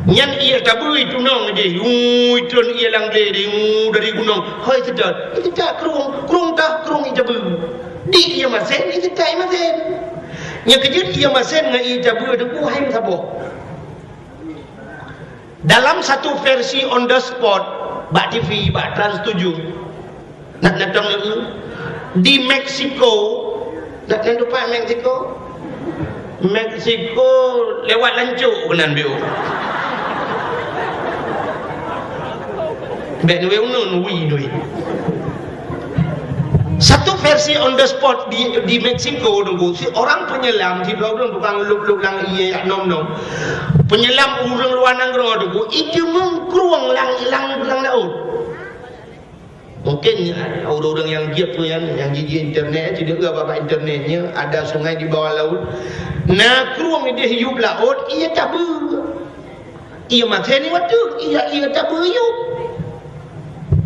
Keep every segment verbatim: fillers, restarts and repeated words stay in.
Nyan ié tabeue tunong jih, ui, trön ié lam glé jih, ui, dari gunong. Hôi, seutôt, seutôt krueng, krueng tah, krueng ié tabeue. Di ié masén, seutôt ié masén. Nyang keujeuet ié masén ngon ié tabeue teungku hai meusaboh. Dalam satu versi on the spot, bak T V, bak Trans tujuh, nak datang lé di Meksiko, nak datang Meksiko, Meksiko lewat lancok keunan biôh. Bèk nui unun, ui nui. Satu versi on the spot di, di Meksiko teungku, si orang penyelam, si dua ureueng tukang lôb-lôb lam ié yak nom-nom. Penyelam ureueng luwa nanggroe teungku, ijeumeung krueng lam, lam, lam laôt. Mungkin ureueng-ureueng nyang jeuet tu nyan, nyang jijak internet, cit deuh bak internet nyan, ada sungai di bawah laut. Na krueng idéh yup laôt, ié tabeue. Ié masén nyoe teuh, ié, ié tabeue yup.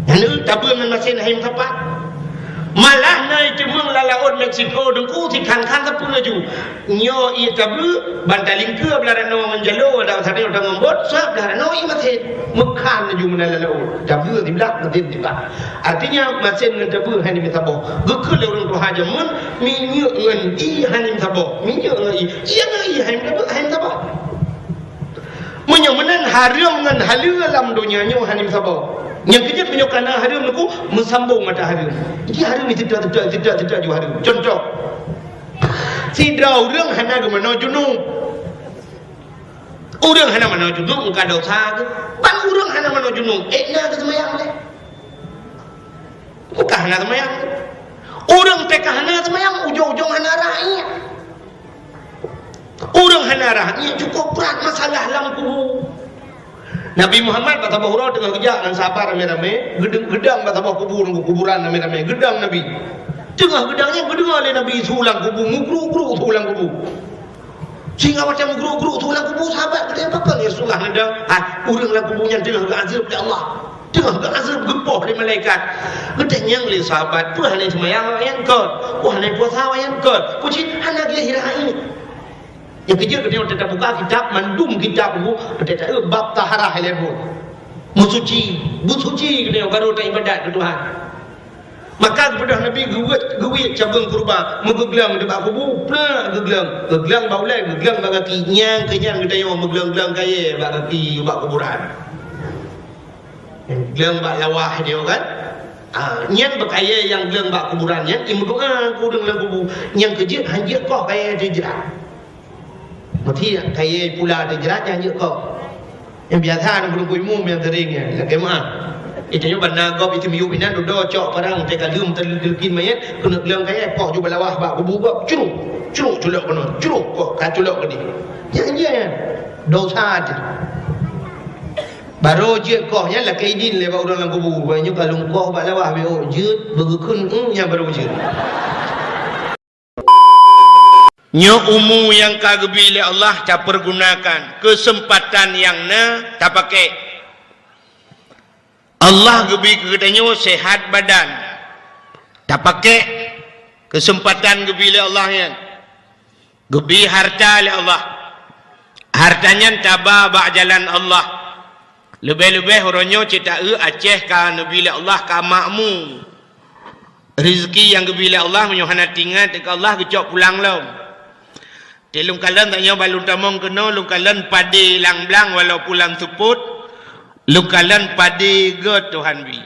Nyan tabeue ngon masén hai meusapat. Malah na ijeumeung lam laôt Meksiko teungku, si khan-khan sapeue laju. Nyoe ié tabeue, ban talingkeue blah ranoe ngon jaloe, dan sabe ngon bot, sabab blah ranoe ié masén. Meukhan laju meunan lam laôt. Tabeue siblah, masén siblah. Artinya, masén ngon tabeue hai meusaboh. Geukheun lé ureueng tuha jameun, minyeuk ngon ié hai meusaboh. Minyeuk ngon ié. Ié ngon ié hai meusaboh, hai meusaboh. Meunyoe meunan hareuem ngon haleue lam donya nyoe hana meusaboh. Nyang keujeuet meunyoe kana hareuem teungku, meusambong ata hareuem. Jadi hareuem ni tidak, tidak, tidak, tidak ju hareuem. Contoh, sidroe ureueng hana geumanoe junub. Ureueng hana manoe junub, meuka dosa geuh. Ban ureueng hana manoe junub, ék na geuseumayang lé. Meuka hana seumayang. Ureueng teuka hana seumayang, ujong-ujong hana rakyat. Ureueng hana rakyat cukôp brat masalah lam kubu. Nabi Muhammad bak saboh uroe teungoh geujak ngon sahabat ramé-ramé, geudang, geudang bak saboh kubu, kuburan ramé-ramé, geudang Nabi. Teungoh geudang nyan geudeungoe lé Nabi su lam kubu, meugruk-gruk su lam kubu. Sehingga watèe meugruk-gruk su lam kubu, sahabat geutanya, "Pakon ya Rasulullah neudong?" "Ah, ureueng lam kubu nyan teungoh geuazeueb lé Allah. Teungoh geuazeueb, geupoh lé malaikat." Geutanyong lé sahabat, "Peue hana seumayang awak nyan kon? Peue hana puasa awak nyan kon? Peue cit hana geuhira ié?" Nyang keujeuet geutanyoe teutab buka kitab, mandum kitab buku, teutab bab taharah ilèe buet. Meusuci, beusuci geutanyoe baru taibadat keu Tuhan. Maka geupeugah Nabi geuwet, geuwiet cabeueng keureuba, meugeugleueng di bak kubu, prek geugleueng, geugleueng bak ulèe, geugleueng bak gaki, nyang keu nyan geutanyoe meugleueng-gleueng kayèe bak gaki, bak kuburan. Gleueng bak lawah nyoe kan? Ah, nyan beukayèe nyang gleueng bak kuburan nyan, imeudoa keu ureueng lam kubu. Nyang keujeuet hanjeuet koh kayèe teuh jrat. Meuti kayèe pula teuh jrat nyan hanjeuet koh. Nyang biasa na meureumpui mu nyang sering nyan, lakèe meu'ah. Itu nyoe bak na gob itu miyup inan dudoe cok parang teuka leuem teuleukit mayét, keuneuk gleueng kayèe poh ju bak lawah bak kubu gob, curuk, curuk culok keunoe, curuk koh ka culok keudeh. Nyan jih nyan. Dosa jih. Barô jeuet koh nyan lakèe idin lé bak ureueng lam kubu. Bak nyoe ka lôn koh bak lawah bèk ôk jeuet, beugeukheun, "Eum," nyan barô jeuet. Nyoe umu nyang ka geubi lé Allah tapeurgunakan, keuseumpatan nyang na tapakék. Allah geubi keu geutanyoe seuhat badan, tapakék keuseumpatan geubi lé Allah nyan. Geubi hareuta lé Allah. Hareuta nyan taba bak jalan Allah. Leubeh-leubeh uroe nyoe cit taeu Aceh ka neubi lé Allah ka makmu. Reuzeuki nyang geubi lé Allah meunyoe hana teuingat keu Allah geucok pulang lom. Teuh lôn kalon tanyoe ban lôn tamong keunoe lôn kalon padé lam blang walaupun lam seupôt, lôn kalon padé gét Tuhan bi.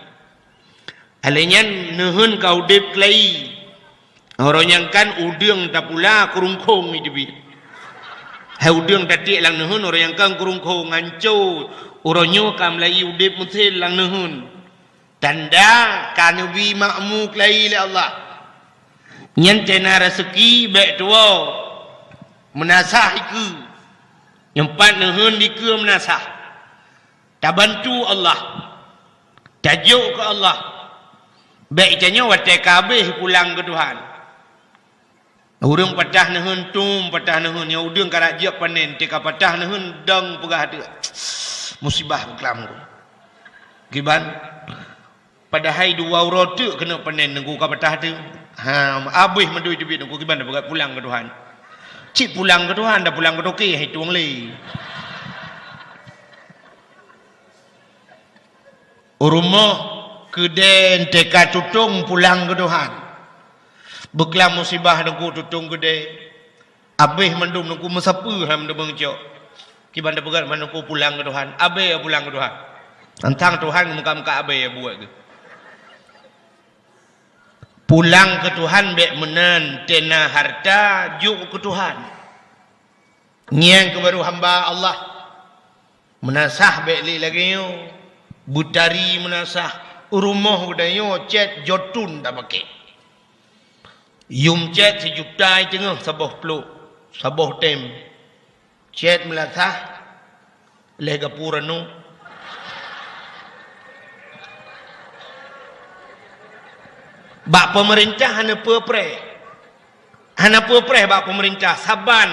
Alèh nyan neuheun ka udép keulayi. Uroe nyang kan udeueng tapula keurungkhong iteubiet. Hai udeueng tatiek lam neuheun uroe nyang kan keurungkhong hanco. Uroe nyoe ka meulayi udép meusén lam neuheun. Tanda ka neubi makmu keulayi lé Allah. Nyan teuh na raseuki bèk tuwoe meunasah dikeue. Nyang pat neuheun dikeue meunasah. Tabantu Allah. Tajok keu Allah. Bèk tanyoe watèe ka habéh pulang keu Tuhan. Ureueng patah neuheun, tom patah neuheun, nyang udeueng karap jeuet panen, teuka patah neuheun, dong peugah teuk, "Musibah keuklam ku." Kiban, padahai dua uroe teuk keuneuk panen, nunggu ka patah teuk. Ha, habéh mandum teubiet nunggu kiban, peugah pulang keu Tuhan. Cit pulang keu Tuhan, dah pulang keu toke, hai tueng lé. U rumoh keudè N T K tutong pulang keu Tuhan. Beuklam musibah Teungku tutong keudè. Abéh mandum Teungku meusapeue han deungon cok. Kiban tapeugah mandum Teungku pulang keu Tuhan. Abéh pulang keu Tuhan. Tantang Tuhan muka-muka abéh buet geuh. Pulang keu Tuhan bék meunan tena harta jok keu Tuhan. Ngieng keu barô hamba Allah. Meunasah bék lé lagée nyoe. Beutari meunasah. U rumoh geutanyoe cét jotun tapakée. Yum cét sijuta teungoh saboh plôk, saboh tem. Cét meulasah lé gapura nu. Bak peumeurintah hana peue preh. Hana peue preh bak peumeurintah, saban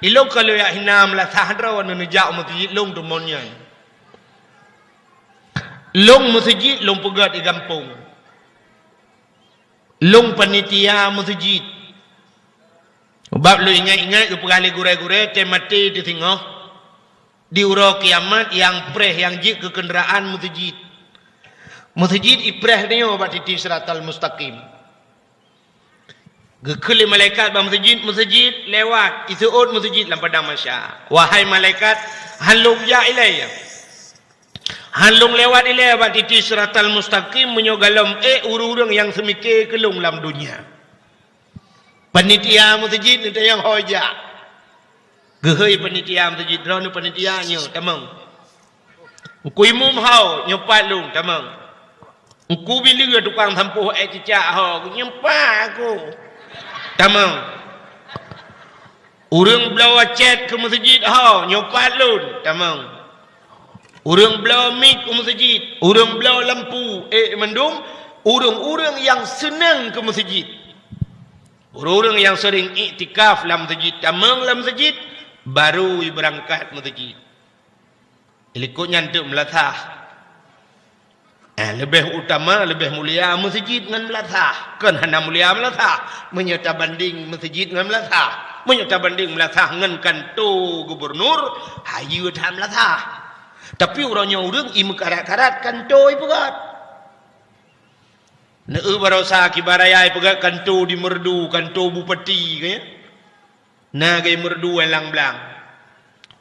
ilong ka lheueh jak hina meulasah droe neujak u meuseujid lôn teumon nyan. Lôn meuseujid lôn peugét di gampông. Lôn panitia meuseujid. Sabab lôn ingat-ingat geupeugah lé gurée-gurée tem maté teuh singoh. Di uroe kiamat nyang preh nyang jeuet keu keundaraan meuseujid. Meuseujid ipreh nyoe bak titi siratal mustaqim. Geukheun lé malaikat bak meuseujid, meuseujid lewat, iseuôt meuseujid lam padang mahsyar. Wahai malaikat, han lôn jak ilée. Han lôn lewat ilée bak titi siratal mustaqim meunyoe gohlom ék ureuëng-ureuëng nyang seumike keu lôn lam donya. Panitia meuseujid neutanyong ho jak. Geuhôi panitia meuseujid, droeneuh panitia nyoe, tamong. Teungku imum ho, nyoe pat lôn, tamong. Teungku bileue tukang sampôh ék cicak ho, nyoe pat aku. Tamong. Ureuëng bloe cét keu meuseujid ho, nyoe pat lôn, tamong. Ureuëng bloe mik u meuseujid, ureuëng bloe lampu, ék mandum ureuëng-ureuëng nyang seunang keu meuseujid. Ureuëng-ureuëng nyang seuring iktikaf lam meuseujid, tamong lam meuseujid, barô ibeurangkat meuseujid. Likot nyan teuk meulasah. Eh, leubeh utama, leubeh mulia meuseujid ngon meulasah. Kon hana mulia meulasah. Meunyoe tabandeng meuseujid ngon meulasah. Meunyoe tabandeng meulasah ngon kanto gubernur, hayeue that meulasah. Tapi uroe nyoe ureuëng i meukarat-karat kanto ipeugét. Neu barosa kiban raya ipeugét kanto di Meureudu, kanto bupati, kan ya? Na gei Meureudu lam blang.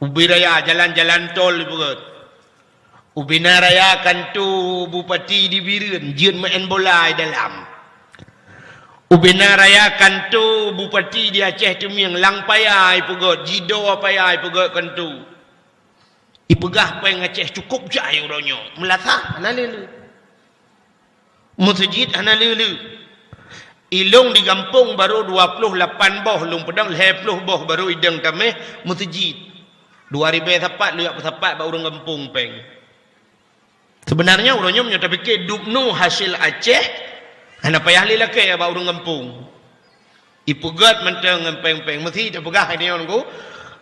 Ubé raya jalan-jalan tol ipeugét. Ubé na raya kanto bupati di Bireuen, jeuet meu'en bola i dalam. Ubé na raya kanto bupati di Aceh Teumieng, lam paya ipeugét, jidoe paya ipeugét kanto. Ipeugah péng Aceh cukôp jai uroe nyoe, meulasah hana le-le. Meuseujid hana le-le. Ilong di gampông barô dua ploh lapan boh, lôn peudong lhée ploh boh barô idong tameh meuseujid. Dua ribée sapat lôn jak peusapat bak ureuëng gampông péng. Seubeunarnya uroe nyoe meunyoe tapike dubnu hasé Aceh, hana payah lé lakée bak ureuëng gampông. Ipeugét mantong ngon péng-péng. Meusi tapeugah hai nyoe nunggu,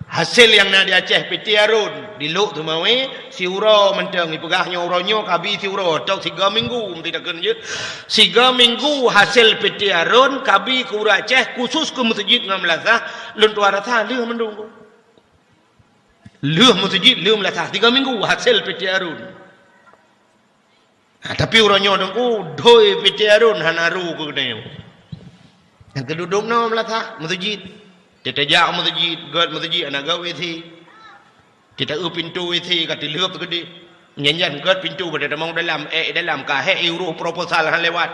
hasé nyang na di Aceh Piti Arun, di Lhok Teumawe, siuroe mantong ipeugah nyoe uroe nyoe kabi siuroe, tok siga minggu meusi takheun jeuet. Siga minggu hasé Piti Arun kabi keu ureuëng Aceh khusus keu meuseujid ngon meulasah, lôn tuan rasa lheueh mandum. Lheueh meuseujid, lheueh meulasah, siga minggu hasé Piti Arun. Ha, tapi uroe nyoe teungku, doi Piti Arun hana ru keu geutanyoe. Nyang keududok noe meulasah meuseujid. Teutajak meuseujid, gét meuseujid hana gét W C. Teuta eu pintoe W C ka teulheueb teugeudeh. Nyan-nyan gét pintoe pada tamong dalam, ék dalam ka hék i uroh proposal hana lewat.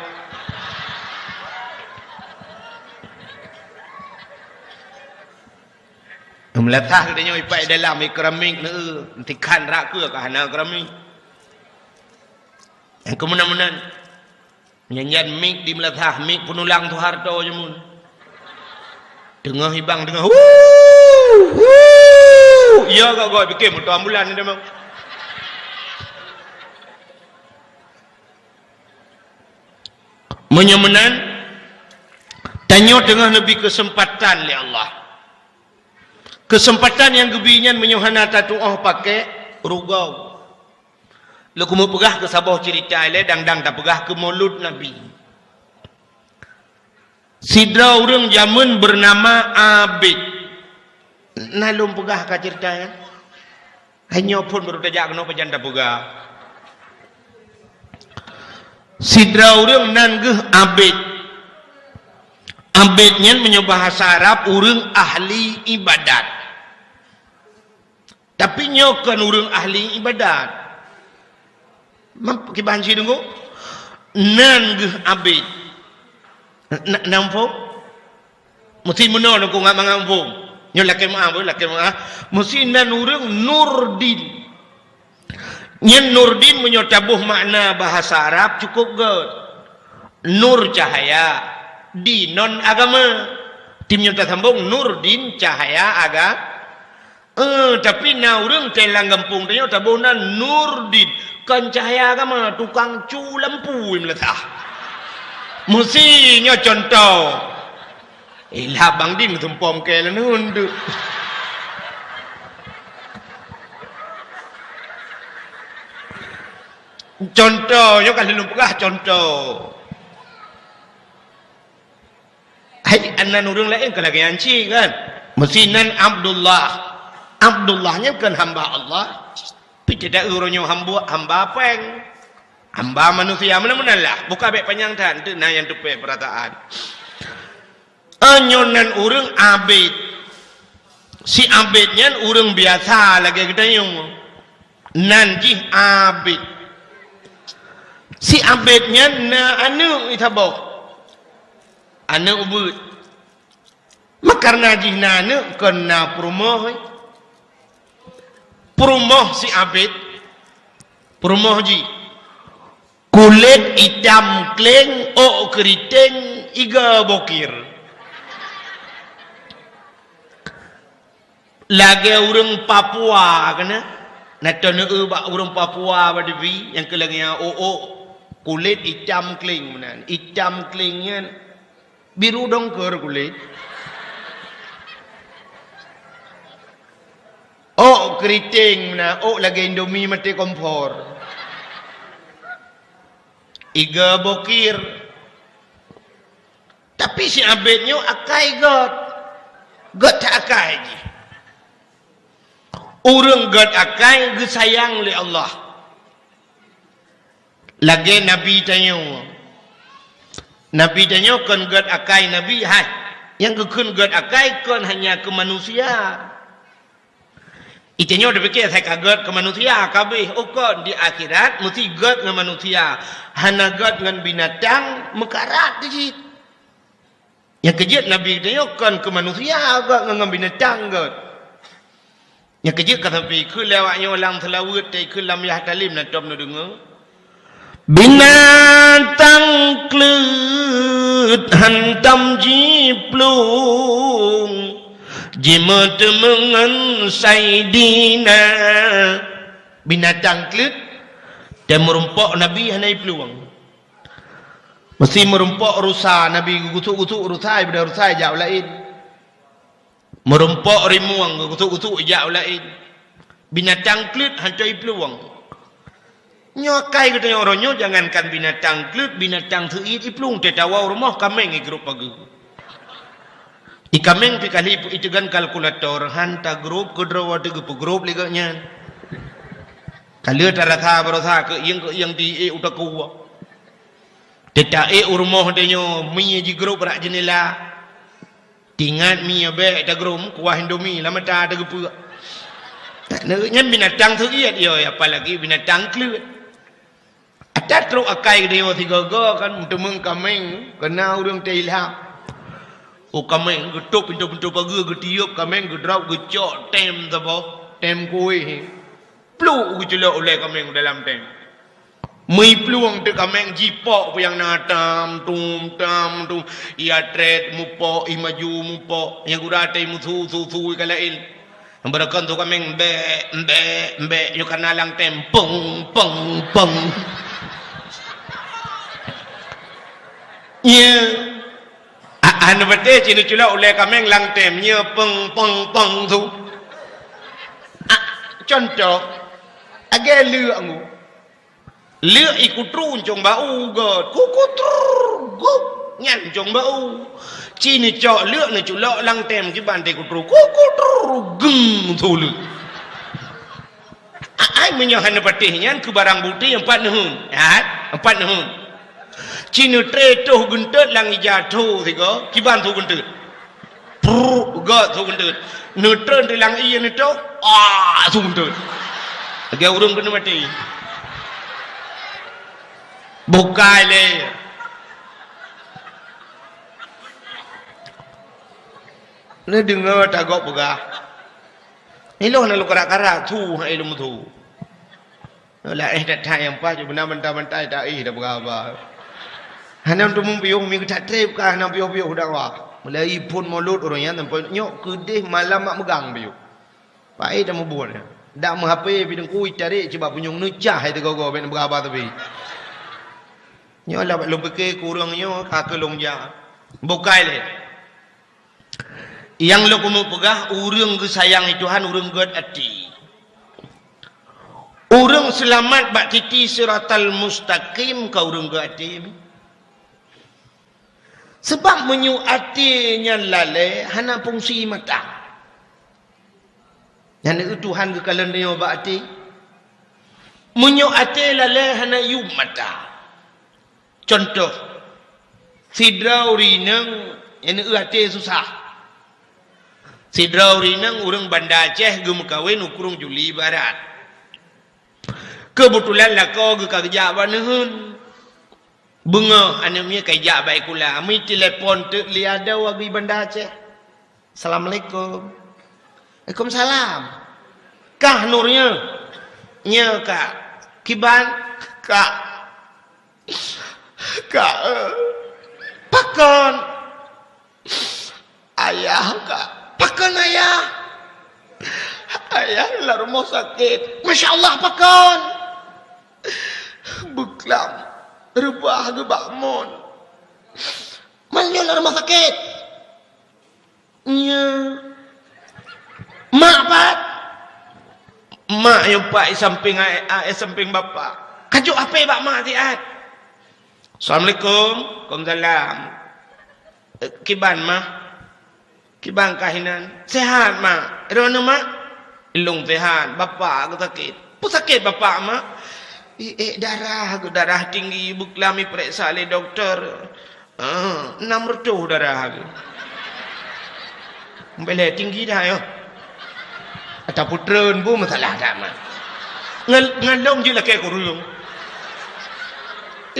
Meulasah geutanyoe ipak dalam i keramik neu, tikhan rak keue ka hana keramik. Nyang keumeunan-meunan. Nyan-nyan mik di meulasah, mik peunulang Soeharto jameun. Teungoh ibang teungoh, "Wuu! Wuu!" Ya gak goi pikir moto ambulan ni memang. Meunyoe meunan, tanyoe teungoh neubi keuseumpatan lé Allah. Keuseumpatan nyang geubi nyan meunyoe hana tatuoh pakék, rugoe. Lôn keumeung peugah keu saboh ceurita ilée dang-dang tapeugah keu Maulud Nabi. Sidroe ureuëng jameun beunama Abid. Na lôn peugah ka ceurita nyan? Hai nyoe phon barô tajak keunoe pajan tapeugah. Sidroe ureuëng nan geuh abid. Abid nyan meunyoe bahasa Arab ureuëng ahli ibadat. Tapi nyoe kon ureuëng ahli ibadat. Mam-, kiban cit deungoe? Nan geuh abid. Na, na muphom? Meusti meunoe ngon mangat muphom. Nyoe lakée meuáh, boh, lakée meuáh. Meusti nan ureuëng Nurdin. Nyan Nurdin meunyoe taboh makna bahasa Arab cukup gét. Nur cahaya, din non agama. Tim nyoe tasambong Nurdin cahaya aga-, Eh, tapi na ureuëng teulang gampông tanyoe taboh nan Nurdin, kon cahya agama, tukang cu lampu meulathah. Meusti nyoe contoh. Eh, lah Bang Din geutumpom kée leuneun tu. Contoh, nyoe ka lôn peugah contoh. Hai, nan ureuëng laén ka lagée nyan cit kan? Meusti nan Abdullah. Abdullah nyan kon hamba Allah. Pi teuda uroe nyoe hamba, hamba péng. Hamba manusia meunan-meunan lah. Buka bék panyang that, teuk na nyang teupée peurataan. Nyoe nan ureuëng abid. Si abid nyan ureuëng biasa lagée geutanyoe. Nan jih abid. Si abid nyan na aneuëk isaboh. Aneuëk ubeuet. Makareuna jih na aneuëk kon na peurumoh. Peurumoh si abid. Peurumoh jih. Kulét itam kléng, ôk keuriteng, iga bokir. Lagée ureuëng Papua keunan, na teuneue bak ureuëng Papua bak dibi nyang keu lagée nyan ôk-ôk, kulét itam kléng meunan. Itam kléng nyan biru dongker kulét. Ôk keuriteng meunan, ôk lagée Indomie maté kompor. Iga bokir. Tapi si abid nyoe akai gét. Gét that akai jih. Ureuëng gét akai geusayang lé Allah. Lagée Nabi tanyoe. Nabi tanyoe kon gét akai Nabi, hai. Nyang geukheun gét akai kon hanya keu manusia. Itanyoe tapike asai ka gét keu manusia, ka abéh, oh kon di akhirat meusti gét ngon manusia, hana gét ngon binatang meukarat keu jih. Nyang keu jeuet Nabi geutanyoe kon keu manusia gét ngon, ngon binatang gét. Nyang keu jeuet ka sampai keu lé awak nyoe lam seulaweuet, tai keu lam yah talem na tom neudeungoe. Binatang kleuet hantom jiplueng, jimeuteumeung ngon Saidina. Binatang kleuet, dan meurumpok Nabi hana jiplueng. Meusti meurumpok rusa, Nabi geugusuk-gusuk rusa, daripada rusa jak u laén. Meurumpok rimueng geugusuk-gusuk jak u laén. Binatang kleuet hantom jiplueng. Nyoe akai geutanyoe uroe nyoe, jangankan binatang kleuet, binatang seuiet jiplueng, teuh tawoe u rumoh kaméng jigrôp pageue. Di kaméng pih kali iteugan kalkulator, han tagrôp keudroe watée geupeugrup lé gobnyan. Ka lheueh tarasa barosa keuieng-keuieng di ék u takue. Teuta ék u rumoh tanyoe, mie jigrôp bak jeundela. Tingat mie bék tagrôm, kuah Indomie lam mata teugeupeuek. Nyan binatang seuiet, yo, apalagi binatang kleuet. Ata trok akai geutanyoe sigoe-goe kan, meuteumèe kaméng, keunan ureuëng teuilham. Oh, kaméng geutôp pintoe-pintoe pageue, geutiôp kaméng, geudrop, geucok tem saboh, tem kuéh. Pluek geuculok ulèe kaméng dalam tem. Meuplueng teuk kaméng jipok peue nyang na tam tum, tam tum. Ia trét mupok, ia maju mupok. Nyang gura teuh musu, su, su ka laén. Beureukan su kaméng, mbek, mbek, mbek. Nyoe ka na lam tem, peng, peng, peng. Nyan. A, hana patéh cit neuculok ulèe kaméng lam tem, nyoe peng, peng, peng su. A, contoh, lagèe leuek nyoe. Leuek ikutru ncong bak u gèt. Kukutru, guk, nyan ncong bak u. Cit neucok leuek neuculok lam tem kiban teuh kutru. Kukutru, geng su leuek. A, ai meunyoe hana patéh nyan keu barang bukti empat neuheun. Hai, empat neuheun. Ci neutré toh geunteut lam ija tho sigoe, kiban su geunteut. Prrr, göt su geunteut. Neutré teulang ié neutoh, ah, su geunteut. Lagèe ureueng keuneuk maté. Bukai lé. Neudeungoe tagob peugah. Ilôn na lôn karak-karak, su hai lôn su. Laén that-that nyang paih, cuma na bantai-bantai taéh tapeugah haba. Hana teumeupiôh, mi geutak trép ka hana piôh-piôh dakwah. Mulai phôn mulod ureueng nyan sampoe nyoe keudeh malam mak meugang piôh. Paéh tamubuet nyan. Dak meuhapé pih teungku itarek cit bak punyueng neucah hai teugogo bèk neupeugah haba teubi. Nyoe lah lôn pike keu ureueng nyoe ka keu lôn jak. Bukai lé. Nyang lôn keuneuk peugah, ureueng geusayang lé Tuhan, ureueng gèt até. Ureueng seulamat bak titi siratal mustaqim ka ureueng gèt até. Sabab meunyoe até nyan lalè, hana fungsi mata. Nyan eu Tuhan geukalon tanyoe bak até. Meunyoe até lalè, hana yuem mata. Cuntoh, sidroe ureueng inong nyang eu até susah. Sidroe ureueng inong ureueng Banda Aceh geumeukawen u Krueng Juli Barat. Keubeutulan lakoe geuh ka geujak bak neuheun. Beungoh aneuk miet ka ijak bak sikula, meutelepon teuk lé adoe geuh Banda Aceh. "Assalamualaikum." "Waalaikumsalam." "Kah Nur nyoe?" "Nyoe, Kak." "Kiban, Kak?" "Kak, eh." "Pakon?" "Ayah, Kak." "Pakon ayah?" "Ayah lam rumoh sakét." "Masya Allah, pakon?" "Beuklam, reubah geuh bak mon." "Meunyoe lam rumoh sakét?" "Nyoe." "Mak pat?" "Mak nyoe pat i sampéng a-, a-, i sampéng bapak." "Kajok hapé bak mak siat." "Assalamualaikum." "Waalaikumsalam." "Eh, kiban, Mah?" "Kiban kah inan?" "Sehat, Mak." "Droeneuh, Mak?" "Lôn sehat, bapak geuh sakét." "Peue sakét bapak, Mak?" "I ék darah geuh, darah tinggi, beuklam ipeuriksa lé dokto." "Ah, enam reutôh darah geuh." "Bèk lé tinggi dah nyoe." Ata putreun bu masalah that, Mak. Ngon, ngon lôn jeuet lakèe keu ureueng.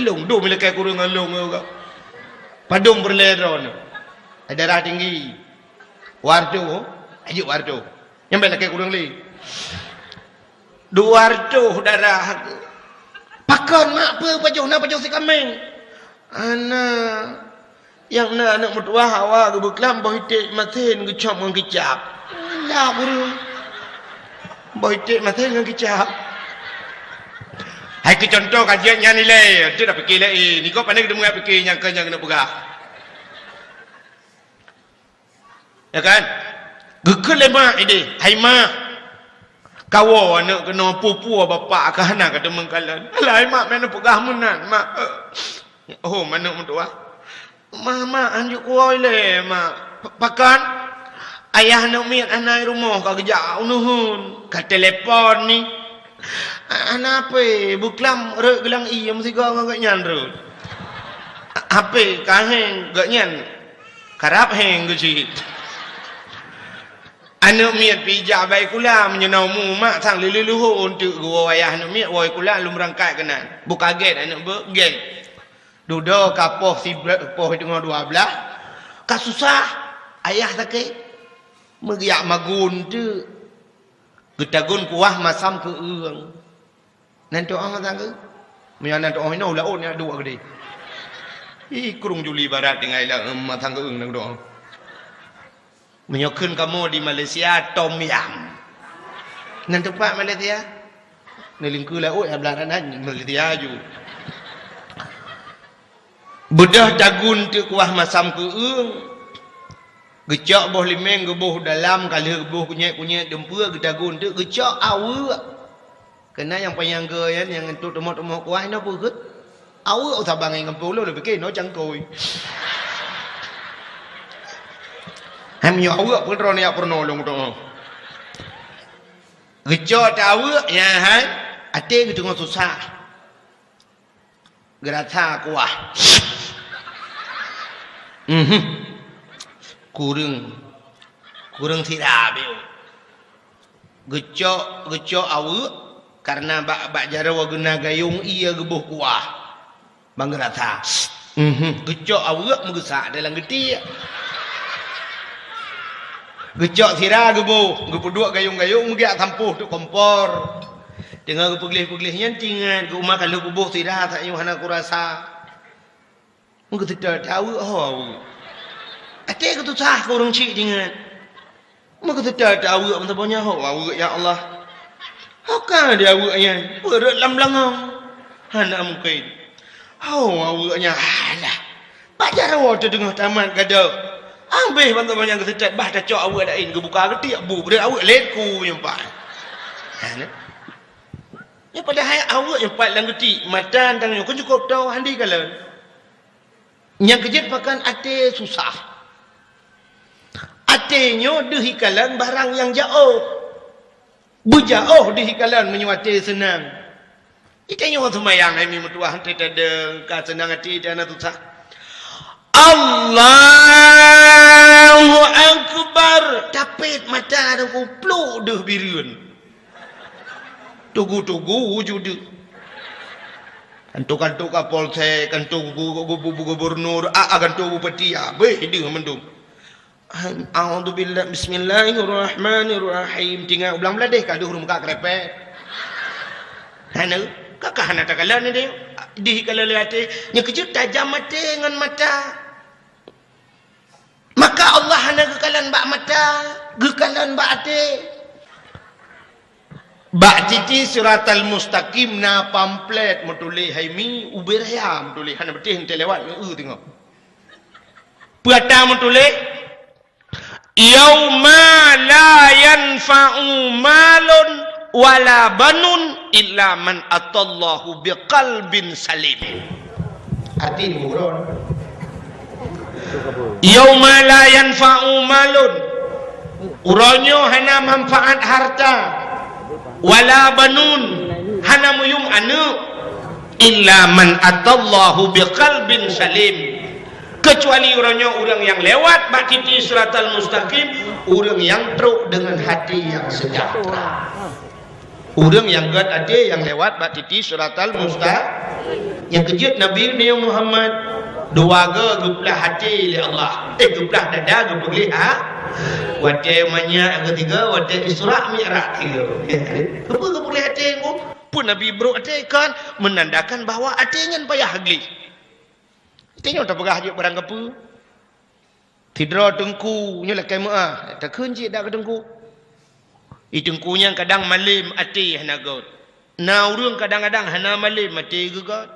Ilôn dum lakèe keu ureueng ngon lôn nyoe. Padum peureulèe droeneuh. Darah tinggi. Dua reutôh, ayo dua reutôh. Nyan bèk lakèe keu ureueng lé. Dua reutôh darah. "Pakon, Mak, peue pajoh na pajoh si kaméng?" "Hana. Nyang na aneuk meutuwah awak geuh beuklam boh iték masen geucop ngon kicap." "Alah, beureue. Boh iték masen ngon kicap." Hai keu cuntoh kajian nyan ilèe, teuh dak pike laén. Niko pane geudeungoe pike nyang keu nyang keuneuk peugah. Ya kan? Geukheun lé mak idéh, "Hai mak, kawoe aneuk keunoe, peue-peue bapak ka hana ka teumeung kalon." "Alah hai mak, meunan peugah meunan, Mak." "Oh, aneuk meutuwah." "Mak, mak, hanjeuet kuwoe ilèe, Mak." "Pakon?" "Ayah aneuk miet hana i rumoh, ka geujak u neuheun." "Ka telepon ni." "Hana hapé, beuklam rhot geulang ié meusigoe ngon gobnyan rhot." "Hapé ka héng, gobnyan karab héng geuh cit." Aneuk miet pih jak bak sikula, meunyoe na umu mak sang lheuh-lheuh leuhô eunteuk geuwoe ayah aneuk miet woe sikula lom beurangkat keunan. Beu ka gèt aneuk beuet, gèt. Dudoe ka poh sibla-, poh teungoh dua blaih, ka susah, ayah sakét. Meugeuyak magun teuk, geutagun kuah masam keu eueng. Nan tu'oh mantong geuh. Meunyoe nan tu'oh inoe u laôt nyan duek geude. Ih, Krueng Juli Barat tinggai lam mantong geuh nan tu'oh. Meunyoe kheun kamoe di Malaysia, tom yam. Nan teumpat Malaysia? Neulingkue laôt, ya, blah nan Malaysia ju. Beudôh tagun teuk kuah masam keu eueng. Geucok boh limeng geuboh dalam, ka lheueh geuboh kunyét-kunyét dumpeue, geutagun teuk geucok aweuek. Keunan nyang panyang geu nyan, nyang entuk teumok-teumok kuah, inoe peue geuet? Aweuek, oh, saban ngon gampông ulôn, pike inoe cangkôi. Hai meunyoe aweuek, peue droeneuh jak peurunoe lôn tu'oh. Geucok teuk aweuek, nyan hai, até geuteungoh susah. Geurasa kuah. Mhm. Kureueng, kureueng sira beu. Geucok, geucok aweuek, karena bak, bak jaroe geuna gayong ié geuboh kuah. Ban geurasa. Mhm. Geucok aweuek meugeusak dalam geutiek. Geucok sira geuboh, geupeuduek gayong-gayong meugiak sampôh teuk kompor. Teungoh geupeugleh-peugleh nyan teuingat, geuh uma ka lheueh kuboh sira, saat nyoe hana kurasa. Meugeuseutôt aweuek ho aweuek. Até geutusah keu ureueng chik teuingat. Meugeuseutôt aweuek meusaboh nyan ho aweuek, ya Allah. Ho ka di aweuek nyan, peureuet lam beulangong. Hana mungken. Ho aweuek nyan, alah. Bak jaroe teuh teungoh tamat gadôh. Ambéh ban saboh nyan geuseutôt, bah tacok aweuek laén geubuka geutiek bu, breuet aweuek laén ku nyang pat. Ha, nyan. Nyan padahai aweuek nyang pat lam geutiek, mata tanyoe kon cukôp toe hana jikalon. Nyang keujeuet pakon até susah. Até nyoe deuh jikalon barang nyang jaoh. Beujaoh deuh jikalon meunyoe até seunang. Geutanyoe seumayang hai mi meutuwah, teudeung ka seunang até, teuh hana susah. Allahu Akbar. Tapét mata dan kupluk deuh bireuen. Tugu-tugu wujud deuh. Kanto-kanto kapolsek, kanto gu-, gu-, gu-, gu-, gubernur, a, a, kanto bupati, a, beh deuh mandum. A'udzubillah, bismillahirrahmanirrahim. Tinggai u blang bladeh ka deuh ureueng meukat krepek. Hana, kakak hana takalon ni deh. Dih kalon lé até. Nyang keujeuet tajam até ngon mata. Maka Allah hana geukalon bak mata, geukalon bak até. Bak titi siratal mustaqim na pamflet meutuléh hai mi ubé raya meutuléh, hana beuteh enteuk lewat, eu teungoh. Peue ata meutuléh, "Yauma la yanfa'u malun wala banun illa man atallahu biqalbin salim." Arti buron. "Yauma la yanfa'u malun." Uroe nyoe hana manfaat harta, wala banun, hana meuyum aneuëk, illa man atallahu biqalbin salim. Keucuali uroe nyoe ureuëng nyang lewat bak titi siratal mustaqim, ureuëng nyang trok deungon hati nyang seujahteura. Ureuëng nyang gét até nyang lewat bak titi siratal musta-, nyang keujeuet Nabi Muhammad, dua go geuplah até lé Allah. Eh, geuplah dada geupeugléh ha. Watée manyak geuh tiga, watée Isra Mi'raj tiga. Keupeue geupeugléh até ngon? Peue Nabi brok até kan menandakan bahwa até nyan payah gleh. Tanyoe tapeugah jeuet barang kapeue. Sidroe teungku nyoe lakée meuáh, takheun cit dak keu teungku. I teungku nyan kadang malem até hana gét. Na ureuëng kadang-kadang hana malem até geugét.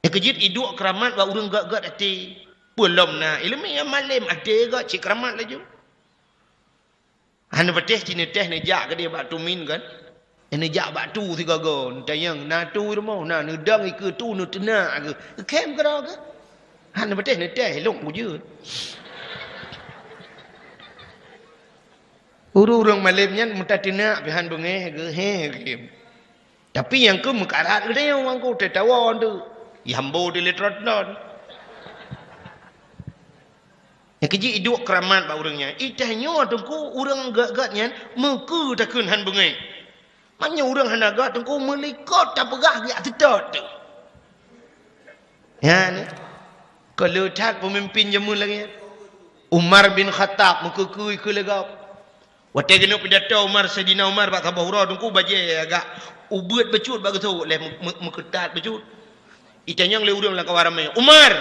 Nyang keujeuet iduek keuramat bak ureuëng gét-gét até. Peue lom na iéleumé nyang malem até gét cit keuramat laju. Hana patéh cit neutéh neujak keudeh bak tumin kan. Neujak bak tu sigoe-goe, neutanyong, na tu rumoh, na neudong ikeue tu neuteunak geuh. Khem keudroe geuh. Hana patéh neutéh lôn kujeuet. Ureuëng-ureuëng malem nyan meutateunak pih han beungéh geuh, he geuh. Tapi nyang keu meukarat geutanyoe ngon ku teutawa tu. Yambo di lé tron-tron. Nyang keujeuet iduek keuramat bak ureuëng nyan. Itanyoe teungku ureuëng gét-gét nyan meukeue takheun han beungéh. Meunyoe ureuëng hana gét teungku meulikot tapeugah geujak seutôt teuh. Nyan, ka le that peumimpin jameun lagée nyan. Umar bin Khattab meukeue-keue ikeue lé gob. Watée geuneuk pidato Umar, Saidina Umar bak saboh uroe teungku bajée agak ubeuet bacut bak geusok lé meu-, meu-, meukeutat bacut. Itanyong lé ureuëng lam kawan ramé, "Umar,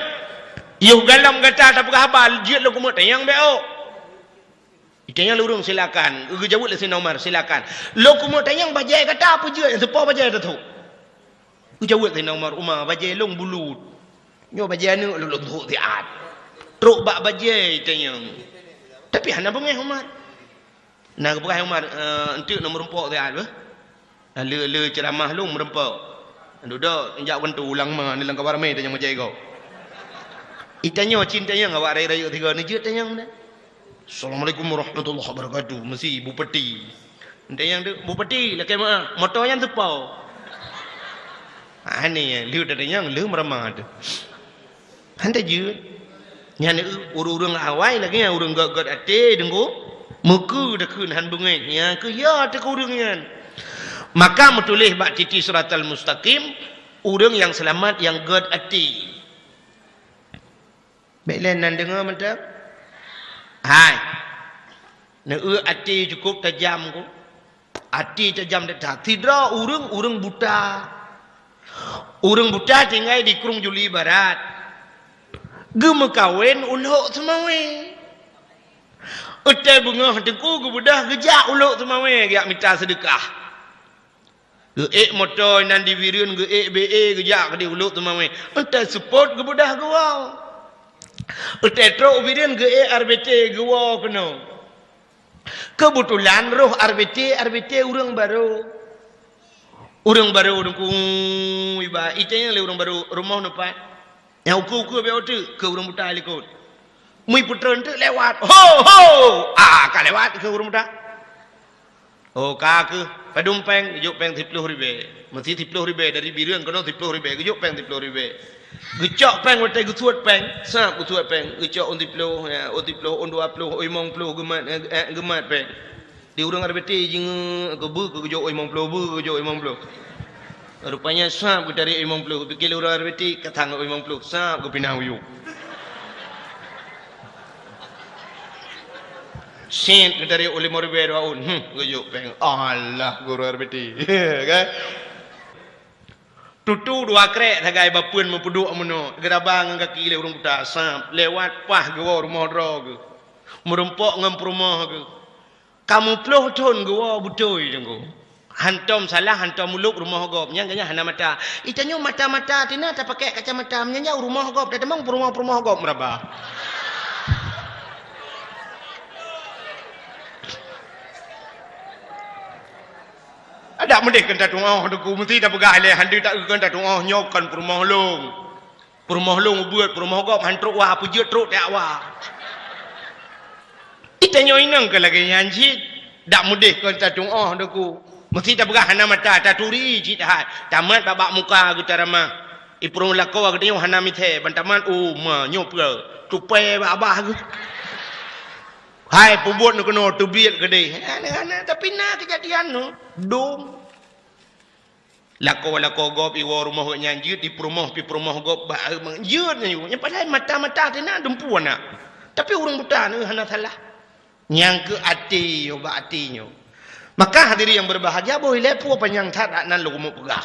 yoh galom gata tapeugah haba, jeuet lôn keumeuk tanyong bék ôk." Itanyong lé ureuëng, "Silakan." Geujaweueb lé Saidina Umar, "Silakan." "Lôn keumeuk tanyong bajée gata peue jeuet nyang seupo bajée tathok?" Geujaweueb Saidina Umar, "Umar, bajée lôn bulut. Nyoe bajée aneuëk lôn, lôn thok siat." Trok bak bajée itanyong. Tapi hana beungéh Umar. Na geupeugah Umar, "Eh, eunteuk nyoe meurumpok siat beuh." Na le, le ceuramah lôn meurumpok. Dudoe jak keuneuk ulang ma, neulang kawan ramé tanyong bajée gob. Itanyoe cit tanyong awak rayeuk-rayeuk sigoe neujeuet tanyong na. "Assalamualaikum warahmatullahi wabarakatuh." Meusi bupati. Tanyong tu, "Bupati, lakée meuáh, moto nyan seupo?" Aneh, lheueh teudeungoe lheueh meuramah teuh. Han tajeuet. Nyan ureueng-ureueng awai lagèe nyan, ureueng gèt-gèt até deungon meukeue takheun han beungèh. Nyan keuh ya teuh keu ureueng nyan. Maka meutuléh bak titi siratal mustaqim, ureueng nyang seulamat nyang gèt até. Bèk lé nan deungoe mantong. Hai. Neueu até cukôp tajam ku. Até tajam that-that. Sidroe ureueng, ureueng buta. Ureueng buta tinggai di Krueng Juli Barat. Geumeukawen u Lhok Seumawé. Watèe beungoh teungku geubeudôh geujak u Lhok Seumawé geujak mita seudeukah. Geuék moto inan di Bireuen, geuék B E geujak keudéh u Lhok Seumawé. Watèe seupôt geubeudôh geuwoe. Watèe trôk u Bireuen geuék R B T geuwoe keunoe. Keubeutulan roh R B T, R B T ureueng barô. Ureueng barô deungku iba, itanyong lé ureueng barô, "Rumoh neupat?" Nyang ukeue-ukeue bèk teuk, keu ureueng buta likot. Meuipeutreun teuk lewat. "Ho, ho!" Ah, ka lewat keu ureueng buta. Oh, ka keuh. "Padum péng?" Geujok péng siploh ribèe. Meusti siploh ribèe, dari Bireuen keunoe siploh ribèe. Geujok péng siploh ribèe. Geucok péng watèe geusuet péng. Sab geusuet péng. Geucok ôn siploh, ya, ôn siploh, ôn dua ploh, ôn limong ploh geumat, eh, eh, geumat péng. Di ureueng R B T jingeuk keu beuh keu geujok ôn limong ploh, beuh keu geujok ôn limong ploh. Rupanya sab geutarek ôn limong ploh. Pikir lé ureueng R B T, ka that ôn limong ploh. Sab geupinah u yup. Sét geutarek ôn limong ribèe dua ôn. Hmm, geujok péng. Alah, guru R B T. Kan? Tutu dua krek sagai bapeuen meupeuduek meunoe. Geuraba ngon gaki lé ureueng buta. Sab, lewat paih geuwoe rumoh droe geuh. Meurumpok ngon peurumoh geuh. Ka meuploh thon geuwoe beutôi teungku. Hantom salah, hantom mulok rumoh gob. Nyan geuhnyan hana mata. Itanyoe mata-mata tina tapakèk kacamata. Meunyan nyan u rumoh gob, tatamong peurumoh-peurumoh gob meuraba. Adak meudeh keu tatu'oh teungku, meusti tapeugah ilèe, han deuh taeu keu tatu'oh, nyoe kon peurumoh lôn. Peurumoh lôn ubeuet, peurumoh gob han trok wa, peujeuet trok tajak wa. Itanyoe inong keu lagèe nyan cit, dak meudeh kon tatu'oh teungku. Meusti tapeugah hana mata, taturi cit hai. Tamat bak-bak muka geuh taramah. Ipeurumoh lakoe geutanyoe hana misé, ban tamat, oh, ma, nyoe peue? Tupée bak abah geuh. Hai, peubuet neukeunoe teubiet keudeh. Hana, hana, tapi na keujadian nyoe. Dum. Lakoe-lakoe gob iwoe rumoh gobnyan jeuet, ipeurumoh, pih peurumoh gob bak, eh, jeuet nyan. Nyan padahai mata-mata teuh na dumpeue na. Tapi ureueng buta nyoe hana salah. Nyang keu até nyoe, bak até nyoe. Maka hadirin yang berbahagia, boh ilée peue panyang that nan lôn keumeung peugah.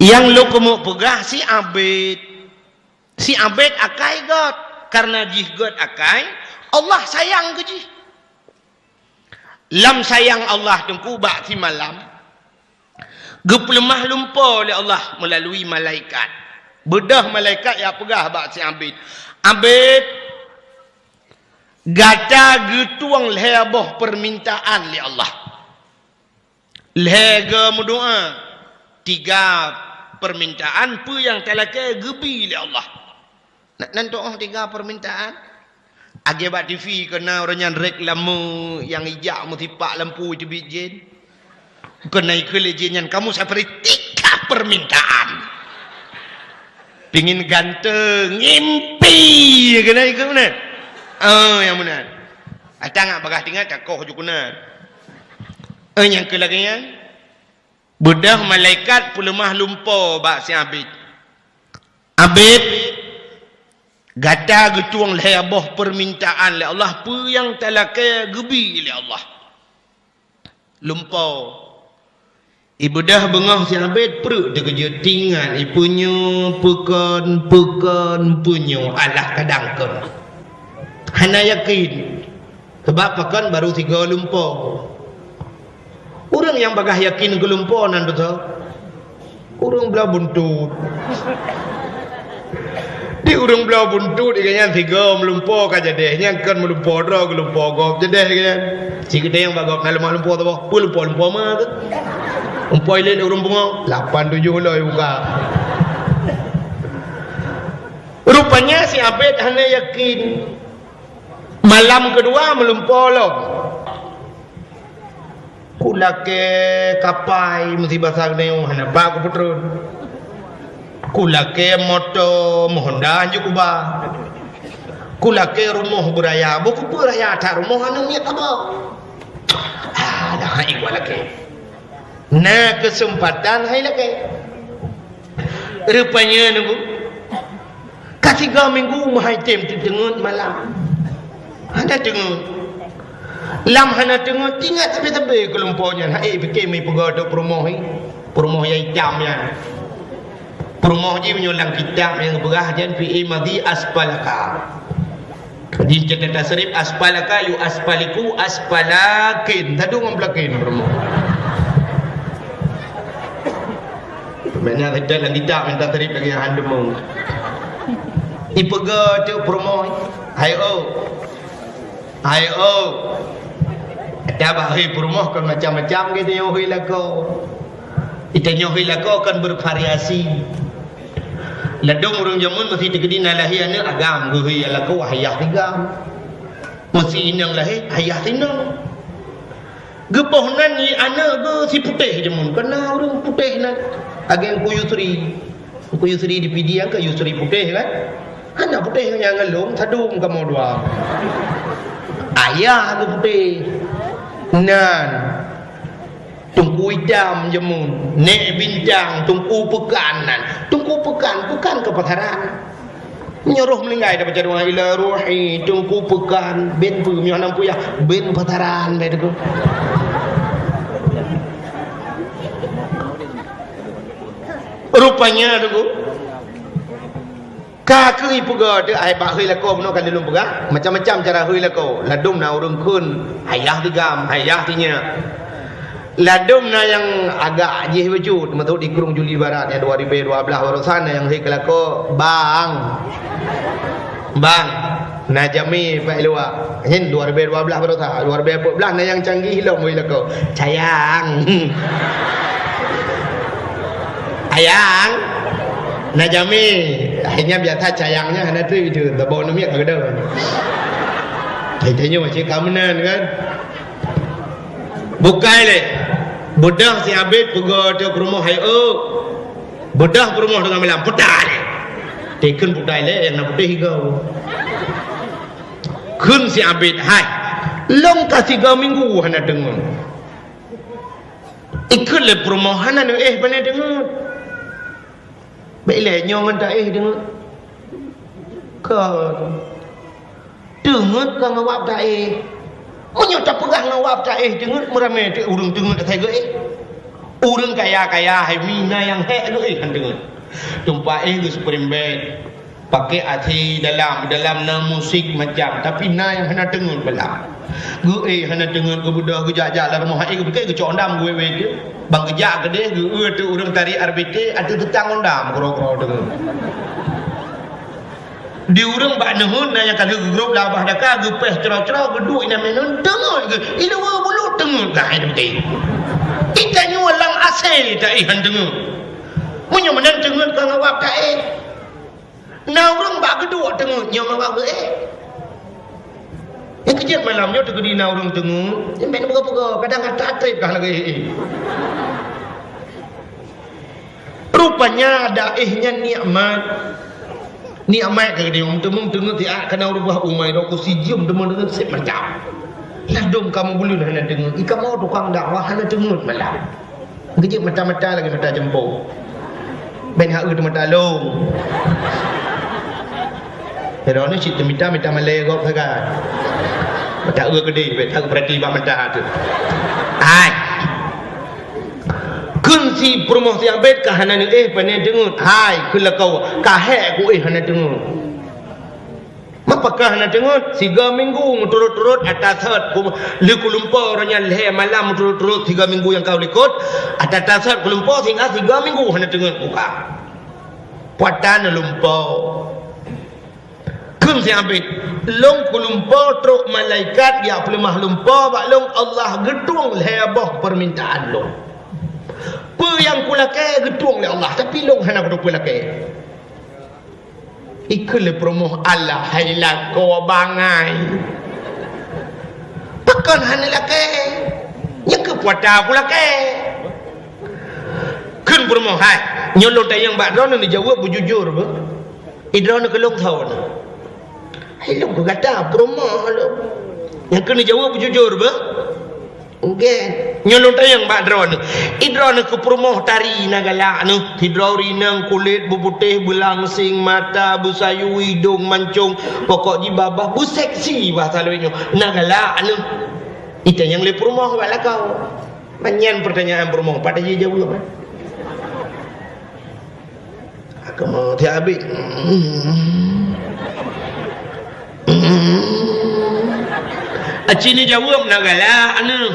Nyang lôn keumeung peugah si Abed. Si Abed akai gét. Karena jih gét akai, Allah sayang keu jih. Lam sayang Allah teungku bak simalam, geupeuleumah lumpoe lé Allah meulalu malaikat. Beudôh malaikat jak peugah bak si Abed, "Abed, gata geutueng lhée boh peumintaan lé Allah. Lhée go meudoá, tiga peumintaan peue nyang talakée geubi lé Allah." Nan, nan tu'oh tiga peumintaan. Lagée bak TV keunan ureuëng nyan reklame nyang ijak meusipak lampu teubiet jén. Keunan ikheun lé jén nyan, "Kamu saya beri tiga permintaan." Pingin ganteng, ngimpi keunan ikheun meunan. Oh, nyang meunan. Ata ngat bagah tingat takoh ju keunan. Eh, nyang keu lagée nyan. Beudôh malaikat peuleumah lumpoe bak si Abed. "Abed, gata geutueng lhée boh peumintaan lé Allah, peue nyang talakée geubi lé Allah." Lumpoe. Ibeudôh beungoh si Abed pruet teukeujot tingat, ipeunyoe peukon, peukon, peunyoe alah kadang kon. Hana yakin. Sabab pakon barô sigoe lumpoe. Ureuëng nyang bagah yakin keu lumpoe nan beutôi. Ureuëng bloe buntut. Di ureuëng bloe buntut, iga nyan sigoe meulumpoe ka jadeh, nyan kon meulumpoe droe, geulumpoe gob jadeh iga nyan. Sigeudeh nyang bak gob na leumah lumpoe saboh, peue lumpoe, lumpoe ma keuh. Lumpoe ilée lé ureuëng pungo, lapan tujoh loi buka. Rupanya si Abed hana yakin. Malam keudua meulumpoe lom. Ku Kulakée kapai meusi basa geuneuk hana ba kupeutreun. Kulakée moto meuhonda hanjeuet kuba. Kulakée rumoh beuraya, bukeupeue raya that rumoh aneuk miet haba. Ah, dah hai kulakée. Na keuseumpatan hai lakée. Rupanya nunggu. Ka tiga minggu meuhai tem teuteungeut malam. Hana teungeut. Lam hana teungeut, ingat sabe-sabe keulumpo nyan. Hai pike mi peugah tu peurumoh ni. Peurumoh nyang itam nyan. Peurumoh jih meunyoe lam kitab nyang beurah jan fi imadi aspalaka. Di catatan tasrif, aspalaka yu aspaliku aspalakin. Tadu ngon pelakin peurumoh. Makna kita lam kitab minta tasrif lagi hana temu. Ipeugah tu peurumoh. Hai oh. Hai oh. Tabah hei peurumoh kan macam-macam gitu yo hei lako. Itanyoe hei lako kan bervariasi. Ladom ureuëng jameun meusi teukeudi na lahé aneuk agam geuhei lakoe wahayah tigam. Meusi inong lahé hayah sinong. Geupoh nan ngi aneuk geuh si putéh jameun, kana ureuëng putéh nan. Ageng Ku Yusri. Ku Yusri di Pidie kan Yusri putéh kan? Hana putéh nyang ngalong sadum kamoe dua. Ayah geuh putéh. Nan. Teungku Itam jameun, Nek Bintang, Teungku Peukan nan. Teungku Peukan, Peukan keu pasaran. Nyoe roh meuninggai tabaca doa ila ruhi, Teungku Peukan, ben peue meunyoe hana peue yah, ben pasaran bèk Teungku. Rupanya Teungku. Ka keuh ipeugah teuh ai bak hei lakoe bunoe ka lôn peugah, macam-macam cara hei lakoe. Ladom na ureuëng kheun, hayah tigam, hayah tinyak. Ladom na nyang agak jih bacut, meutot di Krueng Juli Barat nyang dua ribu dua belas baroesa na nyang hei keu lakoe, bang. Bang, na jamé bak luwa. Nyan dua ribu dua belas baroesa, dua ribu empat belas na nyang canggih lom hei lakoe. Cayang. Ayang. Na jamé. Akhirnya biasa cayangnya hana tu itu. Tabau numi ka gedang. Hai tanyoe macam ka meunan kan. Bukai lé. Beudah si Abid peugah teuh peurumoh hai oh. Beudah peurumoh dengan malam putai lé. Teken putai lé yang nak putih higa. Kheun si Abid hai. Long ka tiga minggu hana deungon. Ikheun lé peurumoh hana neuéh pane deungon. Bèk ilèe nyoe ngon taéh deungon. Ka. Teungeut ka ngawab taéh. Meunyoe tapeugah ngawab taéh teungeut, meuramé teuk ureuëng teungeut asai geuéh. Ureuëng kaya-kaya hai mi na nyang hék geuéh han teungeut. Tumpah éh geuh spring bed. Pakai A C dalam, dalam na musik macam, tapi na nyang hana teungeut bala. Geuéh hana teungeut geubeudôh geujak-jak lam rumoh éh geupike geucok dam geuwé-wé teuk. Bang geujak keudeh geueu teuk ureuëng tarék R B T ateueh teutang ondam keudroe-keudroe teungeut. Di ureuëng bak neuheun na nyang ka lheueh geugrôp lam babah daka, geupéh cro-cro, geuduek inan meunan, teungeut geuh, i luwa bulut teungeut geuh, hai teupeue. Itanyoe lam asèe taéh han teungeut. Meunyoe meunan teungeut ka ngawab taéh. Na ureuëng bak geuduek teungeut nyoe ngawab geuéh. Nyang keujeuet malam nyoe teukeudi na ureuëng teungeut, nyang bèk neupeugah-peugah, kadang ka trép kah lagèe éh. Rupanya ada éh nyan nikmat. Nikmat ka geutanyoe meuteumèe teungeut siat kana u rubah umai dok ku sijeuem teuma deungon sép macam. Ladom kamoe buleuen hana deungon, i kamoe tukang dakwah hana teungeut malam. Geujeuet mata-mata lagèe mata jeumpong. Bèk hak eu teumata lôn. Droeneuh cit teumita, mita malèe gob sagai. Mata eu keudeh, bèk hak eu peurati bak mata teuh. Hai. Kheun si peurumoh siang bèt ka hana neuéh pane deungon. Hai, kheun lakoe, ka hék kuéh hana deungon. Mapakah hana deungon? Siga minggu meuturot-turot ata sot ku, lheueh kulumpo uroe nyan lhèe malam meuturot-turot siga minggu nyang ka u likot. Ata-ata sot kulumpo sehingga siga minggu hana deungon kuka. Puatan lumpo. Kheun si Abid, lôn kulumpo trok malaikat jak peuleumah lumpo bak lôn, Allah geutueng lhèe boh peumintaan lôn. Peue nyang kulakèe geutueng lé Allah, tapi lôn hana kuteupeue lakèe. Ikheun lé peurumoh, "Alah hai lakoe bangai. Pakon hana lakèe? Nyan keuh Kuata pulakée. Kheun peurumoh, hai. Nyoe lôn tanyong bak droeneuh neujaweueb beujujur beuh. Idroeneuh keu lôn tho nyoe. Hai lôn keu gata peurumoh lôn. Nyang kheun neujaweueb beujujur beuh. Nggeh. Nyoe lôn tanyong bak droeneuh. Idroeneuh keu peurumoh tari na galak neuh. Sidroe rineueng kulét beuputéh, beulangseng mata, beusayue idong mancong. Pokok jih babah beuseksi bahasa lôn nyoe. Na galak neuh. Itanyong lé peurumoh bak lakoe. Ban nyan peurtanyaan peurumoh, pat jijaweueb, eh? Aku mau tiap habis. Aci ni jaweueb na galak aneuk.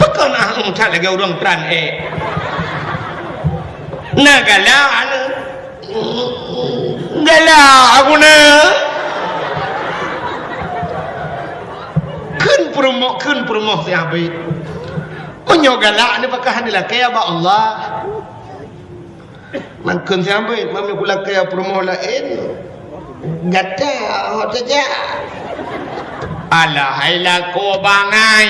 Pakon ah that lagée ureuëng pran ék. Na galak aneuk. Galak aku na. Kheun peurumoh, kheun peurumoh si Abid. Meunyoe galak ni pakah ni lakée bak Allah. Mangkheun si Abid, mami ku lakée peurumoh laén. Gata hot saja. Alah hai lakoe bangai.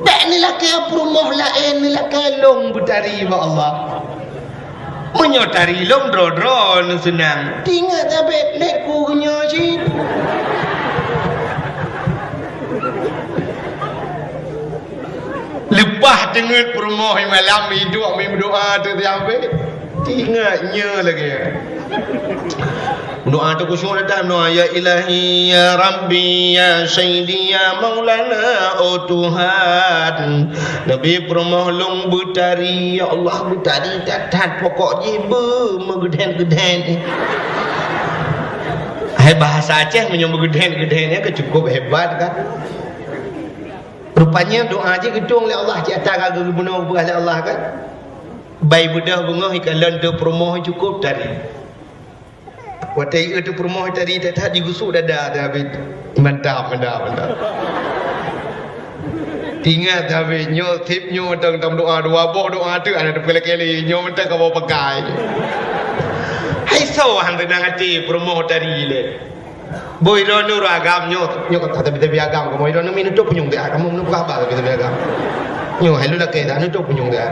Bék ni lakée peurumoh laén, ni lakée lôn beutari bak Allah. Meunyoe tari lôn droe-droe neuseunang. Tingat tabét lét ku nyoe cit. Leupah teungeut peurumoh malam iduek meudoa teuh sampai. Tingat nyoe lagée. Doa teuh khusyuk datang doa, "Ya Ilahi, ya Rabbi, ya Sayyidi, ya Maulana, oh Tuhan." Nabi peurumoh lôn beutari, ya Allah beutari that-that pokok jih beu meugeudhen-geudhen. Hai bahasa Aceh meunyoe meugeudhen-geudhen nyan ka cukup hebat kan. Rupanya doa jih geutueng lé Allah cit ata ka geubunoe lé Allah kan. Bai beudôh beungoh ikalon teuh peurumoh cukup tari. Watée ié teuh peurumoh tadi that-that jigusuk dada teuh Abid. Mantap, mantap, mantap. Ingat teuh Abid, nyoe sip nyoe mantong tam doa, dua boh doa teuh hana teupeulakée lé, nyoe mantong kamoe pakai. Hai soe han teunang até peurumoh tadi lé. Boi droeneuh ureuëng agam nyoe, nyoe ka tabi-tabi agam kamoe droeneuh mi nutok punyueng teuh, kamoe meuneupeugah haba tabi-tabi agam. Nyoe hai lôn lakée dah nutok punyueng teuh.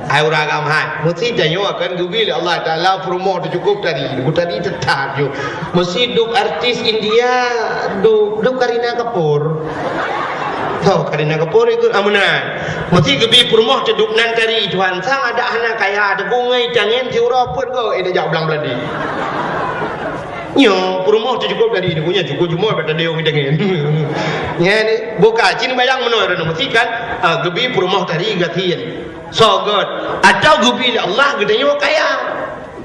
Hai ureuëng agam hai, meusti tanyoe akan geubi lé Allah Taala peurumoh teuh cukup tadi, bu tadi teutap ju. Meusti duek artis India, duek, duek Kareena Kapoor. Tho Kareena Kapoor ikut amunan. Meusti geubi peurumoh teuh duek nan tadi Tuhan sang adak hana kaya teuh bungai tangen siuroe peuet go eh dak jak blang beuladi. Nyoe peurumoh teuh cukup tadi ni, nyoe cukup jumoi bak tadi ureuëng tangen. Nyan buka cin bayang meunoe droeneuh meusti kan, ah, geubi peurumoh tadi gasien. Soe göt, atau geubi lé Allah geutanyoe kaya.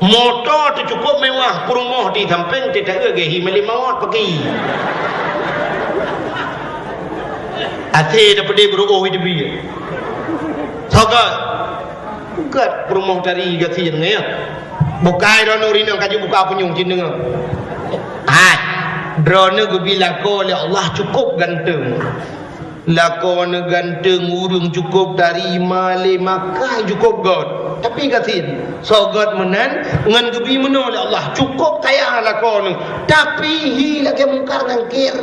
Moto teuh cukup mewah, peurumoh di sampéng teuh taeu geuhi malée mawöt paki. Até dapeude beuruoh teubiet. Soe göt, göt peurumoh tari gasien nyan. Bukai droeneuh rinong kaju buka punyueng cin deungoe. Hai, droeneuh geubi lakoe lé Allah cukup ganteng. Lakoe neuh ganteng, ureuëng cukup tari, malée makai cukup göt. Tapi gasien, soe göt meunan ngon geubi meunoe lé Allah, cukup kaya lakoe neuh. Tapi hi lagée Mungkar Nangkir.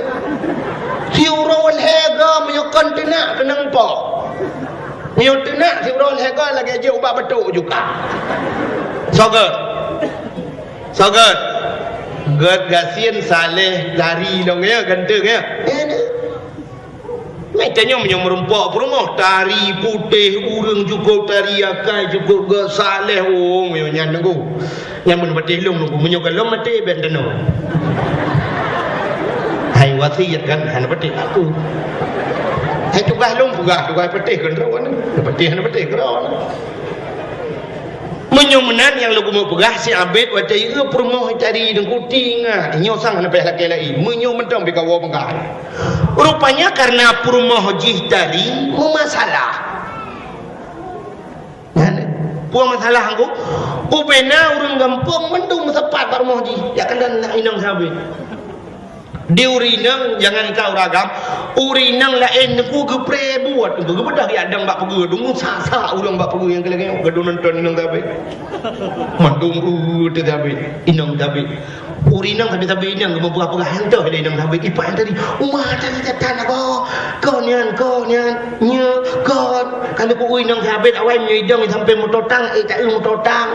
Siuroe lhée go meunyoe kon teunak keunong po. Meunyoe teunak siuroe lhée go lagée jeuet ubak batuk juga. Soe göt. Soe göt. Göt gasien saleh tari dong ya, ganteng ya. Meutanyoe meunyoe meurumpok peurumoh, tari putéh, ureuëng cukup tari akai cukup geusaleh, oh, meunyoe nyan nunggu. Nyan meunyoe patéh lôn nunggu, meunyoe ka lôn maté bèk tanoh. Hai wasiet kan, hana patéh aku. Hai tugaih lôn peugah, tugaih patéh keudroe nyan. Patéh hana patéh keudroe nyan. Meunyoe meunan nyang lôn keumeung peugah si Abed watèe ié peurumoh tari deungku, tingat, nyoe sang hana payah lakèe laén. Meunyoe mantong pih kawoe peugah. Rupanya kareuna peurumoh jih tari meumasalah. Nyan, peue masalah ngku? Ubena ureueng gampông mandum meusapat bak rumoh jih, jak keunan inong sabé. Di ureueng inong, jangankan ureueng agam, ureueng inong laén neupue geupreh buet, geubeudôh jak dong bak peugöt, deungon sak-sak ureueng bak peugöt nyang keu lagèe nyoe, gadôh nonton inong sabé. Mandum, uh, teuh sabé, inong sabé. Ureueng inong sabe-sabe inong geumeupeugah-peugah, "Nyan toh lé inong Sabet, ipak nyan tadi." "Uma, tadi tatan agoe. Kon nyan, kon nyan, nyoe, kon." Ka lheueh ku inong Sabet awai meunyoe idong sampoe meutotang, eh, ta-eu meutotang.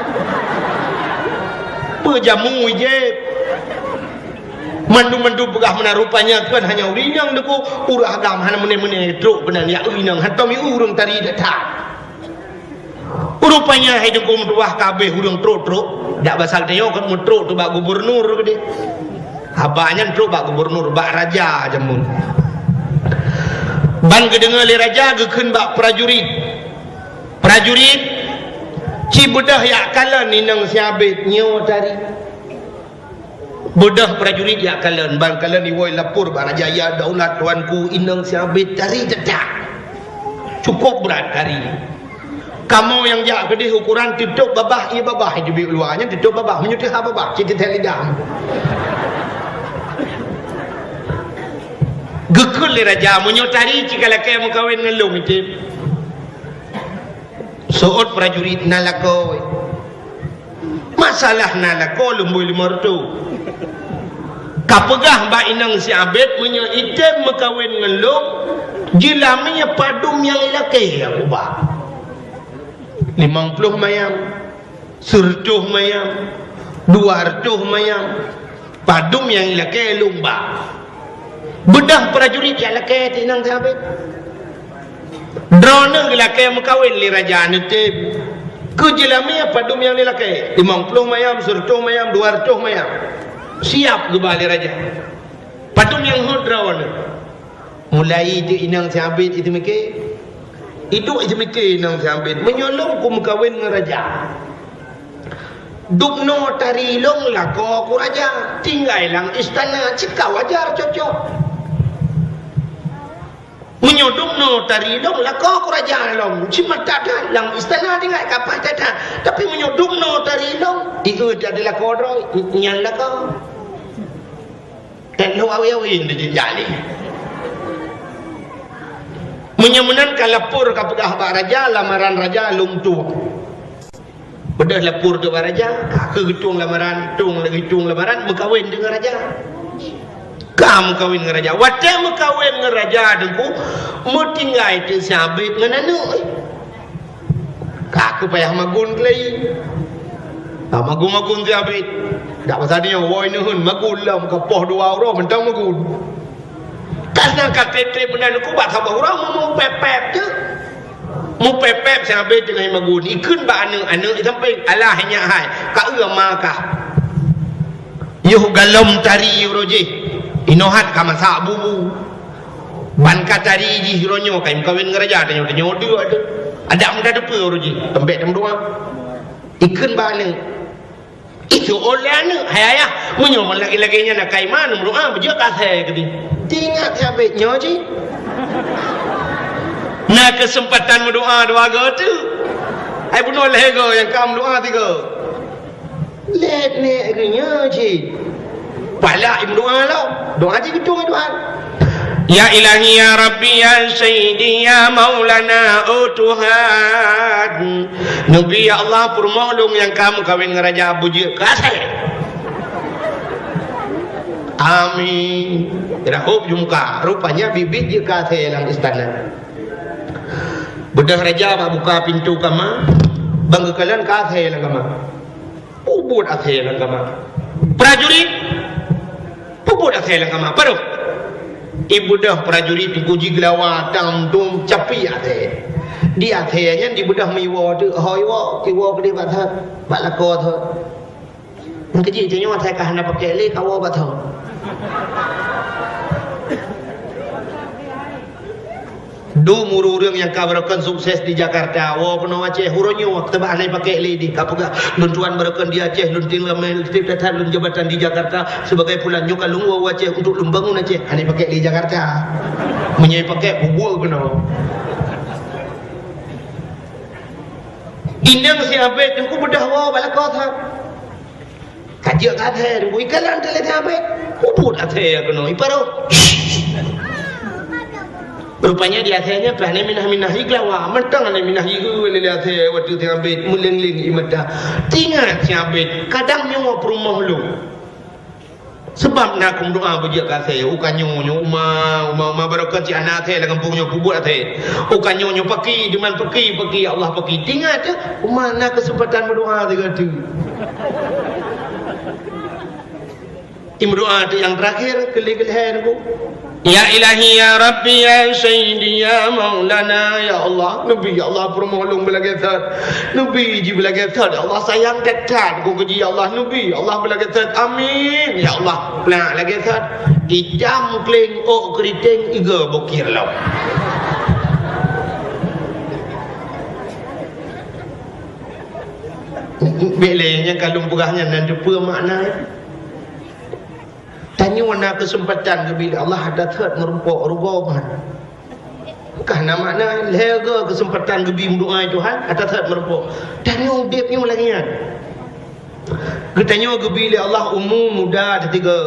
Peujamu ijép. Mandum-mandum peugah meunan, rupanya kon hanya ureueng inong deungon ureueng agam hana meuné-meuné trok keunan, ya ureueng inong, hantom ureueng tari that-that. Rupanya hai Teungku meutuah ka abéh ureueng trok-trok, dak basa geutanyoe kon meutrok teuh bak gubernur keudéh. Haba nyan trok bak gubernur, bak raja jameun. Ban geudeungoe lé raja geukheun bak prajurit. Prajurit, ci beudôh jak kalon inong si Abet nyoe tari. Beudôh prajurit jak kalon, ban kalon iwoe lapor bak raja, "Ya daulat tuanku, inong si Abet tari that-that. Cukup brat tari. Kamoe nyang jak keudéh ukoran teutôb babah, ié babah, ié teubiet luwa nyan teutôb babah, meunyoe teuhah babah, cit teuthèe lidah." Geukheun lé raja, "Meunyoe tari ci ka lakèe meukawen ngon lôn, item." Seuôt prajurit, "Na lakoe." "Masalah na lakoe lôn bri lima reutôh. Ka peugah bak inong si Abet meunyoe item meukawen ngon lôn, jeulamé padum nyang ilakèe aku ba. Limong ploh mayam, seureutôh mayam, dua reutôh mayam, padum nyang ilakèe lôn ba." Beudôh prajurit jak lakèe teuh inong si Abet. Droeneuh geulakèe meukawen lé raja neutem. Keu jeulamé padum nyang lé lakèe? Limong ploh mayam, seureutôh mayam, dua reutôh mayam. Siap geuba lé raja. Padum nyang hot droeneuh? Mulai di inong si Abet itu miké. Iduek itu miké inong si Abet. Meunyoe lôn ku meukawen ngon raja, dubnoe tari lôn lakoe ku raja, tinggai lam istana cit ka wajar cocok. Meunyoe dubnoe tari lôn lakoe ku raja lôn, cit mata that lam istana tinggai ka paih that-that. Tapi meunyoe dubnoe tari lôn, ié that lakoe droe, nyan lakoe. Teuh lôn awe-awe di jih jak lé. Meunyoe meunan ka lapor ka peugah bak raja, lamaran raja lôn tueng. Beudôh lapor teuh bak raja, ka keuh geutueng lamaran, tueng lagèe tueng lamaran, meukawen deungon raja. Ka meukawen ngon raja. Watèe meukawen ngon raja Teungku, meutinggai teuh si Abet ngon aneuk. Ka keuh payah magun keulai. Ka magun-magun si Abet. Dak basa nyoe, woe neuheun magun lom, ka poh dua uroe mantong magun. Ka seunan ka trép-trép meunan Teungku bak saboh uroe meupèp-pèp teuh. Meupèp-pèp si Abet teungoh magun. Ikheun bak aneuk, aneuk di sampéng, "Alah nyak hai, ka eu ma kah. Yoh galom tari uroe jih. Inoe hat ka masak bubu. Ban ka tari jih uroe nyoe ka meukawen ngon raja, tanyoe-tanyoe deuek teuh. Adak meutateupeue uroe jih, teumbèk tameudoa." Ikheun bak aneuk. Itu oleh aneuk, "Hai ayah, meunyoe lagèe-lagèe nyan na kai ma neumeudoa, beujeuet keu asèe keudéh." Teuingat si Abet nyoe cit. Na keuseumpatan meudoa dua goe teuh. Hai bunoe lhèe goe nyang ka meudoa tiga. Lét nèk geuh nyoe cit. Palak imeudoa lom. Doa cit geutueng Tuhan. Ya Ilahi, ya Rabbi, ya Sayyidi, ya Maulana, oh Tuhan. Neubi, ya Allah, peurumoh lôn nyang ka meukawen ngon raja beujeuet keu asèe. Amin. Rahop jumka. Rupanya bit-bit jeuet keu asèe lam istana. Beudôh raja bak buka pintoe kama, ban geukalon keu asèe lam kama. Peubuet asèe lam kama. Prajurit, peubuet asèe lam kama. Padum? Ibeudôh prajurit Teungku jigeulawa tam dum capi asèe. Di asèe nyan dibeudôh meuiwoe teuh, ho iwoe, iwoe keudéh bak thon, bak lakoe thon. Nyang keujeuet tanyoe asai ka hana pakèk lé, kawoe bak thon. Dum ureueng-ureueng nyang ka barokon sukses di Jakarta, woe keunoe Aceh, uroe nyoe teuba hana pakèk lé di ka peugah, "Lôn tuan barokon di Aceh, lôn tinggai lam tieb that-that lôn jabatan di Jakarta sebagai pulan nyoe ka lôn woe u Aceh untuk lôn bangun Aceh." Hana pakèk lé Jakarta. Meunyoe pakèk, peubuet keunoe. Inong si Abet Teungku beudôh woe bak lakoe thon. Ka jeuet keu asèe, Teungku, ikalon teuh lé si Abet. Peubuet asèe keunoe, iparoh. Rupanya di asèe nyan pih hana minah-minah igeulawa. Mantong hana minah ieu lé asèe watèe si Abet meuléng-léng ié mata. Teuingat si Abet, kadang nyoe peurumoh lôn. Sabab na keu meudoa beujeuet keu asèe, u ka nyoe nyoe uma, uma, uma barokon cit hana asèe lam gampông nyoe peubuet asèe. U ka nyoe nyoe paki, diman paki, paki, ya Allah paki. Tingat teuh, uma na keuseumpatan meudoa sigoe teuk. Imeudoa teuh nyang teurakhir, keu lhèe-keu lhèe nyoe. Ya Ilahi, ya Rabbi, ya Sayyidi, ya Maulana, ya Allah, neubi, ya Allah, peurumoh lôn beulagèe that. Neubi jih beulagèe that, ya Allah, sayang that-that keu jih, ya Allah, neubi, ya Allah, beulagèe that. Amin, ya Allah. Plak lagèe that. Ijam kleng ôk keuriteng iga bukir lom. Bèk lé nyang ka lôn peugah nyan nan teupeue makna. Tanyoe na keuseumpatan geubri lé Allah, ata that meurumpok rugoe meuhan. Ka na makna lhèe goe keuseumpatan geubri meudoa Tuhan, ata that meurumpok. Tanyoe udép nyoe lagèe nyan. Geutanyoe geubri lé Allah umu muda sigoe.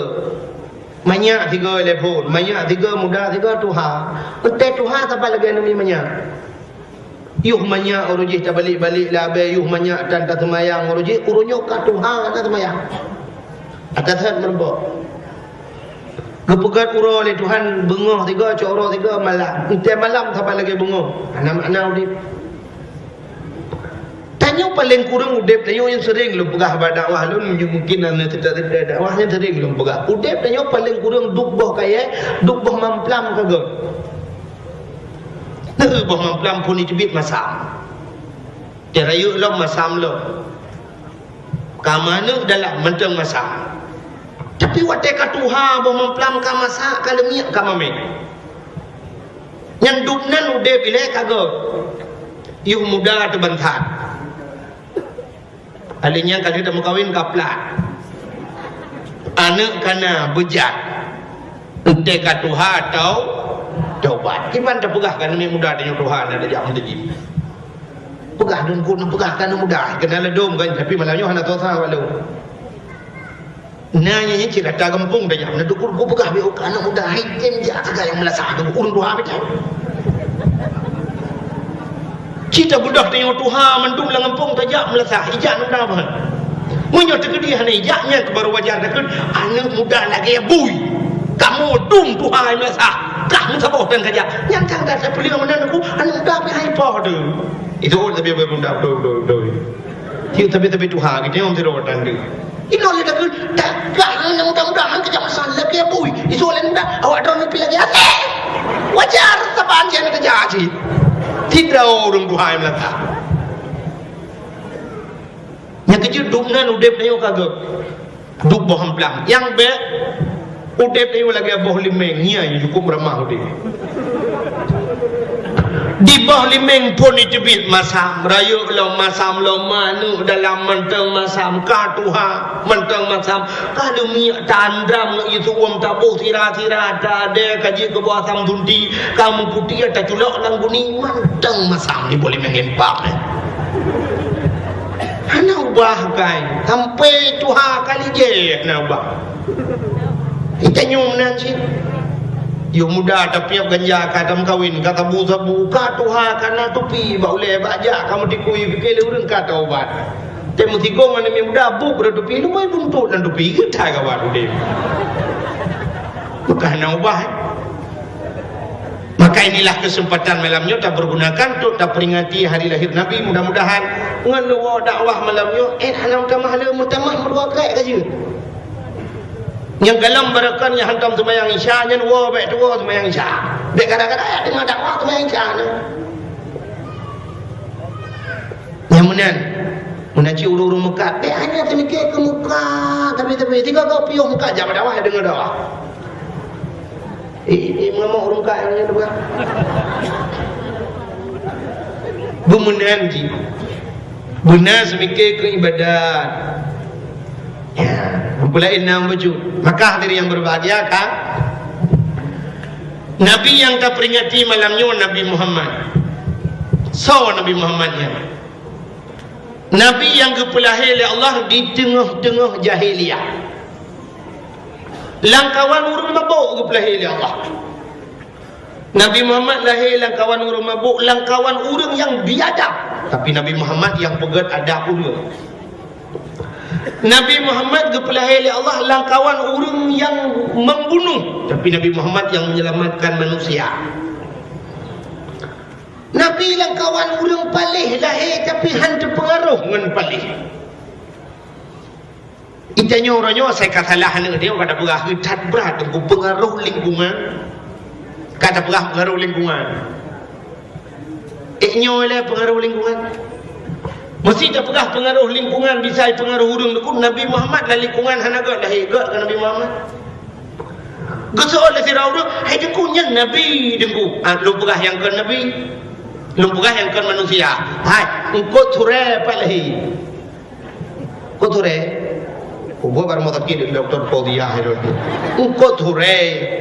Manyak sigoe lé phon, manyak sigoe, muda sigoe, tuha. Entèe tuha saban lagèe nami manyak. Yoh manyak uroe jih tabalek-balek lam abèe, yoh manyak tan taseumayang uroe jih, uroe nyoe ka tuha na seumayang. Ata that meurumpok. Geupeugöt uroe lé Tuhan beungoh sigoe, cok uroe sigoe malam. Entèe malam saban lagèe beungoh. Hana makna udép. Tanyoe paleng kureueng udép tanyoe nyang seuring lôn peugah bak dakwah lôn, mungkin hana teuka-teuka dakwah nyang seuring lôn peugah. Udép tanyoe paleng kureueng duek boh kayèe, duek boh mamplam ka göt. Neu boh mamplam phôn jiteubiet masam. Teuh rayeuk lom masam lom. Ka manök dalam mantong masam. Tapi watèe ka tuha boh mamplam ka masak, ka leumiek, ka mamèh. Nyan duek nan udép ilèe ka göt. Yoh muda teuh ban that. Alèh nyan ka lheueh tameukawen ka plat. Aneuk ka na beujat. Entèe ka tuha atau taubat. Kiban tapeugah keu aneuk muda tanyoe tuha na tajak meuteujih. Peugah dum keu peugah keu aneuk muda, keunan ladôm kan, tapi malam nyoe hana tuha walau. Na nyan cit rata gampông tajak, na dukur ku peugah beu keu aneuk muda, hai tem jak sagai nyang meulasah tu, ureueng tuha beutôi. Cit tabeudôh tanyoe tuha mandum lam gampông tajak meulasah, ijak aneuk muda ban. Meunyoe teukeudi hana ijak, nyan keuh baru wajar takheun aneuk muda lagèe bui. Kamoe dum tuha meulasah, kah meusaboh tan kajak. Nyan tan ka tapeuleueng meunan aku, aneuk muda pih hai poh tu. Itu tapi bunda betul, betul, betul. Yuk tapi, tapi tuha gitu, yang tidak ada. Inoe lé takheun, tagak nyan mudah-mudahan keu jamaah saleueb lagèe bui. Isu laén mudah, awak droeneuh pih lagèe até. Wajar, saban jih na teujaji. Sidroe ureueng tuha nyang meulata. Nyang keujeuet duek nan udép tanyoe ka göt. Duek boh amplam. Nyang bèk, udép tanyoe lagèe boh limeng, nyan cukôp ramah udép. Di boh limeng phôn jiteubiet masam, rayeuk lom masam lom, manök dalam mantong masam, ka tuha mantong masam, ka leumiek ta andram ngon ié su'uem taboh sira-sira, ta adèe ka jeuet keu boh asam sunti, ka meuputéh taculok lam guni, mantong masam di boh limeng impak nyan. Hana ubah kai, sampoe tuha kali jih hana ubah. Kita nyoe meunan cit. Yôh muda tapiep ganja, ka tameukawen, ka sabu-sabu, ka tuha, ka na tupi bak ulèe, bak jak ka meutikui, pike lé ureueng ka taubat. Teuh meusigong aneuk muda, buet rot tupi, lumbôi buntot lam tupi, geutai ka bak udép. Bukan hana ubah, eh. Maka inilah kesempatan malam nyoe tapergunakan untuk taperingati hari lahir Nabi. Mudah-mudahan ngon neuwoe dakwah malam nyoe, eh, hana meutamah le, meutamah meudua krek ka jeuet. Nyang galom barokon nyang hantom seumayang Isya, nyan woe bèk tuwoe seumayang Isya. Bèk kadang-kadang ya deungoe dakwah seumayang Isya nyoe. Nyang meunan, meunan cit ureueng-ureueng meukat, bèk hana teumike keu muka, tapi-tapi tiga kau piôh muka, jak bak dakwah, deungoe dakwah. Eh, eh, eh, mengamuk ureueng meukat nyang nyan, bukan? Beumeunan jih. Beuna seumike keu ibadat. Ya, meupeulaén na beujeuet. Maka hadirin yang berbahagia, kan? Nabi nyang taperingati malam nyoe Nabi Muhammad. Soe Nabi Muhammad nyan? Nabi nyang geupeulahé lé Allah di teungoh-teungoh jahiliyah. Lamkawan ureueng mabök geupeulahé lé Allah. Nabi Muhammad lahé lamkawan ureueng mabök, lamkawan ureueng nyang biadab. Tapi Nabi Muhammad nyang peugöt adab ureueng. Nabi Muhammad geupeulahé lé Allah lamkawan ureuëng nyang membunuh, tapi Nabi Muhammad nyang menyelamatkan manusia. Nabi lamkawan ureuëng paléh lahé, tapi hán teupeungaroh ngon paléh. Itanyoe uroe nyoe asai ka salah aneuk dia, ka tapeugah that brat teungku peungaroh lingkungan. Ka tapeugah peungaroh lingkungan. Eh, nyoe lé peungaroh lingkungan. Meusé tapeugah peungaroh lingkungan, bisa peungaroh ureuëng teungku. Nabi Muhammad lam lingkungan hana gét lahé, gét keu Nabi Muhammad. Geuseuôt lé sidroe ureuëng, "Hai teungku, nyan Nabi teungku." Ah, lôn peugah nyang kon Nabi. Lôn peugah nyang kon manusia. Hai, eungkôt surée pat lahé. Eungkôt surée. Kubu baru mau sakit doktor Fauziah itu. Eungkôt surée.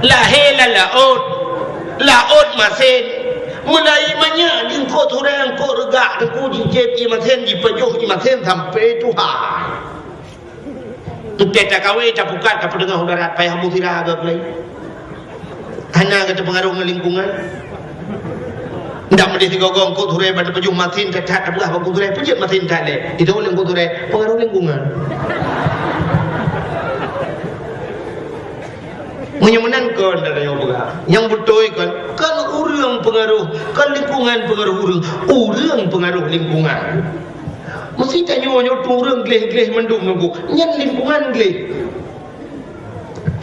Lahé lam laôt. Laôt masen. Mulai manyak di eungkôt surée, eungkôt reugak, teungku jijép ié masen, jipajoh ié masen sampai tuha. Teuntée takawe, tapukat, tapeudeungoh u darat, payah musira geuh lé. Hana geuh teupeungaroh ngon lingkungan. Ndak meudeh sigoe-goe eungkôt surée ban teupajoh masin that-that, tapeugah bak eungkôt surée, "Peujeuet masin that lé." Itu lé eungkôt surée, peungaroh lingkungan. Meunyoe meunan kon, dan nyoe peugah. Nyang beutôi kon, kon ureuëng peungaroh, kon lingkungan peungaroh ureuëng. Ureuëng peungaroh lingkungan. Meusé tanyoe nyoe ureuëng gleh-gleh mandum nunggu, nyan lingkungan gleh.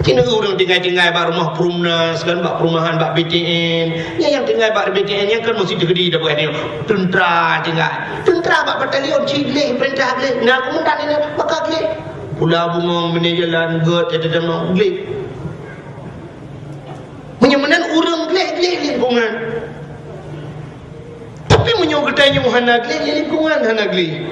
Keuneuk ureuëng tinggai-tinggai bak rumoh Perumnas kan, bak perumahan, bak B T N. Nyan nyang tinggai bak B T N nyan kan meusé teukeudi dah bukan nyoe. Teuntra tinggai. Teuntra bak batalion cit gleh, peurintah gleh. Na komandan nyan maka gleh. Pula bungong, meuneuk jalan, gét, teudeueng gleh. Meunyoe meunan ureuëng gleh-gleh lingkungan. Tapi meunyoe geutanyoe hana gleh, ya lingkungan hana gleh.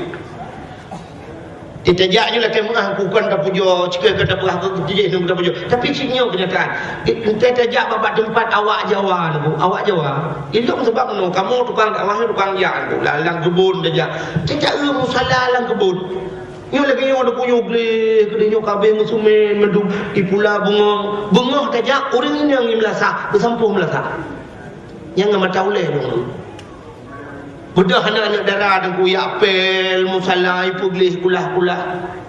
Itajak nyoe lakée meuah, bukan tapujoe, cike ka tapeugah keu tijih nyoe tapujoe. Tapi cit nyoe keunyataan. Itajak bak teumpat awak Jawa nyoe, awak Jawa. Ilong sabab nyoe, kamoe tukang dakwah, tukang jak nyoe, lam, lam keubon tajak. Tajak eu musala lam keubon. Nyoe lagée nyoe ada kuyup gleh, keudeh nyoe kabeh meusumen, mandum ipula beungoh. Beungoh tajak, ureuëng inong i meulasah, beusampôh meulasah. Nyang ngon mata ulée nyoe. Beudôh aneuk-aneuk dara teungku, yak pél, musala, ipeugleh kulah-kulah.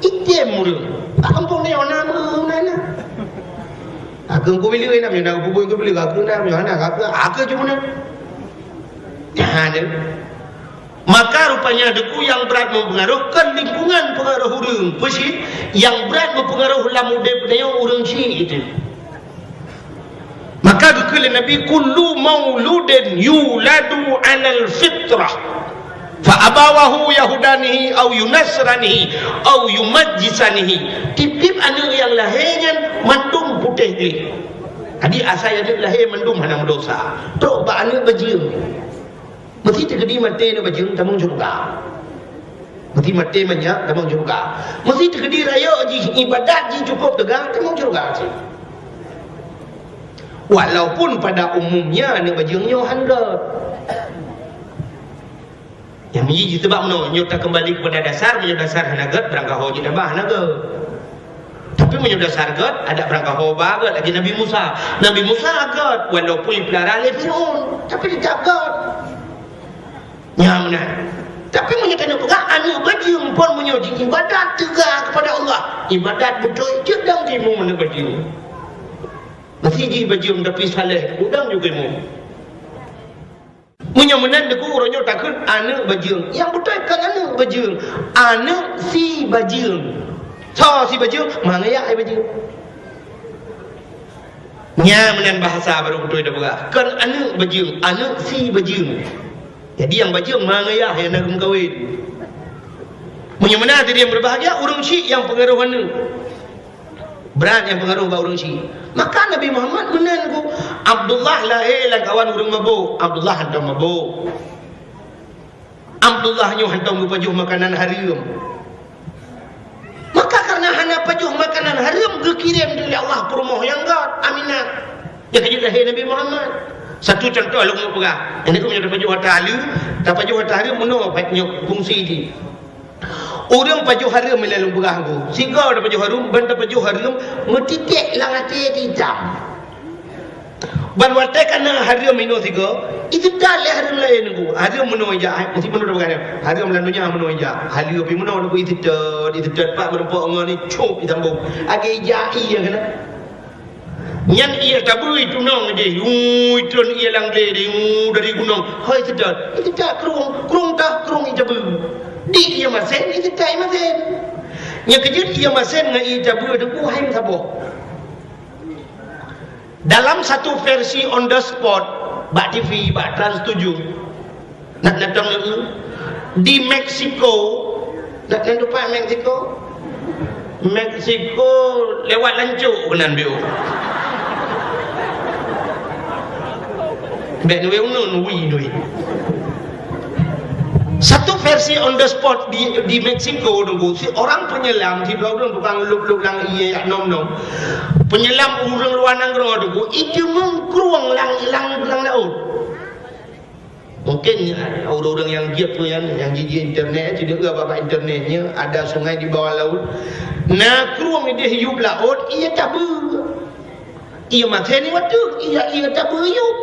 Item ureuëng. Bak kampung nyoe na meunan na. Aku kubileue na, na kubui kubileue, aku na, na, aku, aku cuma na. Nah, tu. Maka rupanya teungku nyang brat meupeungaroh kon lingkungan peungaroh ureuëng. Peue cit? Nyang brat meupeungaroh lam udeb tanyoe ureuëng cit itu. Maka geukheun lé Nabi, "Kullu mauludin yuladu 'alal fitrah, fa abawahu yahudanihi au yunasranihi au yumajjisanihi." Tieb-tieb aneuk nyang lahé nyan mandum putéh gleh. Jadi asai aneuk lahé mandum hana meudosa. Trok bak aneuk bajeueng. Meusé teukeudi maté aneuk bajeueng tamong syeuruga. Meusé maté manyak tamong syeuruga. Meusé teukeudi rayeuk jih, ibadat jih cukup teuga tamong syeuruga cit. Walaupun pada umumnya aneuk bajeueng nyoe han gét. Nyang miji jih sebab meunoe, nyoe takeumbali kepada dasar, meunyoe dasar hana gét, beurangkaho jih tabah hana gét. Tapi meunyoe dasar gét, adak beurangkaho ba gét lagée Nabi Musa. Nabi Musa gét, walaupun ipeulara lé Fir'aun, tapi teutap gét. Nyan meunan. Tapi meunyoe tanyoe peugah aneuk bajeueng pun meunyoe jiibadat teuga kepada Allah, ibadat beutôi jeuet dong timu aneuk bajeueng. Meusé jih bajeueng tapi saleh, udang juga timu. Meunyoe meunan teungku uroe nyoe takheun aneuk bajeueng. Nyang beutôi kon aneuk bajeueng. Aneuk si bajeueng. Soe si bajeueng? Ma ngon yah ai bajeueng. Nyan meunan bahasa baru beutôi tapeugah. Kon aneuk bajeueng, aneuk si bajeueng. Jadi nyang bajeueng ma ngon yah nyang na geumeukawen. Meunyoe meunan tadi nyang berbahagia, ureuëng syiek nyang peungaroh aneuk. Brat nyang peungaroh bak ureuëng syiek. Maka Nabi Muhammad meunan ku Abdullah lahé lam kawan ureuëng mabôk. Abdullah hantom mabôk. Abdullah nyoe hantom geupajoh makanan hareuem. Maka karena hana pajoh makanan hareuem, geukirém lé Allah peurumoh nyang gét, Aminah. Nyang ka jeuet lahé Nabi Muhammad. Satu contoh lôn peugah. Nyang tapajoh ata hareuem, tapajoh ata hareuem meunoe pat nyoe fungsi jih. Ureuëng pajoh hareuem ilée lôn peugah ku. Sigoe tapajoh hareuem, ban tapajoh hareuem meutitek lam até itam. Ban watée ka na hareuem inoe sigoe, Iseutôt lé hareuem laén Teungku. Hareuem meunoe ijak, hai, meusti meunoe teupeugah nyan. Hareuem lam donya meunoe ijak. Haleue pih meunoe Teungku iseutôt, iseutôt pat meurumpok ngon ni, cop itambong. Lagèe ijak ié keunan. Nyan ié tabeue itunong idéh, ui, tron ié lam glé idéh, ui, dari gunong. Hôi iseutôt, iseutôt krueng, krueng tah krueng ié tabeue. Di ié masén, iseutôt ié masén. Nyang keujeuet ié masén ngon ié tabeue Teungku hai meusaboh. Dalam satu versi on the spot, bak T V, bak Trans tujuh, nak datang di Meksiko, nak, nak tupat Meksiko? Meksiko lewat lancok keunan biôh. Bèk nui unun, ui, nui. Satu versi on the spot di, di Meksiko Teungku, si orang penyelam, sidroe ureueng tukang lôb-lôb lam ié yak nom-nom. Penyelam ureueng luwa nanggroe Teungku, iteumeung krueng lam, lam, lam laôt. Mungkin ureueng-ureueng nyang jeuet tu nyan, nyang jijak internet, sidroe bak internet nyan, ada sungai di bawah laut. Na krueng idéh yup laôt, ié tabeue. Ié masén nyoe ateueh, ié, ié tabeue yup.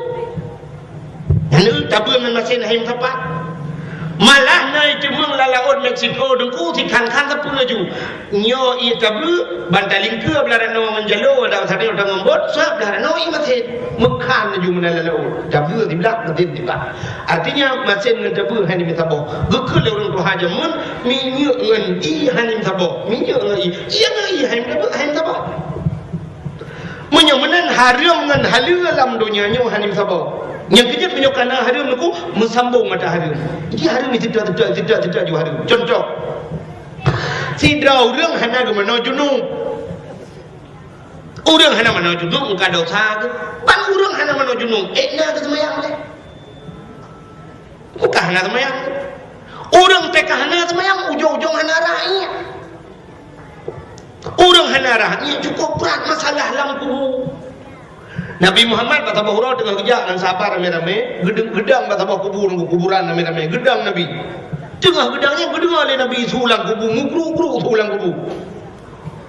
Nyan tabeue ngon masén hai meusapat. Malah na iteumeung lam laôt Meksiko Teungku, sikhan-khan sapeue laju. Nyoe ié tabeue, ban talingkeue blah ranoe ngon jaloe, dan sabe ngon bot, sabab blah ranoe ié masén. Meukhan laju meunan lam laôt. Tabeue siblah, masén siblah. Artinya, masén ngon tabeue hai meusaboh. Geukheun lé ureueng tuha jameun, minyeuk ngon ié hai meusaboh. Minyeuk ngon ié. Ié ngon ié hai meusaboh, hai meusaboh. Meunyoe meunan hareuem ngon haleue lam donya nyoe hana meusaboh. Nyang keujeuet meunyoe kana hareuem Teungku, meusambong mata hareuem. Jadi hareuem iseutôt-seutôt, iseutôt-seutôt ju hareuem. Contoh, sidroe ureueng hana geumanoe junub. Ureueng hana manoe junub ka dosa geuh. Ban ureueng hana manoe junub, ék na geuseumayang lé. Ka hana seumayang. Ureueng teuka hana seumayang, ujong-ujong hana rhah ié. Ureueng hana rhah ié cukôp brat masalah lam kubu. Nabi Muhammad bak saboh uroe teungoh geujak ngon sahabat ramé-ramé, geudang, geudang bak saboh kubu, nunggu kuburan ramé-ramé, geudang Nabi. Teungoh geudang nyan geudeungoe lé Nabi su lam kubu, meugruk-gruk su lam kubu.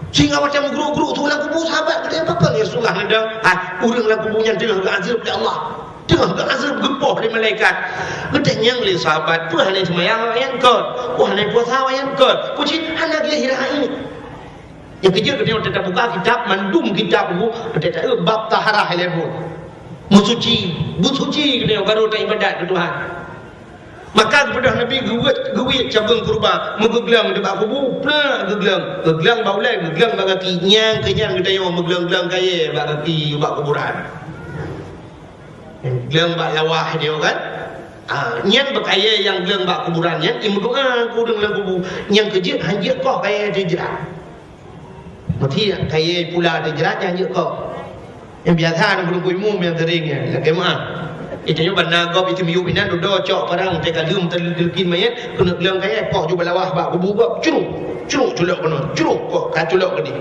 Sehingga watèe meugruk-gruk su lam kubu, sahabat geutanya, "Pakon ya Rasulullah neudang, ha, ureueng lam kubu nyan teungoh geuazeueb lé Allah? Teungoh geuazeueb, geupoh lé malaikat." Geutanyong lé sahabat, "Peue hana seumayang awaknyan kon? Peue hana puasa awaknyan kon? Peue cit hana geulahé rhah ié?" Nyang keujeuet geutanyoe teutap buka kitab, mandum kitab buku, teutap bab taharah ilée buet. Meusuci, beusuci geutanyoe baru taibadat keu Tuhan. Maka geubeudôh Nabi geuwét, geuwiet cabeueng keureuba, meugeugleung di bak kubu, plak geugleung, geugleung bak ulée, geugleung bak gaki, nyang keu nyan geutanyoe meugeuleueng-gleung kayée bak gaki, bak kuburan. Geuleueng bak lawah nyoe kan? Ah, nyan beukayée nyang geuleueng bak kuburan nyan, imeudoá keu ureuëng lam kubu. Nyang keujeuet han jeuet koh kayée teuh jrat. Meuti kayée pula teuh jrat nyang jeuet koh. Nyang biasa na meureumpui mu nyang sering nyan, lakée meuáh. Itu nyoe ban na gob itu miyueb inan dudoe cok parang teuka lheueh teuleukien mayét, keuneuk geuleueng kayée poh ju bak lawah bak kubu gob, cruk, cruk culok keunoe, cruk koh ka culok keudeh.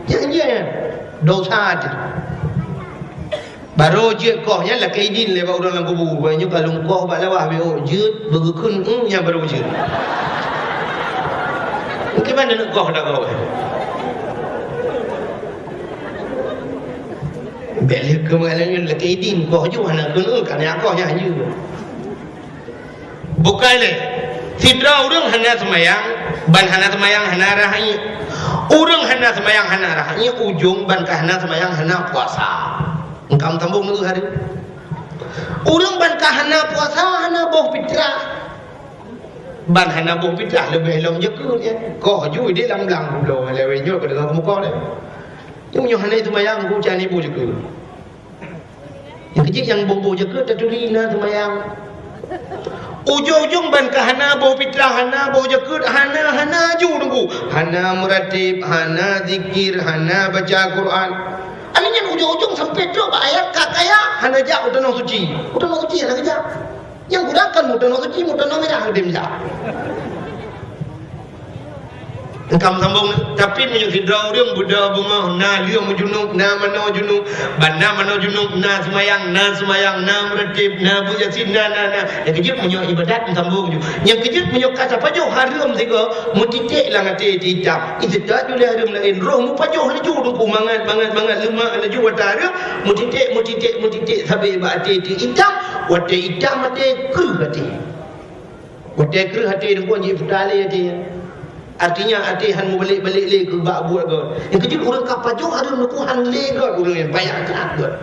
Nyang jeuet nyan. Dosa teuh. Barô jeuet koh nyan lakée idin lé bak ureuëng lam kubu. Bak nyoe ka lôn koh bak lawah beu jeuet, beugeukheun, "Eum, nyan barô jeuet." Mungkin mana neuk koh dak goe. Bèk lé keumalan nyoe lakée idin koh ju hana keuneuk, ka nyan koh nyan jeuet. Bukai lé, sidroe ureuëng hana seumayang, ban hana seumayang hana rhah ié. Ureuëng hana seumayang hana rhah ié, ujong ban ka hana seumayang hana puasa. Engkam tambong ngeue hari. Ureuëng ban ka hana puasa hana boh fitrah. Ban hana boh fitrah leubeh lom jakeuet nyan. Koh ju ideh lam blang bloe lewée nyoe keu deungoe muka lé. Nyoe hana seumayang ku cani boh jakeuet. Nyang keujeuet nyang boh-boh jakeuet taturi na seumayang. Ujong-ujong ban ka hana boh fitrah, hana boh jakeuet, hana, hana ju teungku. Hana meuratéb, hana zikir, hana baca Quran. Ami nyan ujong-ujong sampai trok bak ayat ka kaya, hana jak u tanoh suci. U tanoh suci hana geujak. Nyang kurang kan mu tanoh suci, mu tanoh mirah geudeh jak. Engka meusambông, tapi meunyoe sidroe ureuëng beudôh beungoh, na lheueh meujunub, na manoe junub, ban na manoe junub, na seumayang, na seumayang, na meuratéb, na beuet Yasin, na, na, na. Nyang keujeuet meunyoe iébadat meusambông ju. Nyang keujeuet meunyoe ka tapajoh hareuem sigoe, meutiték lam até itam. Iseutôt ju lé hareuem laén, roh meupajoh laju teungku, mangat, mangat, mangat, leumak laju ata hareuem, meutiték, meutiték, meutiték sabe bak até itam, watée itam até kreueh até. Watée kreueh até teungku, jih puta lé até. Artinya até han meubalek-balek lé keu bak buet gét. Nyang keujeuet ureuëng ka pajoh hareuem teungku han lé gét ureuëng nyan, payah that gét.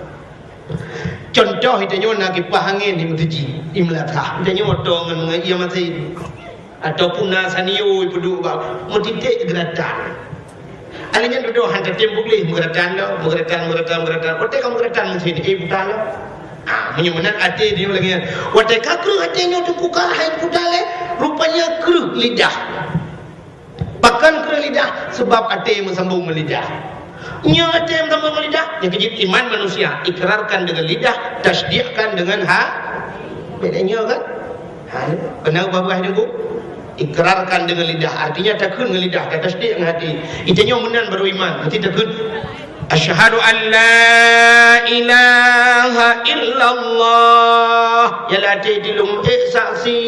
Cuntoh, geutanyoe na kipah angén di meuseujid, di meulasah. Geutanyoe tô ngon, ngon ié masin. Ataupun na sanio ipeuduek bak, meutiték geuratan. Akhé nyan dudoe han tatem puléh, meugeuratan lom, meugeuratan, meugeuratan, meugeuratan. Watée ka meugeuratan meusti iputa lom. Ah, meunyoe meunan até di lagée nyan. Watée ka kreueh até nyoe teungku ka hai iputa lé, rupanya kreueh lidah. Pakon kreueh lidah? Sebab até meusambông ngon lidah. Nyoe até meusambông ngon lidah, nyang keujeuet iman manusia, ikrarkan dengan lidah, tasdiqkan dengan ha-, beda nyoe kan? Ha, keunan bah-bah teungku. Ikrarkan dengan lidah, artinya takheun ngon lidah, tatasdiq ngon até. Geutanyoe meunan baru iman, meusti takheun, "Asyhadu an la ilaha illallah." Nyang lam até lôn ék saksi,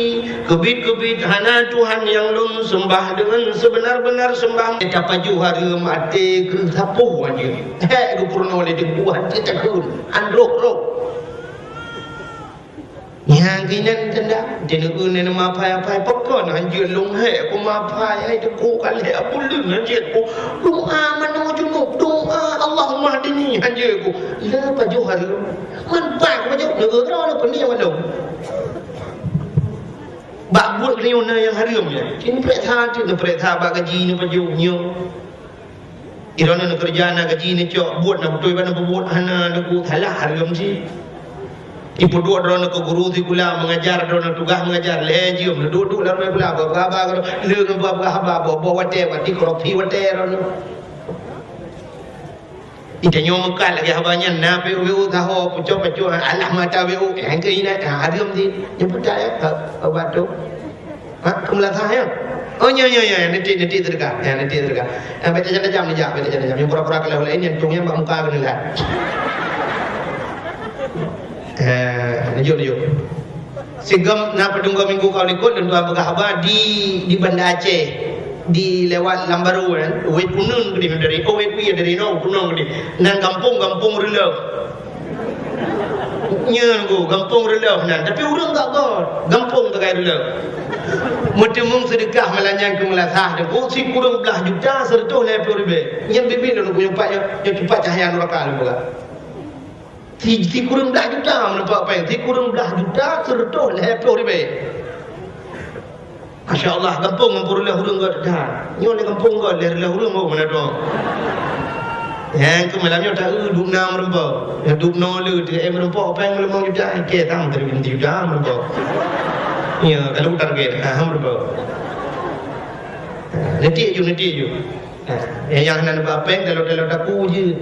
keubiet-keubiet hana Tuhan nyang lôn seumbah deungon seubeuna-beuna seumbah. Tapajoh hareuem até kreueh sapeue anjeut. Hék geupeurunoe lé teungku, até takheun, han roh-roh. Nyang keunan tanda, di negeri ni nama apai-apai, pakon anjeut lôn hék ku mapai, hai teungku ka lhée buleuen anjeut ku. Doa manoe junub, doa Allahumma hdini anjeut ku. Lé pajoh hareuem. Man pat pajoh, negeri droe lôn peunding wan lôn. Bak buet geutanyoe na nyang hareuem nyan. Cit neupareksa, cit neupareksa bak gaji neupajoh nyoe. Droeneuh neukeureuja na gaji neucok, buet na beutôi ban neupeubuet hana neuku, salah hareuem cit. Ipeuduek droeneuh keu guru sikula meungajar, droeneuh tugaih meungajar, lhée jeuem neuduek-duek lam rumoh sikula, bak haba, lé ngon bak haba, boh-boh watée, bak korupsi watée droeneuh. Geutanyoe meukat lagée haba nyan, na W O, W O saho, pucok-pucok, alah mata W O, nyang keu inan, ha, hareuem cit. Nyoe peugah ya, ha, obat tu. Ha, keu meulasah ya? Oh, nyoe, nyoe, nyoe, neutik, neutik seudeukah. Ya, neutik seudeukah. Ya, bèk tajam-tajam neujak, bèk tajam-tajam. Nyang pura-pura keu lawan laén, nyang tueng nyan bak muka keuneuk that. Eh, neujok, neujok. Sigom na padum dua minggu ka likot, lôn tuan peugah haba di, di Banda Aceh, di lewat Lambaru kan, Wet Puneun keudéh dari, oh, Wet Pui dari no, Puneun keudéh. Nan gampông, gampông Reuleuh. Nyan ku, gampông Reuleuh nan, tapi ureueng gak got, gampông tagai Reuleuh. Meuteumeung seudeukah malam nyan keu meulasah, ku sikureueng blaih juta seureutôh lhèe plôh ribèe. Nyan bibi lôn ku nyoe pat, nyoe cupat cahya nuraka lôn peugah. Si, sikureueng blaih juta meunumpak péng, sikureueng blaih juta seureutôh lhèe plôh ribèe. Masya Allah, gampông ngon peureulèe ureueng gèt that. Nyoe lé gampông gèt lhèe ureueng, oh, meunan dong. Nyang keu malam nyoe ta-eu dum na meurumpok. Dum noe le teu meurumpok péng limong juta, oke, tam teurimong juta meurumpok. Ya, kalau target, ha, meurumpok. Ha, netik ju, netik ju. Ha, nyang hana neuba péng, dalam-dalam daku je.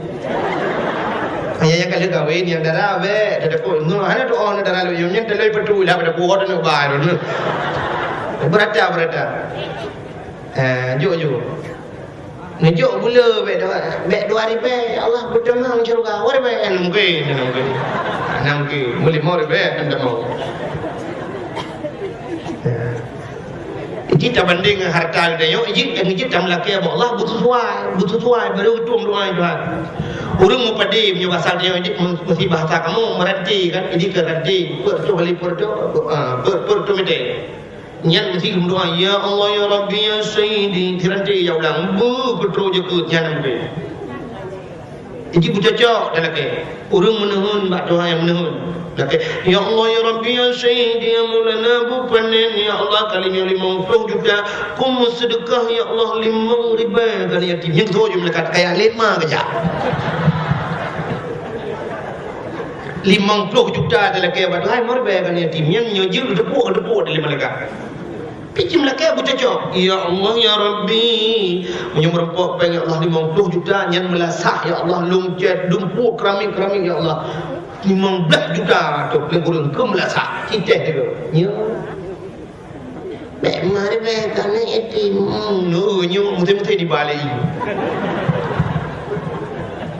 Nyang, nyang ka lheueh kawin, nyang dara bèk, daku. Nyoe hana tu'oh na dara lôn, nyan teuh lôn peutu lah pada kuhot neuba tu. Beurata, beurata. Ha, jok, jok. Neujok gula bèk dua, bèk dua ribèe, ya Allah, peutamong syeuruga. Dua ribèe, hana mungken, hana mungken. Hana mungken. Meulimong ribèe, hana mungken. Ha. Jih tabandéng ngon hareuta geutanyoe, jih, jih tameulakèe bak Allah beuseusuai, beuseusuai, barô geutueng doa Tuhan. Ureueng meupadé meunyoe basa tanyoe jih, meusti bahasa kamoe, meuranté kan, jih keu ranté, peuet reutôh kali peuet reutôh, ah, peuet, peuet reutôh mètè. Nyan meusti geumeudoa, "Ya Allah, ya Rabbi, ya Sayyidi," siranté ya ulang, beu peuet reutôh jakeuet, nyan meusti. Jadi beucocok talakèe. Ureueng meuneuheun bak Tuhan nyang meuneuheun. Lakèe, "Ya Allah, ya Rabbi, ya Sayyidi, ya Maulana, beu panen, ya Allah, kali nyoe limong ploh juta, ku meuseudeukah, ya Allah, limong ribèe kali yatim." Nyang tu je malaikat kaya lima keujak. Limong ploh juta talakèe bak Tuhan, limong ribèe kali yatim. Nyang nyoe jeuet teupuk, teupuk dari malaikat. Pih jih meulakèe beucocok, "Ya Allah, ya Rabbi, meunyoe meurumpok péng, ya Allah, limong ploh juta, nyan meulasah, ya Allah, lôn cèt, lôn puk keramik-keramik, ya Allah. Limong blah juta tu lé ureueng keu meulasah, citèh tu." Ya. Bèk maribèe keuneuk yatim. Hmm, nyoe, nyoe meuté-meuté dibalei.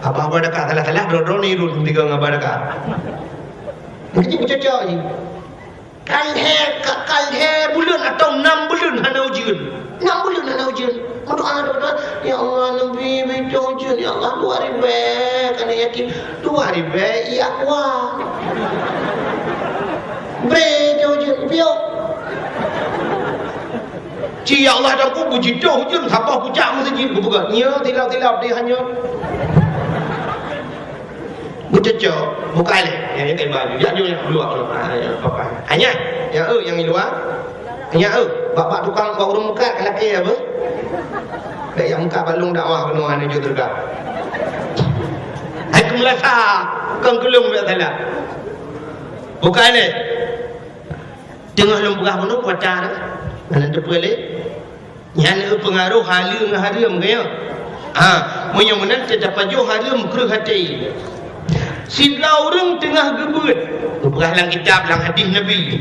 Abah-abah dakah salah-salah, droe-droe ni rot tiga ngon abah dakah. Meusti kucocok jih. Ka lhèe, ka, ka lhèe buleuen atau nam buleuen hana ujeuen. Nam buleuen hana ujeuen. Meudoa, doa, doa, "Ya Allah, neubi, bi toh ujeuen, ya Allah, dua ribèe keuneuk yatim." Dua ribèe, iya kuah. Bri toh ujeuen, piôh. Ci, "Ya Allah, dan ku bujitoh ujeuen, saboh pucak meuseujid," kupeugah. Nyoe tilap-tilap di hanyot. Beucocok, bukai lé. Nyang nyan baju. Jak jôk nyang luwa. Ah, ya, apa-apa. Ah, nyan. Nyang, eh, nyang di luwa. Nyang, eh, bak-bak tukang, bak ureueng meukat ka lakèe apa? Bèk nyang meukat bak lôn dakwah keunoe hana jeuet teuka. Hai keumeulasa, kon keu lôn bèk salah. Bukai lé. Teungoh lôn peugah bunoe kuasa teuh. Hana teupeue lé. Nyan eu peungaroh haleue ngon hareuem, ka nyo? Ha, meunyoe meunan teuh tapajoh hareuem kreueh até. Sidroe ureueng teungoh geubeuet, geupeugah lam kitab, lam hadih Nabi.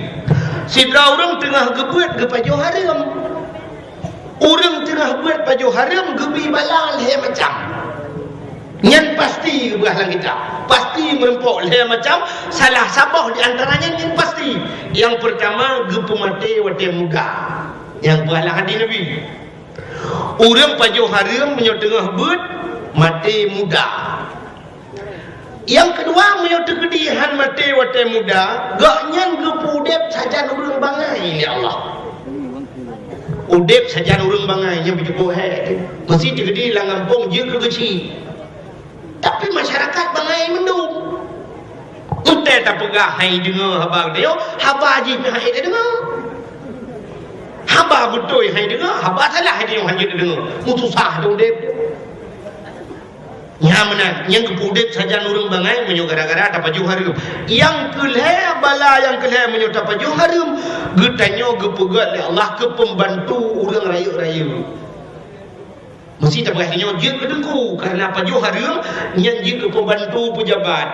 Sidroe ureueng teungoh geubeuet geupajoh hareuem. Ureueng teungoh beuet pajoh hareuem geubi bala lhèe macam. Nyan pasti geupeugah lam kitab. Pasti meurumpok lhèe macam, salah saboh di antara nyan nyan pasti. Nyang peurtama, geupeumaté watèe muda. Nyang geupeugah lam hadih Nabi. Ureueng pajoh hareuem meunyoe teungoh beuet, maté muda. Nyang keudua, meunyoe teukeudi han maté watèe muda, gobnyan geupeuudép sajan ureueng bangai lé Allah. Udép sajan ureueng bangai, nyan beujeuet hék. Meusti teukeudi lam gampông jeuet keu geuchik. Tapi masyarakat bangai mandum. Entah tapeugah hai deungoe haba geutanyoe, haba jih pih hai tadeungoe. Haba beutôi hai deungoe, haba salah hai tanyoe hana jeuet tadeungoe. Meususah teuh udép. Nyan meunan, nyang geupeuudép sajan ureueng bangai meunyoe gara-gara tapajoh hareuem. Nyang keulhèe, bala nyang keulhèe meunyoe tapajoh hareuem, geutanyoe geupeugöt lé Allah keu peumbantu ureueng rayeuk-rayeuk. Meusti tapeugah tanyoe jeuet keu teungku, kareuna pajoh hareuem nyan jeuet keu peumbantu peujabat.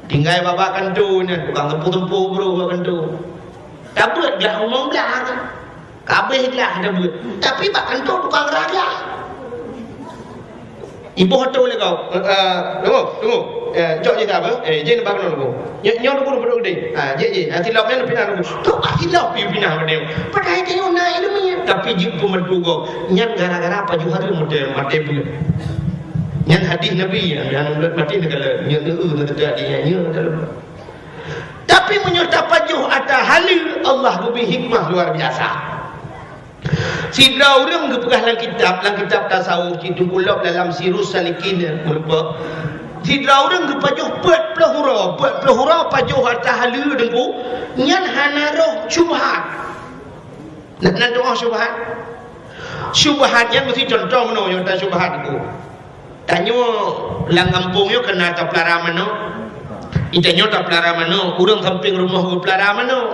Tinggai bak-bak kantô nyan, tukang teumpo-teumpo brôh bak kantô. Tabeuet glah limong blah kan. Ka abéh glah tabeuet. Tapi bak kantô tukang rah glah. Iboh atô lé gob. Eh, eh, tunggu, tunggu. Eh, cok jih ka apa? Eh, jih bak keunoe tunggu. Nyoe, nyoe tunggu, tunggu, tunggu deh. Ha, jih, jih. Ha, silop nyan pinah tunggu. Tu, ah, silop pi pinah pada. Padahai tanyoe na ileumèe, tapi jeuet peumeuntu gob. Nyan gara-gara pajoh hareuem maté, maté beuet. Nyan hadih Nabi, nyan, nyan maté neukalon, nyan, nyan, nyan, nyan, nyan, nyan, nyan. Tapi meunyoe tapajoh ata haleue, Allah geubri hikmah luar biasa. Sidroe ureueng geupeugah lam kitab, lam kitab tasawuf, cit teukulop dalam Sirus Salikin, meurumpok. Sidroe ureueng geupajoh peuet ploh uroe, peuet ploh uroe pajoh ata haleue teungku, nyan hana roh syubhat. Nah, na tu'oh syubhat. Syubhat nyan meusti contoh meunoe nyang tasyubhat teungku. Tanyoe lam gampông nyoe kana tapeulara manok. Di tanyoe tapeulara manok, ureueng sampéng rumoh geupeulara manok.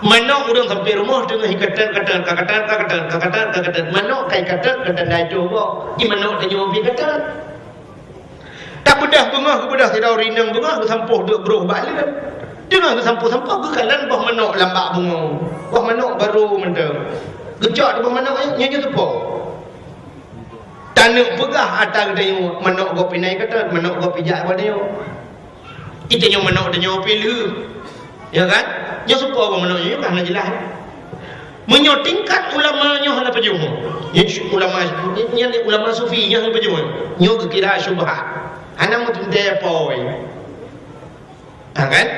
Manok ureueng sampéng rumoh teungoh ikatet-katet, ka katet, ka katet, ka katet, ka katet. Manok ka ikatet, ka tanda itu boh. Di manok tanyoe pih katet. Tabeudôh beungoh, geubeudôh sidroe rineueng beungoh, geusampôh duek broh bak leuen. Teungoh geusampôh-sampôh, geukalon boh manok lam bak beungoh. Boh manok barô mantong. Geucok di boh manok nyan, nyan, nyan teupo. Taneuk peugah ata geutanyoe, manok gob pih na ikatet, manok gob pih jak bak tanyoe. Di tanyoe manok tanyoe pih lheueh. Ya kan? Nyoe soe po manok nyoe, nyoe ka hana jeulaih. Meunyoe tingkat ulama nyoe hana pajoh. Nyoe ulama, nyan ulama sufi nyoe hana pajoh. Nyoe geukira syubhat. Hana meuteuntèe poi. Ha kan?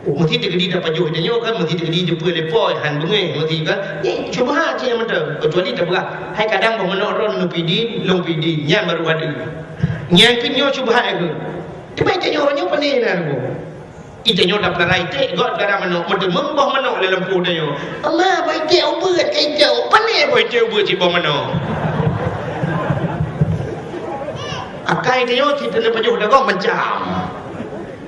Meusti teukeudi tapajoh tanyoe kan, meusti teukeudi teupeue lé poi, han beungéh, meusti kan? Nyan syubhat cit nyang mantong. Keucuali tapeugah, hai kadang boh manok droe neupie di, lôn pie di, nyan baru ada. Nyan keuh nyoe syubhat keuh. Teuma tanyoe nyoe pane na lôn. Di tanyoe tapeulara iték, gob tapeulara manok, meuteumeung boh manok lam lampôh tanyoe. Allah, boh iték ubeuet ka iték, pane boh iték ubeuet cit boh manok. Akai tanyoe cit taneuk pajoh dagoe macam.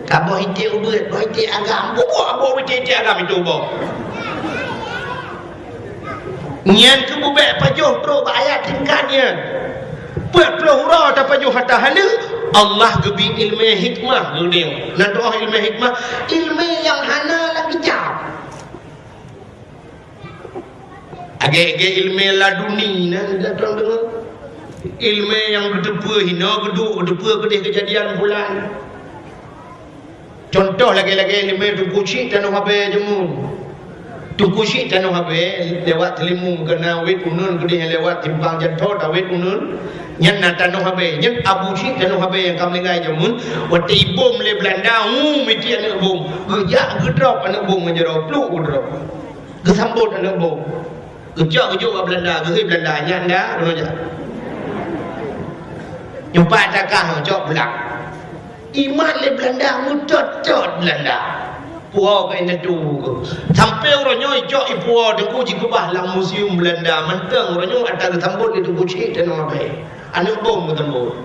Ka boh iték ubeuet, boh iték agam, bubuak boh iték-iték agam itu boh. Nyan keuh bubèk pajoh trok bak ayat tingkat nyan. Peuet ploh uroe tapajoh ata haleue, Allah geubri ileumèe hikmah geuneuk. Na tu'oh ileumèe hikmah, ileumèe nyang hana lam kitab. Lagèe-lagèe ileumèe laduni na, dah tuan deungö. Ileumèe nyang geuteupeue hinoe, geuduek geuteupeue keudeh keujadian bulan. Cuntoh lagèe-lagèe ileumèe Teungku Chik Tanoh Abèe jameun. Teungku Chik Tanoh Abèe lewat Teulimu, keunan wet uneun keudeh lewat simpang jalan tol, wet uneun. Nyan na Tanoh Abèe, nyan Abu Chik Tanoh Abèe nyang ka meuninggai jameun. Watèe ibom lé Beulanda, hu, meuti aneuk bom. Geujak geudrop aneuk bom ngon jaroe, pluk geudrop. Geusambot aneuk bom. Geucok geujok bak Beulanda, geuhôi Beulanda, nyan dah, keunoe jak. Nyoe pat takah, cok pulang. Imat lé Beulanda, meutot-tot Beulanda. Puwoe keu indatu. Sampoe uroe nyoe icok ipuwoe Teungku jikeubah lam museum Beulanda. Mantong uroe nyoe atra geusambot lé Teungku Chik Tanoh Abèe. Aneuk bom geusambot.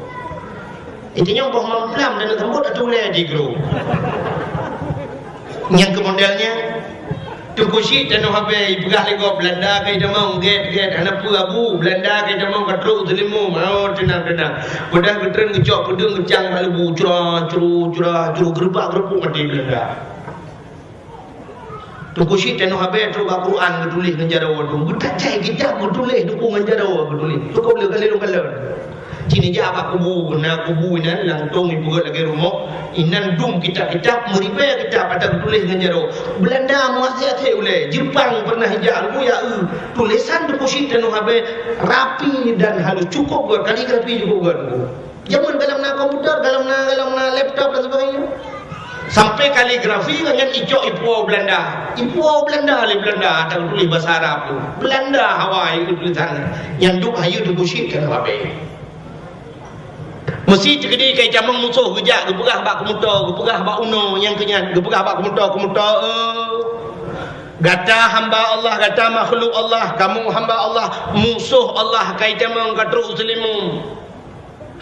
Itu nyoe boh mamplam dan geusambot atulèe di gru. Nyang keu model nyan. Teungku Chik Tanoh Abèe ipeugah lé gob Beulanda ka itamong gèt-gèt, hana peue Abu, Beulanda ka itamong ka trok Teulimu, oh, teunang-teunang. Padahai geutreun geucok peudeueng geucang bak leubu, cura, curu, cura, curu, geureubak-geureubuk maté Beulanda. Teungku Chik Tanoh Abèe trok bak Quran geutuléh ngon jaroe tu. Geutajai kitab geutuléh, Teungku, ngon jaroe geutuléh. Cukôp lé kalon-kalon. Cit neujak bak kubu, na kubu inan, langsông ipeugöt lagèe rumoh. Inan dum kitab-kitab, meuribèe kitab ata geutuléh ngon jaroe. Beulanda meuaséh-aséh ulèe, Jeupang pernah ijak, Teungku, ya, eu. Tulésan Teungku Chik Tanoh Abèe rapi dan halus, cukôp göt, kaligrafi cukôp göt, Teungku. Jameun gohlom na komputer, gohlom na, gohlom na laptop dan sebagainya. Sampai kaligrafi nyan icok ipuwoe Beulanda. Ipuwoe Beulanda lé Beulanda, ata geutuléh basa Arab tu. Beulanda hawa tulésan nyan. Nyan duek hayeue Teungku Chik Tanoh Abèe. Meusi teukeudi ka itamong musoh geujak geupeugah bak keumoto, geupeugah bak unoe nyang keu nyan, geupeugah bak keumoto, keumoto, eh, gata hamba Allah, gata makhluk Allah, kamoe hamba Allah, musoh Allah ka itamong ka trok u Teulimu.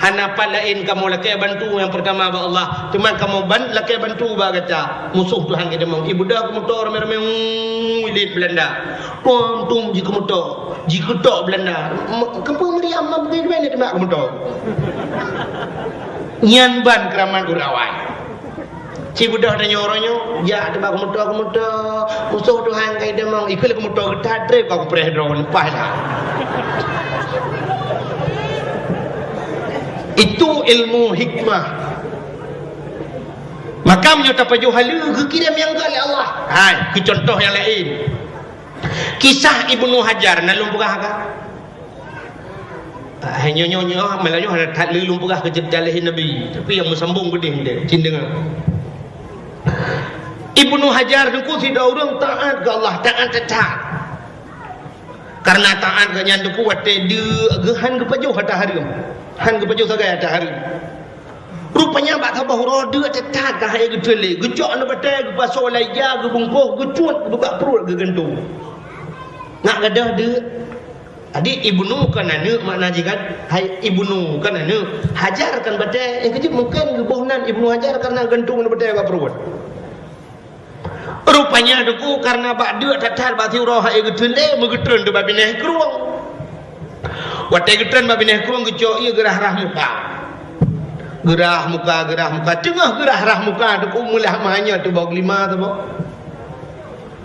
Hana pat laén kamoe lakèe bantu nyang peurtama bak Allah, teuma kamoe ban-, lakèe bantu bak gata. Musoh Tuhan ka itamong. Ibeudôh keumoto ramé-ramé, uu, ilét Beulanda. Tum-tum jikeumoto, jikeutok Beulanda. M-, keupeue meuriam ma beugèt-beugèt nibak keumoto. Nyan ban keuramat ureueng awai. Ci beudôh tanyoe uroe nyoe, jak teuba keumoto-keumoto, musoh Tuhan ka itamong, ikheun lé keumoto geutat trép ka kupreh droe leupah dah. Itu ilmu hikmah. Maka meunyoe tapajoh haleue geukirém nyang gèt lé Allah. Hai, keu contoh nyang laén. Kisah Ibnu Hajar na lôn peugah ka. Ah, nyoe, nyoe, nyoe, malam nyoe hana that lé lôn peugah keu ceurita lahé Nabi, tapi nyang meusambông keudéh ndeh, cit deungö. Ibnu Hajar Teungku sidroe ureueng taat keu Allah, taat that-that. Kareuna taat geuh nyan Teungku watèe deuk geuh hán geupajoh ata hareuem. Hán geupajoh sagai ata hareuem. Rupanya bak saboh uroe deuk that-that ka han geutreun lé, geucok aneuk batèe, geupasoe lam ija, geubungkôh, geucut, geubeuet bak pruet, geugantung. Ngat gadôh deuk. Jadi, Ibnu kon aneuk makna jih kan? Hai, Ibnu kon aneuk. Hajar kon batèe. Nyang keujeuet mungken geuboh nan Ibnu Hajar kareuna geugantung batèe bak pruet. Rupanya Teungku kareuna bak deuk that-that bak siuroe han geutreun lé, meugeutreun teuk bak binéh krueng. Watèe geutreun bak binéh krueng geucok ié geurah-rah muka. Geurah muka, geurah muka. Teungoh geurah-rah muka Teungku meulah meuhanyot teuh boh geulima saboh.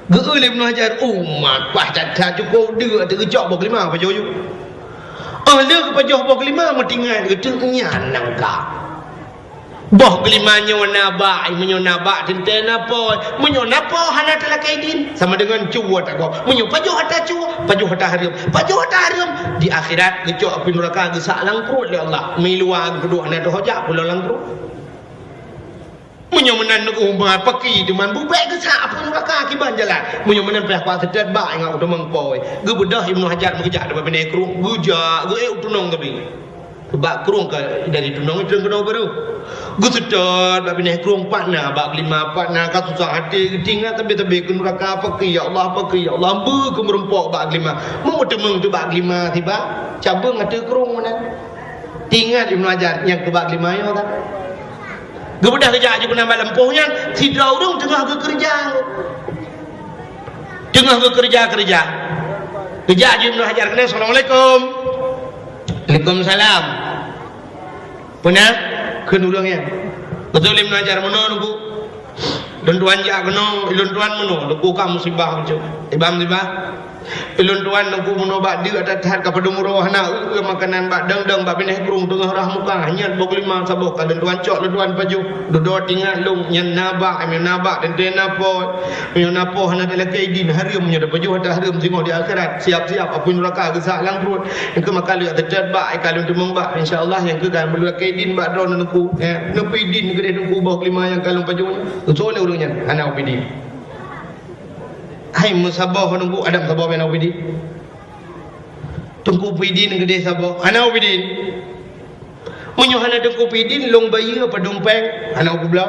Geu-eu lé Ibnu Hajar, umat paih that-that cukôp deuk teuh geucok boh geulima pajoh ju. Óh lheueh geupajoh boh geulima meutinggai geuteuk nyan nangka. Boh geulima nyoe na bak, meunyoe na bak teuntèe na po, meunyoe na po hana talakèe idin, sama deungon cue tagob. Meunyoe pajoh ata cue, pajoh ata hareuem, pajoh ata hareuem, di akhirat geucok apui nuraka geusak lam pruet lé Allah. Meuiluwa geupeuduek hana teuhojak pulo lam pruet. Meunyoe meunan umat paki teuma bubek geusak apui nuraka kiban jalan. Meunyoe meunan payah kuat seutôt bak ingat u teumong poi. Geubeudôh Ibnu Hajar meugeujak teuma binéh krueng, geujak geuék u tunong geubi. Bak krueng ka dari tunong itu keunoe baru. Geuseutôt bak binéh krueng pat na, bak geulima pat na, ka susah até geutingat sabé-sabé keu nuraka paki, ya Allah, paki, ya Allah, beu keu meurumpok bak geulima. Meumeuteumong teuh bak geulima siba, cabeueng ateueh krueng meunan. Tingat Ibnu Hajar nyang keu bak geulima nyoe ka. Geubeudôh geujak jih keunan bak lampôh nyan, sidroe ureueng teungoh geukeureuja. Teungoh geukeureuja-keureuja. Geujak jih Ibnu Hajar keunan, "Assalamualaikum." "Waalaikumsalam." "Peue na?" kheun ureueng nyan. Geutanyong lé Ibnu Hajar, "Meunoe, Teungku. Lôn tuan jak keunoe, lôn tuan meunoe, Teungku, ka musibah bacut." "Ibam musibah?" Ulôn tuan Teungku bunoe bak deuk that-that ka padum uroe hana eu-eu makanan bak dong-dong bak binéh krueng teungoh rhah muka, nyan boh glima saboh ka lôn tuan cok lôn tuan pajoh. Dudoe teuingat lôn nyan na bak, meunyoe na bak teuntèe na po. Meunyoe na po hana talakèe idin, hareuem meunyoe tapajoh ata hareuem singoh di akhirat. Siap-siap apui nuraka geusak lam pruet. Engkeu maka lôn teutôt bak, ka lôn teumeung bak. Insya Allah nyang keu ka meulakèe idin bak droeneuh Teungku. Eh, neupeu idin keudéh Teungku boh glima nyang ka lôn pajoh nyan. Soe lé ureueng nyan? Hana upeu idin. Hai meusaboh Teungku, adak meusaboh bèk na upeu idin. Teungku peuidin keudéh saboh, hana upeu idin. Meunyoe hana Teungku peuidin, lôn bayeue padum pèng, hana upeu bloe.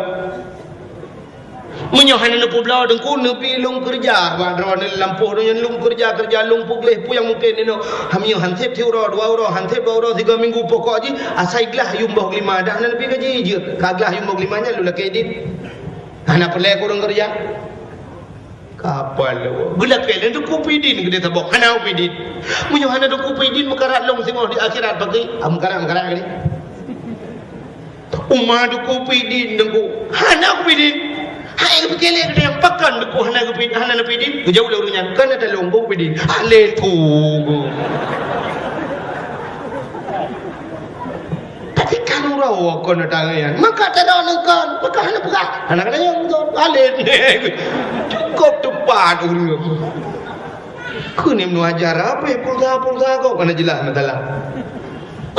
Meunyoe hana neupeu bloe Teungku, neubi lôn keureuja bak droeneuh lampôh donya lôn keureuja-keureuja lôn peugleh peue nyang mungken inoe. Meunyoe han sép siuroe dua uroe, han sép dua uroe sigoe minggu, pokok jih asai glah yuem boh glima, dak hana neubi gaji jeuet. Ka glah yuem boh glima nyan lôn lakèe idin. Hana peureulèe keu ureueng keureuja. Kapal lôn. Geulakèe lôn Teungku peuidin keudéh saboh, hana upeu idin. Meunyoe hana Teungku peuidin, meukarat lôn singoh di akhirat paki. Ah, meukarat, meukarat keudéh. Uma Teungku peuidin Teungku. Hana upeu idin. Hai geupike lé keudéh pakon Teungku hana geupeu-, hana neupeu idin. Geujaweueb lé ureueng nyan, "Kon ata lôn boh peuidin." Alé Teungku. Tapi kan uroe kon datang nyan. Maka tadong kon, maka hana peugah. Hana kena nyang kon. Alet. Cukup tepat ureueng. Keuneuk meuajar apa pulsa-pulsa kok hana jeulaih masalah.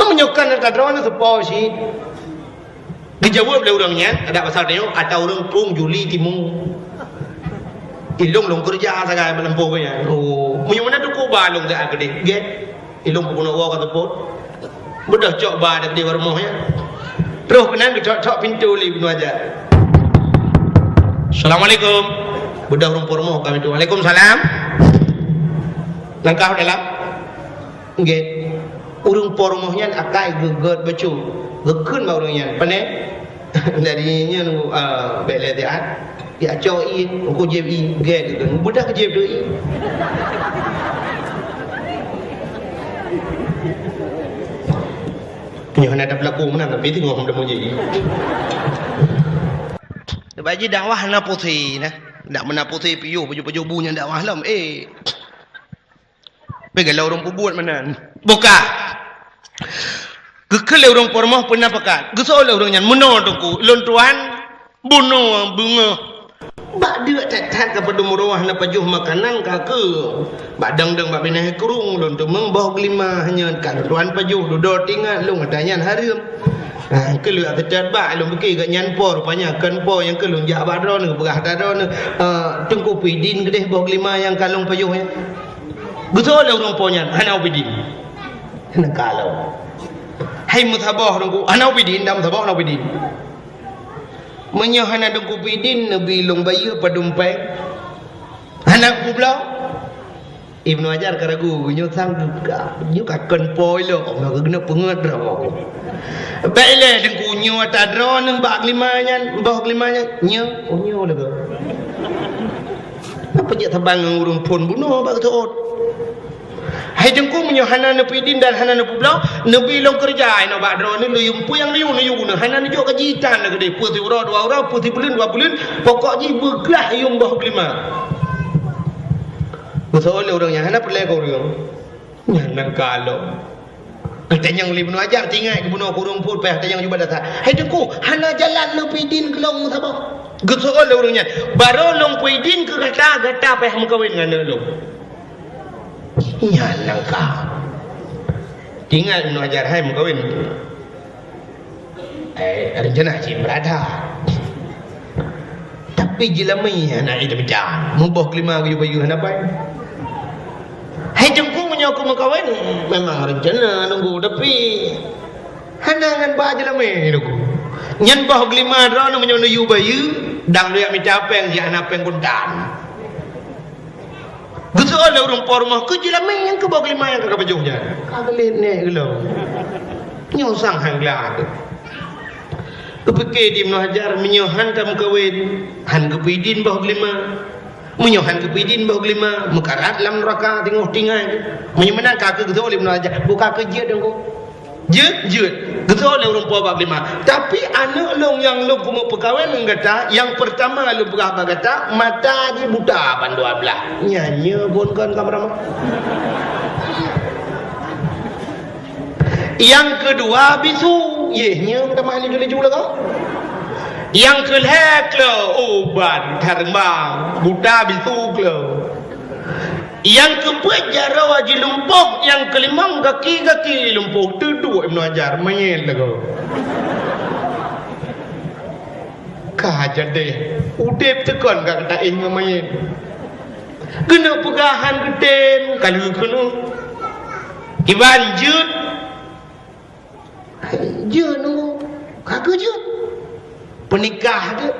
Meunyoe kan tadong seupôt cit. Geujaweueb lé ureueng nyan, adak pasal tanyoe, ata ureueng krueng Juli Timu. Ilong lôn keureuja sagai meuleumpôh nyan. Oh, meunyoe meunan Teungku ba lôn geuh keudéh. Gét. Ilong peubunoe woe ka seupôt. Beudôh cok ba dap di rumoh nyan. Troh keunan geutok-tok pintoe lé Ibnu Hajar. "Assalamualaikum." Beudôh ureueng po rumoh ka pintoe. "Waalaikumsalam." Langkah dalam. Nggih. Ureueng po rumoh nyan akai geugét bacut. Geukheun bak ureueng nyan. Pane? Dari nyan, ah, bèk lé siat. Geujak cok ié, ku jieb ié, gèt tu. Beudah jieb tu ié. Nyoe hana ada pelaku meunan, tapi teungoh hom teumu jieb ié. Bak jih dakwah hana pusé nah. Dak meunan pusé piôh, pajoh-pajoh bu nyan dakwah lom. Eh. Peugalak ureueng peubuet meunan. Buka. Geukheun lé ureueng po rumoh peuna pakat. Geuseuôt lé ureueng nyan, "Meunoe Teungku, lôn tuan bunoe beungoh." Bak deuk that-that ka padum uroe hana pajoh makanan ka keu. Bak dang-dang bak binéh krueng lôn teumeung boh geulima hanya ka lôn tuan pajoh dudoe tingat lôn ata nyan hareuem. Ha, keu lôn ata bak lôn pike gobnyan po rupanya kon po nyang keu lôn jak bak droeneuh peugah ata droeneuh, eh, Teungku peuidin keudéh boh geulima nyang ka lôn pajoh nyan. Geuseuôt lé ureueng po nyan, hana ubé idin. Hana kalon. Hai meusaboh Teungku, hana ubé idin, dak meusaboh hana ubé idin. Meunyoe hana Teungku peuidin, neubi lôn bayeue padum péng. Hana kubloe. Ibnu Hajar ka ragu, nyoe sang ka, nyoe ka kon po ilok, nyoe keuneuk peungeut droe. Bèk ilèe Teungku, nyoe ata droeneuh bak geulima nyan, boh geulima nyan, nyoe, oh, nyoe lagèe. Apa jak saban ngon ureueng phôn bunoe bak geuseuôt. Hai Teungku, meunyoe hana neupeuidin dan hana neupeubloe, neubi lôn keureuja inoe bak droeneuh, neuyue peue nyang neuyue, neuyue, hana neujok gaji tan lagèe deh, peue siuroe dua uroe, peue sibuleuen dua buleuen, pokok jih beuglah yuem boh geulima. Geuseuôt lé ureueng nyan hana peureulèe keu ureueng. Nyan nan kalon. Geutanyong lé Ibnu Hajar, teuingat geubunoe keu ureueng phôn, payah tanyong jubah dasar. Hai Teungku, hana jalan lôn peuidin keu lôn saboh. Geuseuôt lé ureueng nyan, "Barô lôn peuidin keu gata, gata payah meukawen ngon aneuk lôn." Nyan nan ka. Teuingat Ibnu Hajar, hai meukawen. Eh, rencana cit beurada. Tapi jeulamé hana idam-idam. Muboh keulima geuyue bayeue hana pai. Hai Teungku, meunyoe ku meukawen, memang rencana nunggu, tapi hana ngon ba jeulamé Teungku. Nyan boh keulima droeneuh meunyoe neuyue bayeue, dang lôn jak mita péng, jak hana péng kontan. Geuseuôt lé ureueng po rumoh, "Keu jeulamé nyang keu boh keulima nyang ka kapajoh nyan?" Ka geulet nèk geuh lom. Nyoe sang han gleh. Geupike di Ibnu Hajar, "Meunyoe han tameukawen, han geupeuidin boh keulima. Meunyoe han geupeuidin boh keulima, meukarat lam neuraka teungoh tinggai." Meunyoe meunan ka keu geuseuôt lé Ibnu Hajar, buka keu jeuet Teungku. Jeuet, jeuet. Geusoe lé ureuëng po bak lima. Tapi aneuëk lôn nyang lôn keumeung peukawen ngon gata, nyang peurtama lôn peugah bak gata, mata jih buta ban dua blaih. Nyan nyoe phon kon ka meuramah. Nyang keudua bisu, yeh nyoe meutamah laju-laju lagoe. Nyang keulhée klo, oh ban karma, buta bisu klo. Nyang keupeuet jaroe jilumpoh, nyang keulimong gaki-gaki lumpoh, teuduek Ibnu Hajar, manyét lagoe. Ka jadeh, udeb teukon ka taéh ngon manyét. Keuneuk peugah han geutem, ka lheueh keunoe. Kiban jeuet, Jeuet nunggu, ka keu jeuet. Peunikah jeuet.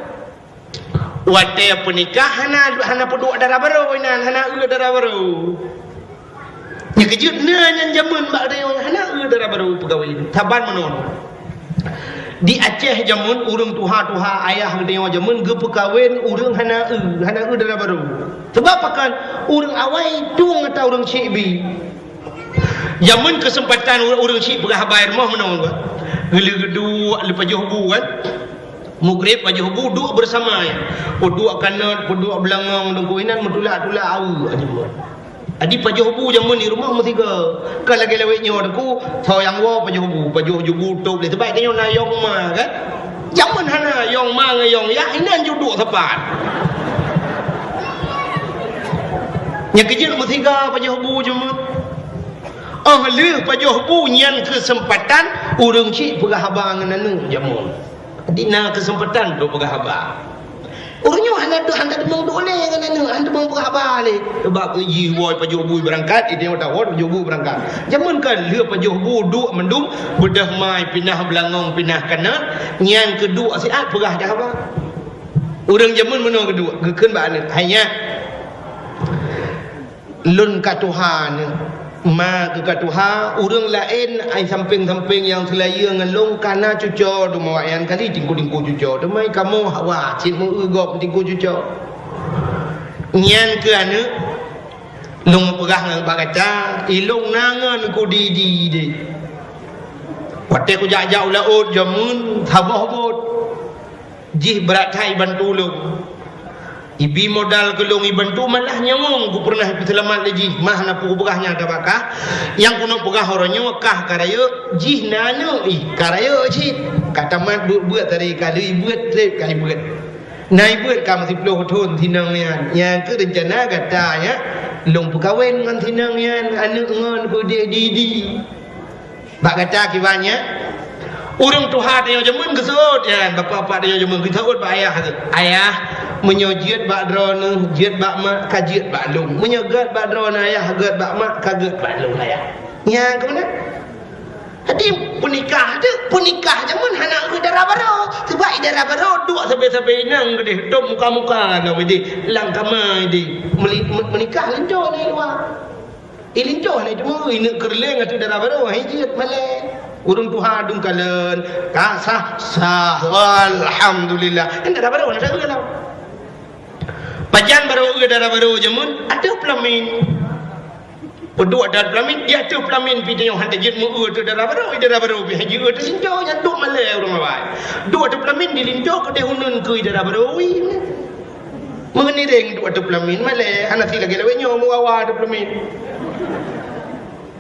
Watée peunikah hana, hana peuduek dara barô inan, hana eu dara barô. Nyang keujeuet na nyan jameun bak tanyoe hana eu dara barô peukawen. Saban meunoe. Di Aceh jameun ureuëng tuha-tuha ayah geutanyoe jameun geupeukawen ureuëng hana eu, hana eu dara barô. Sebab pakon ureuëng awai tueng ata ureuëng syik bi. Jameun keuseumpatan ureuëng, ureuëng syik peugah haba i rumoh meunoe, geuleu geuduek lé pajoh bu kan. Mugreb pajoh bu duek beurasama nyan. Peuduek kanot, peuduek beulangong, deungon inan meutulak-tulak aweuk aja buet. Adi pajoh bu jameun di rumoh meusigoe. Ka lagée lawét nyoe deungon, soe nyang woe pajoh bu, pajoh ju bu tôb lé. Sebab tanyoe na yong ma kan. Jameun hana yong ma ngon yong yah, inan ju duek sapat. Nyang keujeuet meusigoe pajoh bu jameun. Óh lheueh pajoh bu nyan keuseumpatan ureuëng syik peugah haba ngon aneuëk jameun. Jadi na keuseumpatan untuk peugah haba. Ureuëng nyoe hana, hana teumong duek lé ngon aneuëk, hana teumong peugah haba lé. Sebab jih woe pajoh bu beurangkat, itu nyang tawoe pajoh bu beurangkat. Jameun kan lheueh pajoh bu duek mandum, beudôh mai pinah beulangong, pinah kanot, nyan keuduek siat peugah dah haba. Ureuëng jameun meunoe keuduek, geukheun bak aneuëk, "Hai nyak, lôn ka tuha nyoe, ma keuh ka tuha, ureuëng laén ai sampéng-sampéng nyang seulayeue ngon lôn ka na cuco teuma awaknyan kali tingku-tingku cuco, teuma kamoe hawa cit meu-eu gob tingku cuco." Nyan keuh aneuëk, lôn peugah ngon bak gata, ilôn na ngon ku di-di deh. Watée kujak-jak u laôt jameun saboh bot. Jih brat that ibantu lôn. Ibi modal keu lôn ibantu malah nyawöng ku peureunah ipeuseulamat lé jih, mah na peue kupeugah nyang tabakah. Nyang keuneuk peugah uroe nyoe kah ka rayeuk, jih na aneuëk ih ka rayeuk cit. Ka tamat beuet-beuet tadi ka lheueh beuet treb ka ibeuet. Na ibeuet ka meusiplôh thon sinong nyan. Nyang keuh reuncana gata nyan lôn peukawen ngon sinong nyan aneuëk ngon peudeh di-di. Bak gata kiban nyan, ureuëng tuha tanyoe jameun geuseuôt nyan, bapak-bapak tanyoe jameun geuseuôt bak ayah geuh, "Ayah, meunyoe jeuet bak droeneueh, jeuet bak mak, ka jeuet bak lôn. Meunyoe gét bak droeneueh ayah, gét bak mak, ka gét bak lôn ayah." Nyan keuh meunan. Jadi peunikah tu, peunikah jameun hana eu dara barô. Sebab i dara barô duek sabe-sabe inong keudeh, tom muka-muka lom ideh, lam kama ideh. Meuli-, me-, meunikah linto di luwa. Ilinto hana teuma ineuk keureuléng ateueh dara barô, hai jeuet malée. Ureuëng tuha dum kalon, ka sah, sah, alhamdulillah. Kan dara barô hana sapeue lom. Pajan barô eu dara barô jameun ateueh peulamin. Peuduek ateueh peulamin, di ateueh peulamin pih tanyoe hana jeuet meu-eu ateueh dara barô, dara barô pih hai jeuet ateueh linto, nyan duek malée ureuëng awai. Duek ateueh peulamin di linto keudeh uneuen keu dara barô, ui. Meunireng duek ateueh peulamin malée, hana si lagée lawét nyoe meuwawa ateueh peulamin.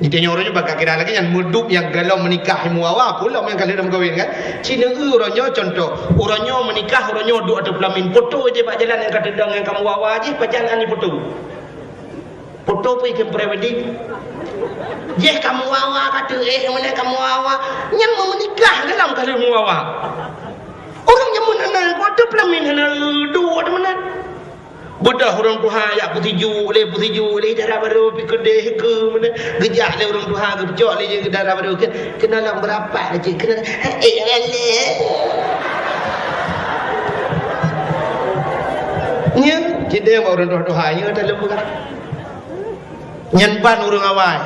Di tanyoe uroe nyoe bak kira lagée nyan meuduek nyang galom meunikah meuwawa, peue lom nyang ka lheueh meukawen kan. Ci neu-eu uroe nyoe contoh, uroe nyoe meunikah, uroe nyoe duek ateueh peulamin, poto jih bak jalan nyang ka teudong nyang ka meuwawa jih pajan ani poto. Poto pih keu pre-wedding. Jih ka meuwawa ka teuéh, meunan ka meuwawa. Nyang meumeunikah galom ka lheueh meuwawa. Ureuëng jameun hana ateueh peulamin hana duek ateueh meunan. Beudôh ureuëng tuha jak peusijuek lé, peusijuek lé dara barô pih keudeh keu meunan. Geujak lé ureuëng tuha geupeucok lé jih dara barô keu, keunoe lom beurapat lé cit, keunoe, eh, eh, eh. Nyan, cit deh bak ureuëng tuha-tuha nyoe taleueng peugah. Nyan ban ureuëng awai.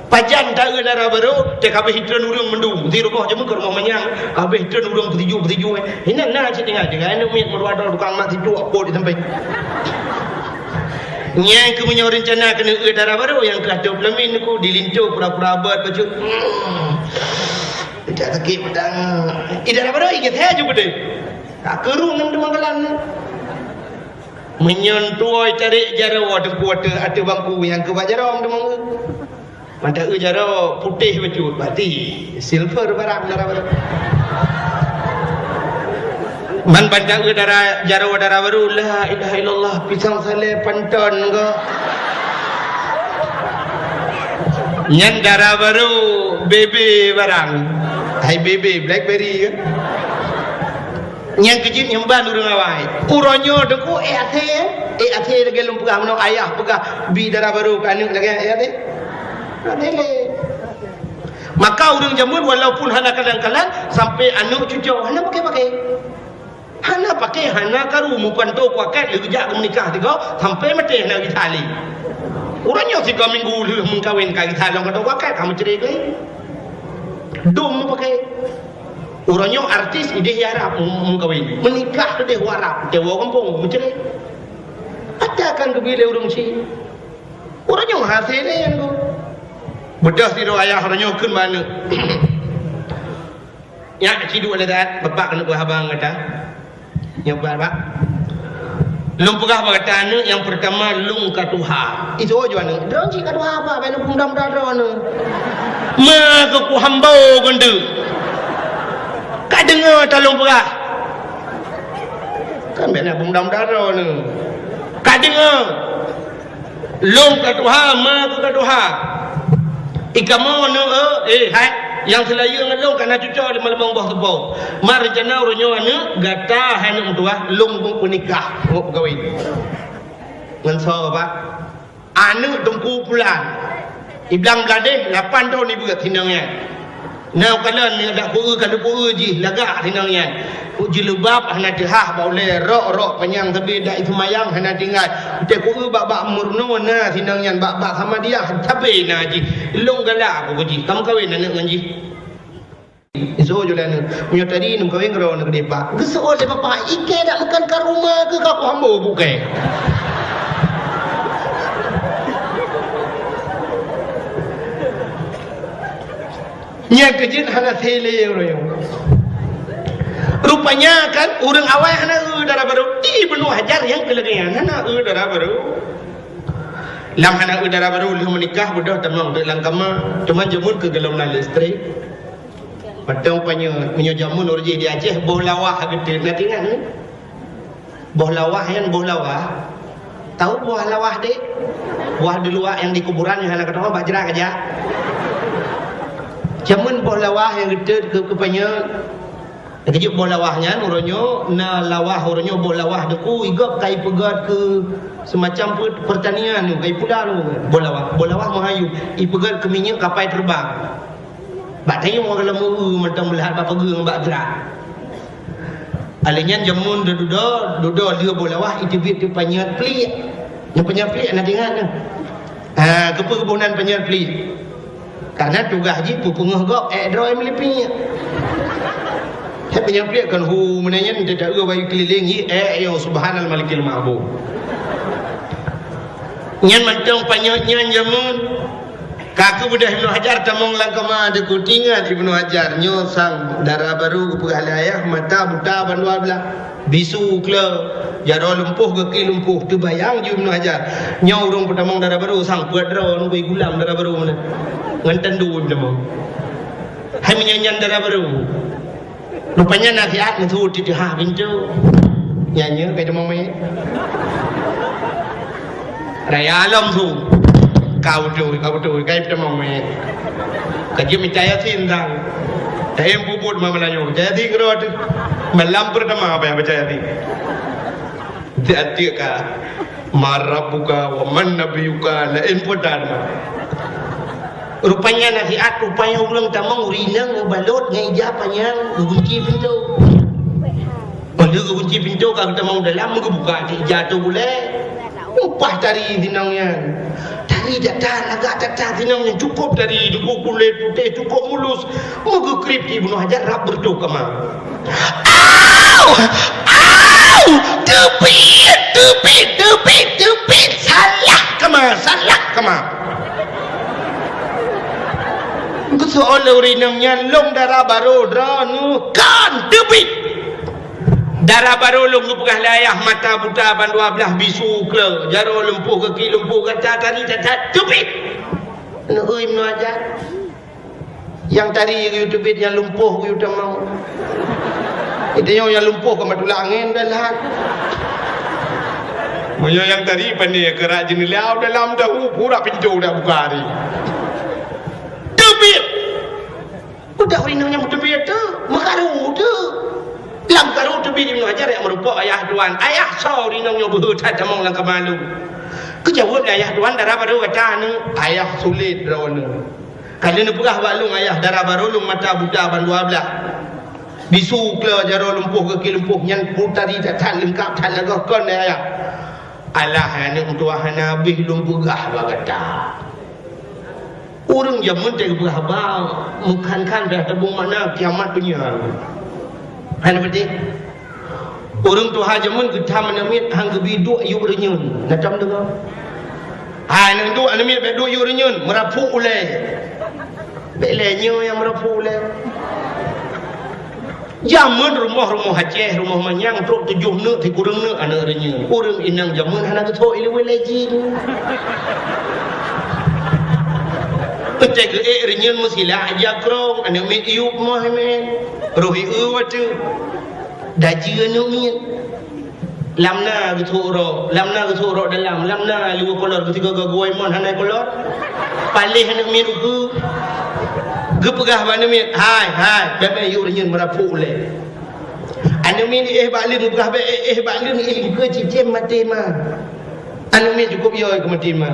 Pajan ta-eu dara barô, teuh ka habéh itreun ureuëng mandum. Di rumoh jameun keu rumoh manyang, ka habéh itreun ureuëng peusijuek-peusijuek. Inan na cit tinggai, tinggai aneuk miet meudua droe tukang mat sijuek pot di sampéng. Nyan keuh meunyoe reuncana keuneuk eu dara barô nyang keu ateueh peulamin ku di linto pura-pura beuet bacut. Jak sakét padang. Ih, dara barô, ih, geusé ju beudôh. Ka keurung ngon teumanggalan. Meunyoe tuwoe tarek jaroe teungku ateueh, ateueh bangku nyang keu bak jaroe teumangga. Mantong eu jaroe putéh bacut, berarti silver barang dara barô. Man ban ta eu dara, jaroe dara barô, la ilaha illallah, pisang salé panton ko. Nyan dara barô, bebe barang. Hai bebe, blackberry ke? Nyang keujeuet nyang ban ureueng awai. Uroe nyoe teungku, eh, até, eh, até lagèe lôn peugah, meunoe ayah peugah bi dara barô keu aneuk lagèe, eh, até. Até lé. Maka ureueng jameun walaupun hana kalan-kalan, sampai aneuk cucoe hana pakai-pakai. Hana pakai, hana karu, meukanto kuakat lé geujak keu meunikah tiga, sampai maté hana gisa lé. Uroe nyoe sigoe minggu lheueh meukawen ka gisa lom kanto kuakat, ka meucré lé. Dum meupakai. Uroe nyoe artis idéh di Arab meukawen. Meunikah idéh u Arab, teuma gampông meucré. Ata kan geubi lé ureueng ci. Uroe nyoe hasé lé nyan. Beudôh sidroe ayah uroe nyoe kheun bak aneuk. Nyak, ci duek lé that, bapak keuneuk beuhaba ngon gata. Nyoe, Bapak. Lôn peugah bak gata aneuk, nyang peurtama lôn ka tuha. Isoe ju aneuk, "Droeneuh cit ka tuha, Pak, bèk lôn peumuda-muda droeneuh." Ma keu kuhambo geundeuk. Ka deungoe ta lôn peugah. Kan bèk lôn peumuda-muda droeneuh. Ka deungoe. Lôn ka tuha, ma keu ka tuha. Ikamoe aneuk, eh, hai, nyang seulayeue ngon lôn ka na cucoe di malam boh teupông. Ma reuncana uroe nyoe aneuk, gata hai aneuk meutuah, lôn peunikah, lôn peukawén. Ngon soe, Pak? Aneuk Teungku Pulan. Iblang Bladeh, lapan thon ibeuet sinong nyan. Na kalon nyan dak kueu ka lupue jih lagak sinong nyan. Ku jilbab hana teuhah bak ulèe, rok-rok panyang sabe dak iseumayang hana tinggai. Teukueu bak-bak meurunoe na sinong nyan, bak-bak Samadiyah sabe na jih. Lôn galak ku jih, ka meukawen aneuk ngon jih. Isoe ju lé aneuk, meunyoe tadi neumeukawen keudroe aneuk deh, Pak. Geuseuôt lé bapak, ikei dak meukan ka rumoh keuh ka kuhambo bukée. Nyang keujeuet hana sélé uroe nyoe. Rupanya kan ureuëng awai hana eu dara barô, Ibnu Hajar nyang keu lagée nyan hana eu dara barô. Lam hana eu dara barô lheueh meunikah beudôh tamong teuk lam kama, cuman jameun keu golom na listrik. Mantong panyöt, meunyoe jameun ureuëng jih di Aceh boh lawah geuteut, na teuingat nyoe? Boh lawah nyan, boh lawah. Tahu boh lawah deh? Boh di luwa nyang di kuburan nyang hana keudroe bak jrat aja. Jameun boh lawah nyang geuteut keu, keu panyöt. Keujeuet boh lawah nyan uroe nyoe na lawah uroe nyoe boh lawah deku igop kai peugöt keu semacam pe-, pertanian nyoe kai pula nyoe boh lawah. Boh lawah meuhayu ipeugöt keu minyeuk kapai teubang. Bak tayong ureuëng lam ureuëng mantong meulihat bak peugeueng bak jrat. Alèh nyan jameun dudoe, dudoe lheueh boh lawah iteubiet keu panyöt pliek. Nyang panyöt pliek na teuingat nyoe? Ha, keupeue geuboh nan panyöt pliek? Karena tugaih jih peupeungeuh gob ék droe meulipik. Hai panyöt pliek kan hu meunan nyan teuta eu bayu keulileng jih ék yo subhanal malikil ma'bud. Nyan mantong panyöt nyan jameun. Ka keubeudôh Ibnu Hajar tamong lam kama deku tingat Ibnu Hajar nyoe sang dara barô geupeugah lé ayah mata buta bandua blah. Bisu kle jaroe lumpuh geuki lumpuh teubayang ju Ibnu Hajar. Nyoe ureuëng peutamong dara barô sang peuet droe ngon gulam dara barô meunan. Ngon tandu peutamong. Hai meunyan nyan dara barô. Rupanya nasihat ngon su titeuha pintoe. Nyan nyoe kai teumong mé. Raya lom su. Ka beutôi, ka beutôi, kai teumong mé. Ka jeuet mita Yasin sang. Tayang puput ma Meulayu. Yasin keudroe teuh. Malam pertama apa yang baca Yasin? Tiap-tiap ka. Man rabbuka wa man nabiyuka la in putan. Rupanya nasihat, rupanya ureuëng tamong rinang meubalot ngon ija panyang geugunci pintoe. Padahai geugunci pintoe ka geutamong dalam geubuka ija tu bulée. Upah tari sinong nyan. Tari that-that, lagak that-that sinong nyan cukup tari, cukup kulét putéh, cukup mulus. Meugeukrip Ibnu Hajar rab beureutoh kama. Au! Au! Teubiet, teubiet, teubiet, teubiet! Salah kama, salah kama! Keusoe Ureueng inong nyan lôn dara barô droeneuh kon teubiet. Dara barô lôn geupeugah lé ayah mata buta ban dua blaih, bisu kle, jaroe lumpoh, gaki lumpoh, gata tari that-that teubiet. Neueu meunajat. Nyang tari geuyue teubiet, nyang lumpoh geuyue tamong. Geutanyoe nyang lumpoh ka matulak angén dan lahat. Meunyoe nyang tari pane keurak jeuneula dalam tahu pura pintoe dak buka hari. Teubiet. Udah ureueng inong nyang teubiet tu, meukaru tu. Lam karu teubiet Ibnu Hajar nyang meurupok ayah tuan. Ayah, soe ureueng inong nyoe beuhe that tamong lam kama lôn? Geujaweueb lé ayah tuan, dara barô gata nyoe. Ayah, sulet droeneuh. Ka lheueh neupeugah bak lôn ayah, dara barô lôn mata buta ban dua blaih. Bisu kle, jaroe lumpoh, gaki lumpoh, nyan peue tari that-that leungkap that lagèe kon lé ayah. Alah, aneuk meutuah, hana habéh lôn peugah bak gata. Ureueng jameun teuh geupeugah haba, meukan-kan bèk tabông makna kiamat donya. Hana beutôi. Ureueng tuha jameun geutam aneuk miet han geubi duek yub reunyeun. Na tom deungoe? Hai, nang duek aneuk miet bèk duek yub reunyeun, meurapuk ulèe. Bèk lé nyoe nyang meurapuk ulèe. Jameun rumoh-rumoh Aceh, rumoh manyang trok tujoh neuk, sikureueng neuk aneuk reunyeun. Ureueng inong jameun hana geuthok ilèe lé jin. Teuka geuék reunyeun meusilak jakrong, aneuk miet yub moh mén. Roh ié watèe. Dajeue aneuk miet. Lam na geuthok rok, lam na geuthok rok dalam, lam na luweue kolor, geusigoe geuguai mon hana kolor. Paléh aneuk miet ukeue. Geupeugah bak aneuk miet, "Hai, hai, bèk-bèk yub reunyeun meurapuk ulèe." Aneuk miet éh bak lôn, geupeugah bèk éh, éh bak lôn, éh, keu cicém maté ma. Aneuk miet cukôp yo keu maté ma.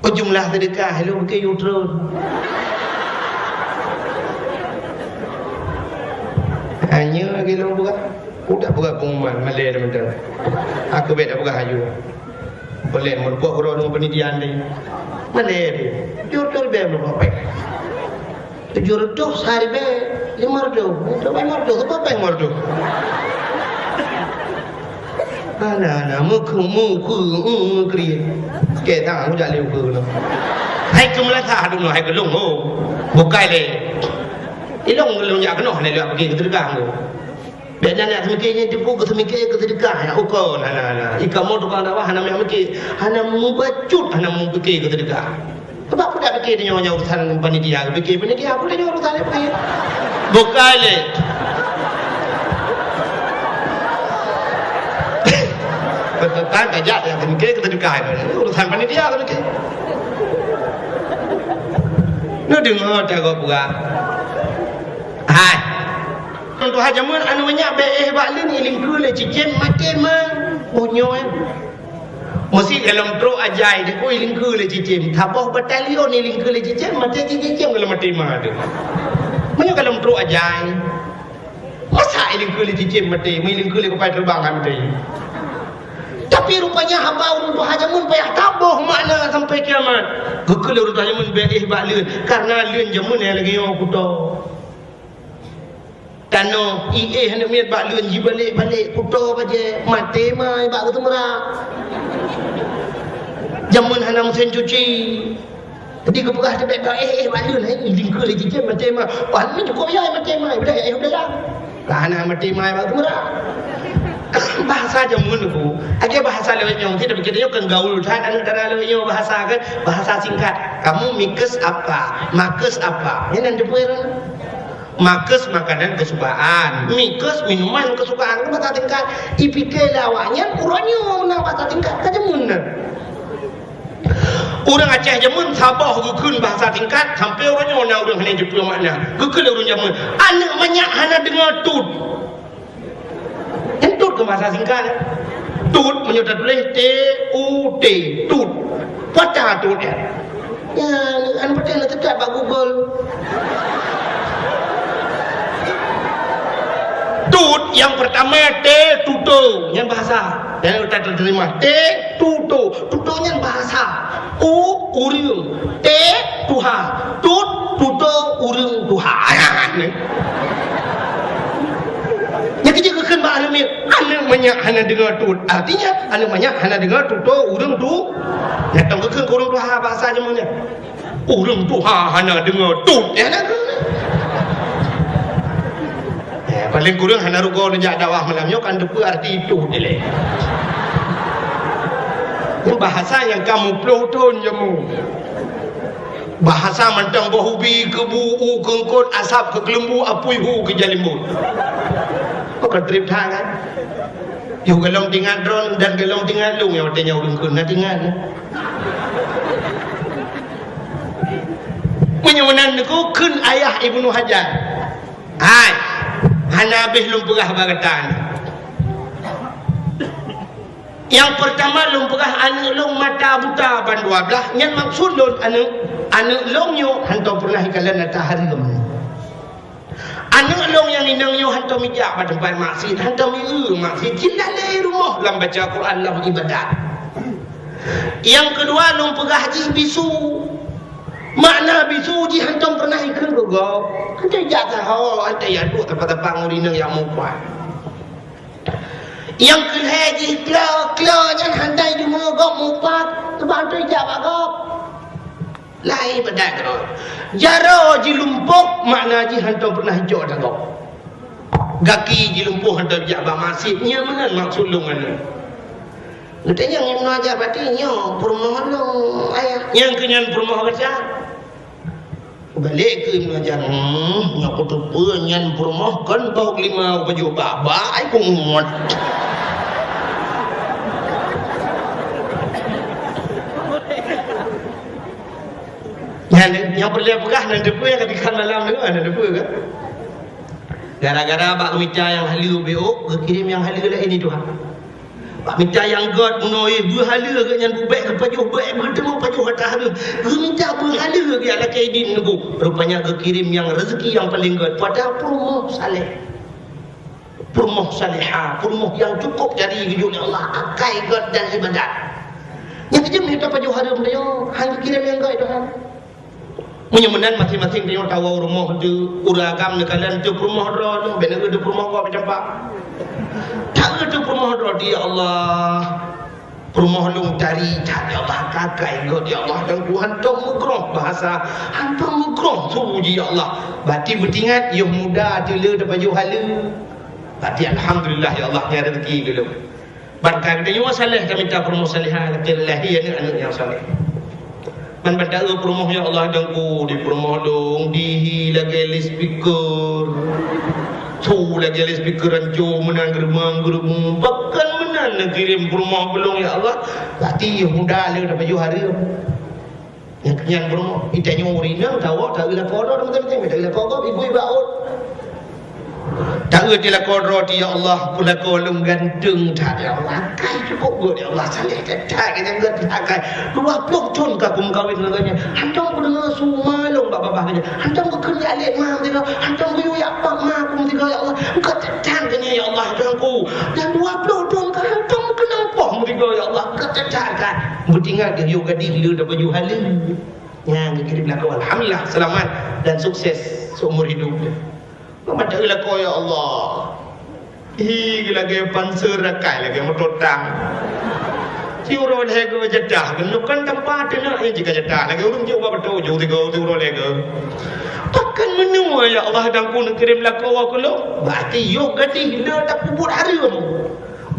Oh, jumlah seudeukah lôn bukon yub treun. Hanya lagèe lôn peugah. Udah peugah pengumuman, malèe teuma-teuma. Aku bèk dak peugah aju. Boleh meureumpok keudroe deungon peunitian deh. Malèe deh. Jujur-jujur bèk meureumpok. Tujoh reutôh siribèe limong reutôh. Reutôh limong reutôh, reutôh limong reutôh. Hana, hana, meukeue, meukeue, meukeue. Keu tangan kujak lé ukeue keunoe. Hai keu meulasah dulu, hai keu lôn ho. Bukai lé. Ilong lôn jak keunoe hana lé pike keu teudeukah ho. Bèk nyan jak seumiké nyan teupeu keu seumiké keu teudeukah nyan ukeue hana, hana. Ikamoe tukang dakwah hana meumiké, hana mubacut, hana meupiké keu teudeukah. Sebab peue dak pike tanyoe nyang urusan panitia, pike panitia, peue tanyoe urusan pike. Bukai lé. Beutôi tajak nyang pike keu teudeukah, urusan panitia keu pike. Neudeungoe tagoe peugah. Hai. Tuha jameun aneuk manyak bèk éh bak lôn, ilingkeue lé cicém maté ma. Oh nyoe. Meusi golom trok ajai di kue ilingkeue lé cicém. Saboh batalion ilingkeue lé cicém, maté cicém golom maté ma teuh. Meunyoe golom trok ajai. Masa ilingkeue lé cicém maté, meulingkeue lé kupai teubang han maté. Tapi rupanya haba ureueng tuha jameun payah taboh makna sampai kiamat. Geukheun lé ureueng tuha jameun bèk éh bak lôn, karena lôn jameun nyang lagèe nyoe kuto. Tanoh, ié hana miet bak lôn jibalek-balek kuto bajèe, maté ma bak geuteumeurak. Jameun hana meusén cuci. Jadi geupeugah teuh bèk éh, éh bak lôn, hai, ilingkeue lé cicém maté ma. Wah, nyoe cukôp ya maté ma, udah éh udah ya. Lah hana maté ma bak geuteumeurak. Bahasa jameun ku, aja bahasa lewat nyoe, kita pikir nyoe kan gaul, kan aneuk dara lewat nyoe bahasa kan, bahasa singkat. Kamu mikes apa? Makes apa? Nyan nan teupeue. Makes makanan kesukaan, mikes minuman kesukaan, kan bahasa tingkat. Ipike lé awaknyan uroe nyoe na bahasa tingkat ka jameun na. Ureueng Aceh jameun saboh geukheun bahasa tingkat, sampai uroe nyoe na ureueng hana jipeu makna. Geukheun lé ureueng jameun, aneuk manyak hana deungoe tut. Nyan tut keu bahasa singkat. Tut meunyoe tatuléh T U T, tut. Pata tut nyan. Ya, an beutôi na teutab bak Google. Tut nyang pertama T tuto, nyan bahasa. Nyan utai teuterima. T tuto, tuto nyan bahasa. U, ureueng. T, tuha. Tut, tuto, ureueng, tuha. Nyan keuh jeuet Kheun bak aneuk miet, "Aneuk manyak hana deungoe tut." Artinya, aneuk manyak hana deungoe tutoe ureueng tu. Nyang tong geukheun keu ureueng tuha bahasa jameun nyan. Ureueng tuha hana deungoe tut, ya, hana deungoe. Eh, paling kureueng hana rugoe neujak dakwah malam nyoe kan teupeue arti tut ilée. Nyan bahasa nyang ka muplôh thon jameun. Bahasa mantong boh ubi keu bu, u keu eungkôt, asab keu keuleumbu, apui hu keu jalimbot. Kon trép that kan? Yoh golom teuingat droe dan golom teuingat lôn nyang watée nyoe ureueng kheun na teuingat. Meunyoe meunan Teungku kheun ayah Ibnu Hajar. Hai, hana habéh lôn peugah bak gata nyoe. Nyang peurtama lôn peugah aneuk lôn mata buta ban dua blaih, nyan maksud lôn aneuk, aneuk lôn nyoe hantom peureunah ikalon ata hareuem. Aneuk lôn nyang inong nyoe hantom ijak bak teumpat maksiet, hantom ieu maksiet, jih lalée rumoh lam baca Quran, lam ibadat. Nyang keudua lôn peugah jih bisu. Makna bisu jih hantom peureunah ikheun keu gob. Hantom ijak saho, hantom ijak duek teumpat-teumpat ngon inong nyang mupat. Nyang keu lhée jih klo, klo nyan hana deungoe gob mupat, teuma hantom ijak bak gob. Laén ibadat keudroe. Jaroe jilumpoh, makna jih hantom peureunah ijok ata gob. Gaki jilumpoh hantom ijak bak maksiet, nyan meunan maksud lôn nyan. Geutanyong Ibnu Hajar, "Berarti nyoe peurumoh lôn, ayah." Nyang keu nyan peurumoh gata. Balek keu Ibnu Hajar, "Hmm, nyoe kuteupeue nyan peurumoh kon boh lima upajoh bak-bak ai kungot." Nyan, nyang peureulée peugah nan teupeue nyang ka teuka malam nyoe, nan teupeue kan? Gara-gara bak mita nyang haleue bék, geukirém nyang haleue laén di Tuhan. Bak mita nyang gét bunoe, beuhaleue geuh nyan bubek geupajoh, bek geuteumé pajoh ata hareuem. Geumita beuhaleue geuh lakée idin Teungku. Rupanya geukirém nyang rezeki nyang paleng gét. Padahai peurumoh saleh. Peurumoh salehah, peurumoh nyang cukup jadi geujok lé Allah, akai gét dan ibadat. Nyang keujeuet mita pajoh hareuem tanyoe, han geukirém nyang gét Tuhan. Meunyoe meunan maséng-maséng tanyoe tawoe rumoh teuh, ureueng agam neukalon teuh peurumoh droe nyoe, bèk neueu teuh peurumoh gob campak. Taeu teuh peurumoh droe, "Ya Allah, peurumoh lôn tari that, ya Allah, akai gét, ya Allah, dan ku hantom meugroh bahasa, hantom meugroh su jih, ya Allah." Bati beutingat, yoh muda teuh le tapajoh haleue. Bati alhamdulillah, ya Allah, nyan rezeki geuh lôn. Ban ka geutanyoe saleh, tamita peurumoh salehah, lakée lahé aneuk-aneuk nyang saleh. Ban, ban taeu peurumoh, ya Allah, Teungku, di peurumoh lôn, dihi lagée loudspeaker. Su lagée loudspeaker ranco meunan, geureumeung-geureumeung. Pakon meunan neukirém peurumoh keu lôn, ya Allah. Bati muda le tapajoh hareuem. Nyang keunyan peurumoh, itanyoe ureueng inong tawoe, taeu lakoe droe, teuma-teuma taeu lakoe gob, ibu iba ot. Taeu teuh lakoe droe teuh, "Ya Allah, peurumoh lôn ganteng that, ya Allah. Akai cukup gét, ya Allah, saleh that, that, gét that, akai. Dua ploh thon ka kumeukawen ngon gobnyan. Hantom kudeungoe su ma lôn bak babah gobnyan. Hantom kukheun jak lé ma meusigoe. Hantom kuyue jak pak ma ku meusigoe, ya Allah. Gét that, that, gobnyan, ya Allah, Teungku. Dan dua ploh thon ka hantom keunong poh meusigoe, ya Allah. Gét that, that, that." Beutingat geuh yoh gadih le tapajoh haleue. Nyan geukirém lakoe. Alhamdulillah, seulamat dan sukses seumur hidup. Meumateu lakoe, ya Allah. Hi, lagée panser akai, lagée moto tang. Siuroe lhée geuh jadah, keunoe kan tampa teunak nyang jika jadah. Lagée ureueng jeuet ubak bato, jeuet sigoe, siuroe lhée geuh. Pakon meunoe, ya Allah, Teungku neukirém lakoe keu lôn? Berarti yoh gadih le tapeubuet hareuem.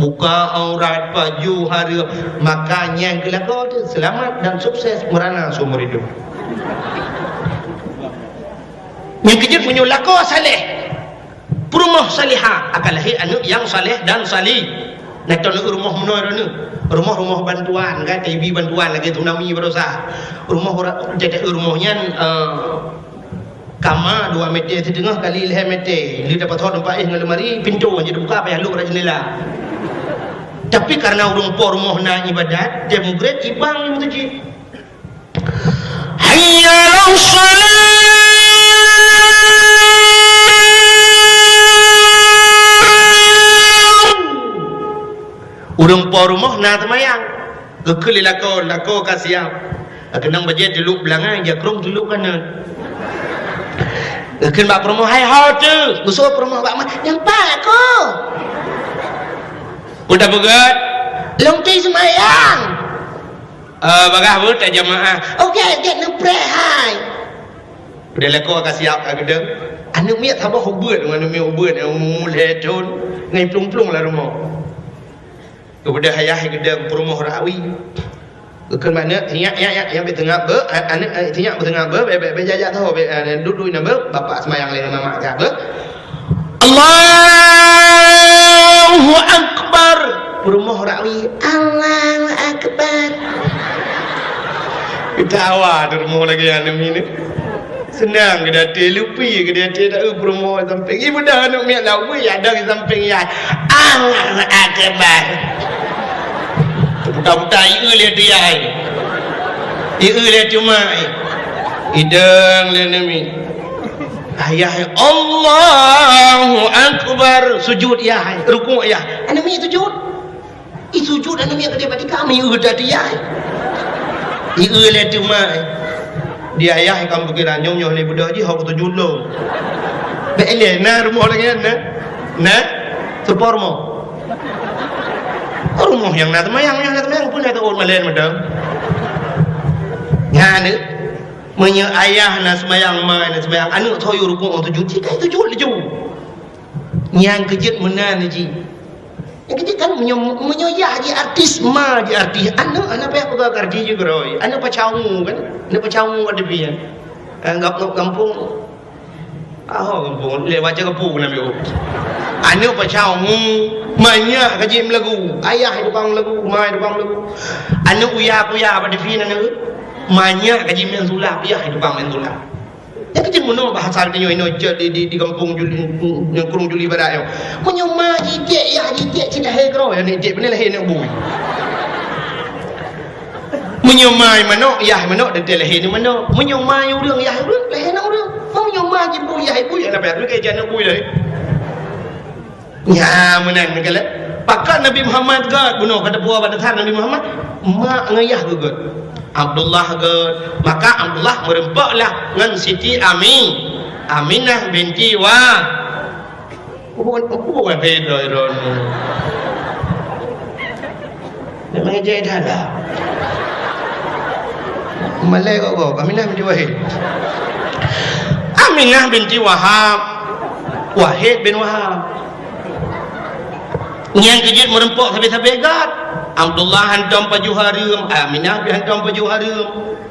Buka aurat, pajoh hareuem, maka nyan keu lakoe teuh seulamat dan sukses meurana seumur hidup. Nyang keujeuet meunyoe lakoe saleh, peurumoh salehah, akan lahé aneuk nyang saleh dan sali. Nah, teuh rumoh meunoe droeneuh. Rumoh-rumoh bantuan, kan, T B bantuan lagée tsunami baroesa. Rumoh ura-, jadi rumoh nyan, eh, kama dua meter siteungoh kali lhée meter. Lheueh tapasoe teumpat éh ngon lemari, pintoe jeuet teubuka, payah lok rot jeundela. Tapi, kareuna ureueng po rumoh na ibadat, tem mugreb ibang lam meuseujid. Hayya 'alas shalah. Ureueng po rumoh na seumayang. Geukheun lé lakoe, lakoe ka siap. Keunong bajée teulok beulangai, jakrong teulok kanan. Geukheun bak peurumoh, "Hai ho teuh." Geuseuôt peurumoh bak ma, "Nyan pat ko?" Peue tapeugah? "Lôn teuh seumayang." "Eh, bagah beuet tajamaah." "Oke, gét neupreh hai." Udah leko ka siap ka geudong. Aneuk miet saboh ubeut, aneuk miet ubeut nyang umur lhèe thon, ngai plueng-plueng lam rumoh. Geubeudôh ayah geudong peurumoh rawi. Geukheun bak aneuk, "Nyak, nyak, nyak, nyak, bèk teungab beuh, a-, aneuk, eh, nyak bèk teungab beuh, bèk, bèk, bèk jak-jak saho, bèk, eh, duek-duek inan beuh, bapak seumayang lé mamak ka beuh." Allahu Akbar. Peurumoh rawi, "Allahu Akbar." Ketawa tu rumoh lagèe aneuk miet. Seunang geuh di até, lupi geuh di até, taeu peurumoh sampéng. Ié beudôh aneuk miet lawé, ada di sampéng yah. Allahu Akbar. Buta-buta ié lé até yah. Ié lé até mak. Idong lé aneuk miet. Ayah, "Allahu Akbar." Sujud yah, rukuk yah. Aneuk miet sujud. Ih, sujud aneuk miet keudéh bak tika, miyueb that yah. Ié lé teuma. Di ayah ka pikiran nyoe, nyoe lé beudôh jih, hok sujud lom. Bèk lé, na rumoh lagèe nyan, na? Na? Seupôt rumoh. Rumoh nyang na seumayang, nyang na seumayang, peue na teuôt malèe mantong. Nyan, meunyoe ayah na seumayang, ma na seumayang, aneuk soe yue rukuk sujud, cit ka sujud laju. Nyang keujeuet meunan jih. Nyang keujeuet kan meunyoe, meunyoe yah jih artis, ma jih artis, aneuk hana payah peugah keu artis jih keudroe. Aneuk pacau ngu kan? Aneuk pacau ngu ada pih kan? Eh, gam-, gampông. Aho gampông, lé baca gampông keunan biôh. Aneuk pacau ngu, manyak ka jih meulagu. Ayah tukang lagu, ma tukang lagu. Aneuk uya-kuya bak T V nyan aneuk. Manyak ka jih meunan sulap, ayah tukang meunan sulap. Nyan keuh jeuet meunoe bahasa geutanyoe inoe cok di, di, di gampông Juli, nyang krueng Juli Barat nyoe. Meunyoe ma jitiek, yah jitiek cit lahé keudroe, nyan jitiek beuna lahé aneuk bui. Meunyoe ma manok, yah manok, teuntèe lahé aneuk manok. Meunyoe ma ureueng, yah ureueng, lahé aneuk ureueng. Meunyoe ma jibui, yah jibui, hana payah lagèe aneuk bui lahé. Nyan meunan meukalon. Pakon Nabi Muhammad göt bunoe, ka teupeue bak dasar Nabi Muhammad, mak ngon yah geuh göt. Abdullah göt. Maka Abdullah meurumpok lah ngon Siti Ami-, Aminah binti Wa-, Bukan, bukan beda droeneuh. Memang ejek dah lah. Malèe kok, kok. Aminah binti Wahid. Aminah binti Wahab. Wahid bin Wahab. Nyang keujeuet meurumpok sabe-sabe göt. Abdullah hantom pajoh hareuem, Aminah pih hantom pajoh hareuem.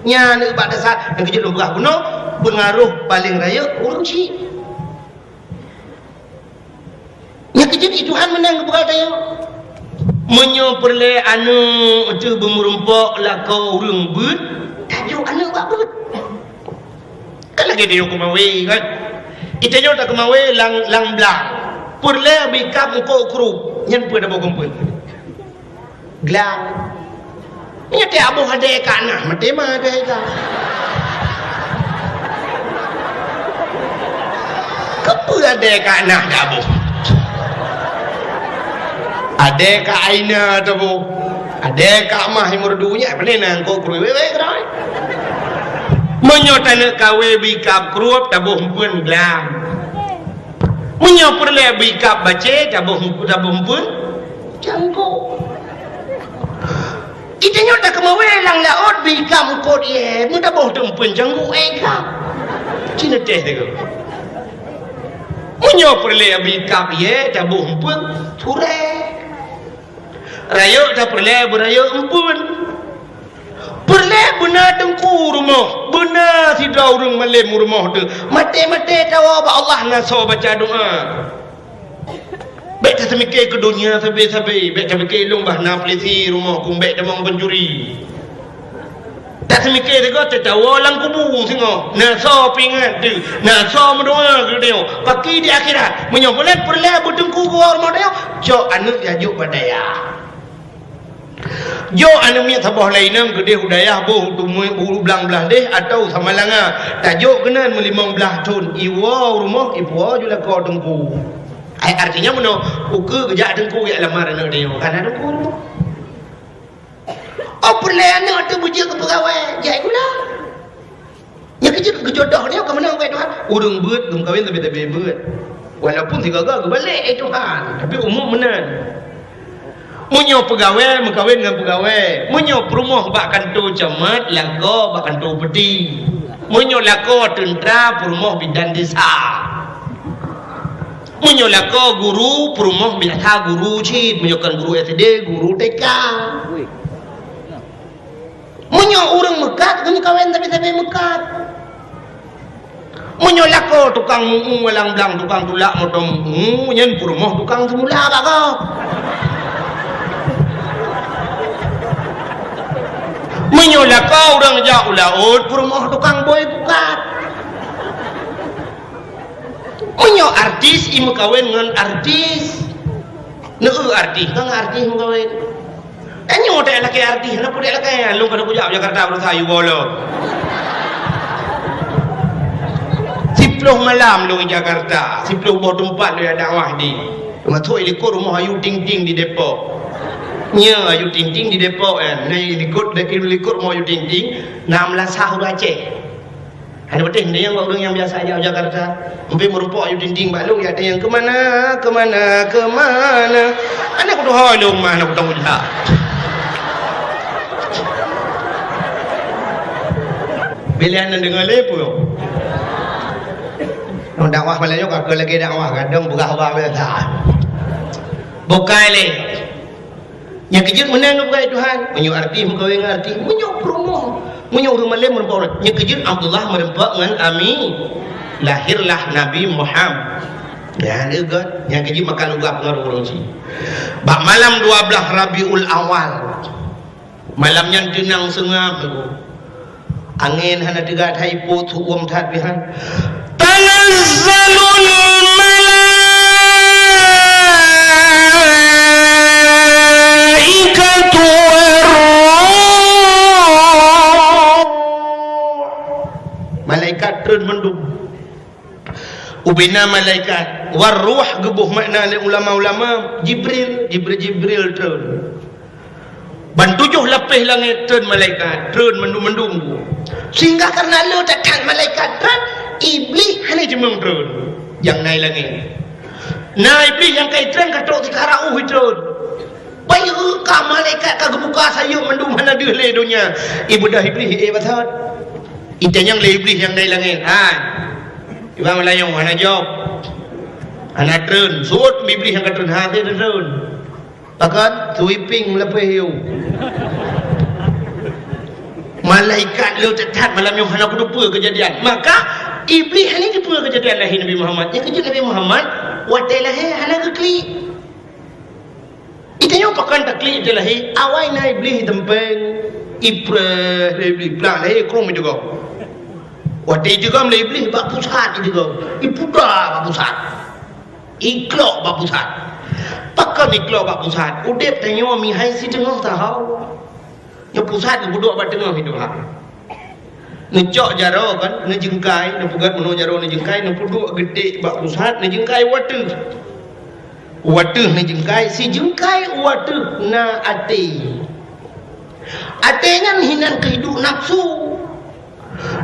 Nyan bak dasar nyang keujeuet lôn peugah bunoe, peungaroh paleng rayeuk ureueng chik. Nyang keujeuet di Tuhan meunan geupeugah tanyoe. Meunyoe peureulèe aneuk teuh beumeurumpok lakoe ureueng beuet, tajok aneuk bak beuet. Kan lagèe tanyoe keumawe kan? Di tanyoe takeumawe lam, lam blang. Peureulèe bri kab eungkôt krup, nyan peue taboh keu eumpeuen? Glang. Nyoe teuh aboh adèe ka na, maté ma adèe ka. Keupeue adèe ka na taboh? Adèe ka Aina taboh. Adèe ka Mah Imur Dunya, pane na eungkôt krup wèh-wèh keudroe. Meunyoe taneuk kawé bri kab krup taboh eumpeuen glang. Meunyoe peureulèe bri kab bacé taboh, taboh eumpeuen. Cangkok. Di tanyoe takeumawe lam laôt bri kab eungkôt ié, meutaboh teumpeuen cangkok éh kab. Ci neuteh teuh. Meunyoe peureulèe bri kab ié taboh eumpeuen, surée. Rayeuk tapeureulèe beurayeuk eumpeuen. Peureulèe beuna teungku rumoh, beuna sidroe ureueng malém rumoh teuh. Maté-maté tawoe bak Allah na soe baca doa. Bèk taseumiké keu donya sabe-sabe, bèk tapike lôn bah na polisi rumoh kong bèk tamong pencuri. Taseumiké sigoe teuh tawoe lam kubu singoh, na soe peuingat teuh, na soe meudoa keu tanyoe. Paki di akhirat, meunyoe buleuen peureulèe beuteungku keu rumoh tanyoe, cok aneuk jajok bak dayah. Jok aneuk miet saboh lé inong keudeh u dayah boh u Teumue, u Blang Blahdeh atawa Samalanga. Tajok keunan meulimong blaih thon, iwoe u rumoh, ipuwoe ju lakoe teungku. Ai, artinya meunoe, ukeue geujak teungku jak lamar aneuk tanyoe, ka na teungku u rumoh. Oh, peureulèe aneuk teuh beujeuet keu peugawai, jai gula. Nyan Jeuet geujodoh nyoe keumeunang bak Tuhan. Ureueng beuet geumeukawen tapi-tapi beuet. Walaupun sigaga geubalek, eh Tuhan, tapi umum meunan. Meunyoe peugawée meukawen ngon peugawée, meunyoe peurumoh bak kantô camat, lakoe bak kantô upeti. Meunyoe lakoe teuntra, peurumoh bidan desa. Meunyoe lakoe guru, peurumoh biasa guru cit. Meunyoe kon guru S D, guru T K. Meunyoe ureueng meukat, geumeukawen tapi-tapi meukat. Meunyoe lakoe tukang mu'u, walang blang tukang tulak moto mu'u, nyan peurumoh tukang seumula bak gob. Meunyoe lakoe ureueng jak u laôt, peurumoh tukang bôi pukat. Meunyoe artis, i meukawen ngon artis. Neu artis, ngon artis meukawen. Tanyoe tak lakée artis, hana peue lakée, lôn ka kujak Jakarta beurasa yue bolo. Siploh malam lôn di Jakarta, siploh boh teumpat lôn jak dakwah di. Teumasok i likot rumoh Ayu Ting Ting di Depok. Nyoe Ayu Ting Ting di Depok, eh. Nyoe i likot, i likot rumoh Ayu Ting Ting, na meulasah ureueng Aceh. Hana patéh tanyong bak ureueng nyang biasa jak u Jakarta. Sampoe meurumpok Ayu Ting Ting bak lôn, jak tanyong, "Keumana, keumana, keumana?" Hana kutuho lôn mah, hana kutong ujak. Bila hana deungoe lé peue. Ngon dakwah malam nyoe ka keu lagée dakwah, kadang peugah haba biasa. Bukai lé. Nyang keujeuet meunan geupeugah Tuhan, meunyoe artis meukawen ngon artis, meunyoe peurumoh, meunyoe ureueng malém meureumpok ureueng, nyang keujeuet Abdullah meureumpok ngon Ami, lahirlah Nabi Muhammad. Nyan leugot, nyang keujeuet maka lugah ngon ureueng cit. Bak malam dua blaih Rabiul Awal, malam nyan teunang seungab, Angén hana teuga that, hai po, teuuem that pih han. Tanazzalul malaikatu war ruh. Malaikat treun mandum. Ubena malaikat, war ruh geuboh makna lé ulama-ulama, Jibril, Jibril, Jibril treun. Ban tujoh lapéh langét treun malaikat, treun mandum-mandum. Sehingga karena le that-that malaikat treun, Iblih hana jimeueng treun. Nyang na i langét. Na Iblih nyang ka i treun ka trok sikara uh i treun. Bayeue ka malaikat ka geubuka sayeuep mandum hana deuh lé donya. Ibeudôh Iblih, eh, basot. Itanyong lé Iblih nyang na i langét, "Hai, Iban Meulayu hana jaweueb. Hana treun." Seuôt Iblih nyang ka treun, "Ha, treun." Pakon? Sweeping lapéh yue. Malaikat le that-that malam nyoe hana kuteupeu keujadian. Maka, Iblih hana teupeu keujadian lahé Nabi Muhammad. Nyang keujeuet Nabi Muhammad, watée lahé hana geuklik. Itanyong pakon taklik teu lahé, awai na Iblih teumpéng, ipreh lé Iblih, plang lahé krueng ijeugob. Watée ijeugob lé Iblih bak pusat ijeugob, ipuda bak pusat. Iklok bak pusat. Pakon iklok bak pusat? Udeb tanyoe mihai siteungoh saho. Nyang pusat geupeuduek bak teungoh iduek. Neucok jaroe kan, neujeungkai, neupeugét meunoe jaroe neujeungkai, neupeuduek geudek bak pusat, neujeungkai u ateueh. U ateueh neujeungkai, sijeungkai u ateueh na até. Até nyan hinan keuhidup nafsu.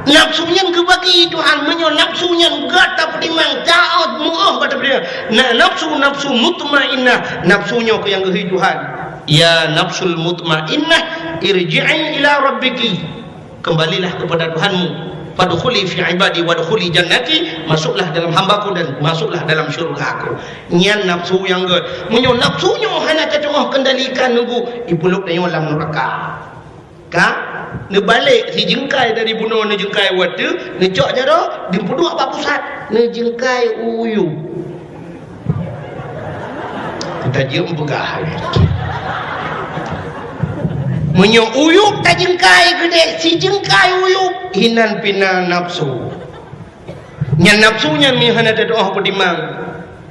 Nafsu nyan geubagi Tuhan, meunyoe nafsu nyan gata peutimang, taát, meu'oh bak tapeutimang. Na nafsu, nafsu mutmainnah, nafsu nyoe keuh nyang geuhi Tuhan. Ya nafsul mutmainnah, irji'i ila rabbiki. Kembalilah kepada Tuhanmu. Fadkhuli fi ibadi wadkhuli jannati, masuklah dalam hamba-Ku dan masuklah dalam syurga-Ku. Nyan nafsu nyang gét. Meunyoe nafsu nyoe hana tatu'oh kendalikan nunggu, ipulop tanyoe lam neuraka. Ka neubalek sijeungkai dari bunoe neujeungkai u ateueh, neucok jaroe, geupeuduek bak pusat, neujeungkai u uyueb. Tajeuem peugah. Meunyoe uyueb tajeungkai keudeh, sijeungkai uyueb, hinan pih na nafsu. Nyan nafsu nyan meuhana tatu'oh peutimang,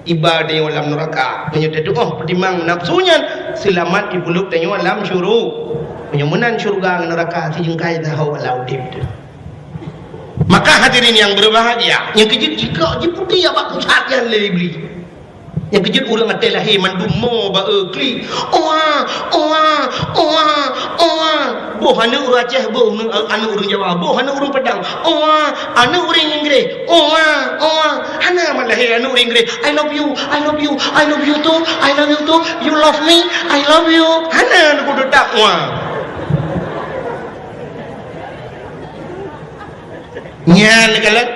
iba tanyoe lam neuraka. Meunyoe tatu'oh peutimang nafsu nyan, seulamat ipulop tanyoe lam syuru-, meunyoe meunan syeuruga ngon neuraka sijeungkai saho lam udeb teuh. Maka hadirin yang berbahagia, nyang keujeuet jikok jiputéh bak pusat nyan lé Iblih. Nyang keujeuet ureueng até lahé mandum mo ba-e klik. Oa, oa, oa, oa. Boh aneuk ureueng Aceh, boh aneuk, aneuk ureueng Jawa, boh aneuk ureueng Padang. Oh, aneuk ureueng Inggris. Oh, oh, hana mat lahé aneuk ureueng Inggris. "I love you, I love you, I love you too, I love you too. You love me, I love you." Hana aneuk ureueng tak. Wah. Nyan kalon.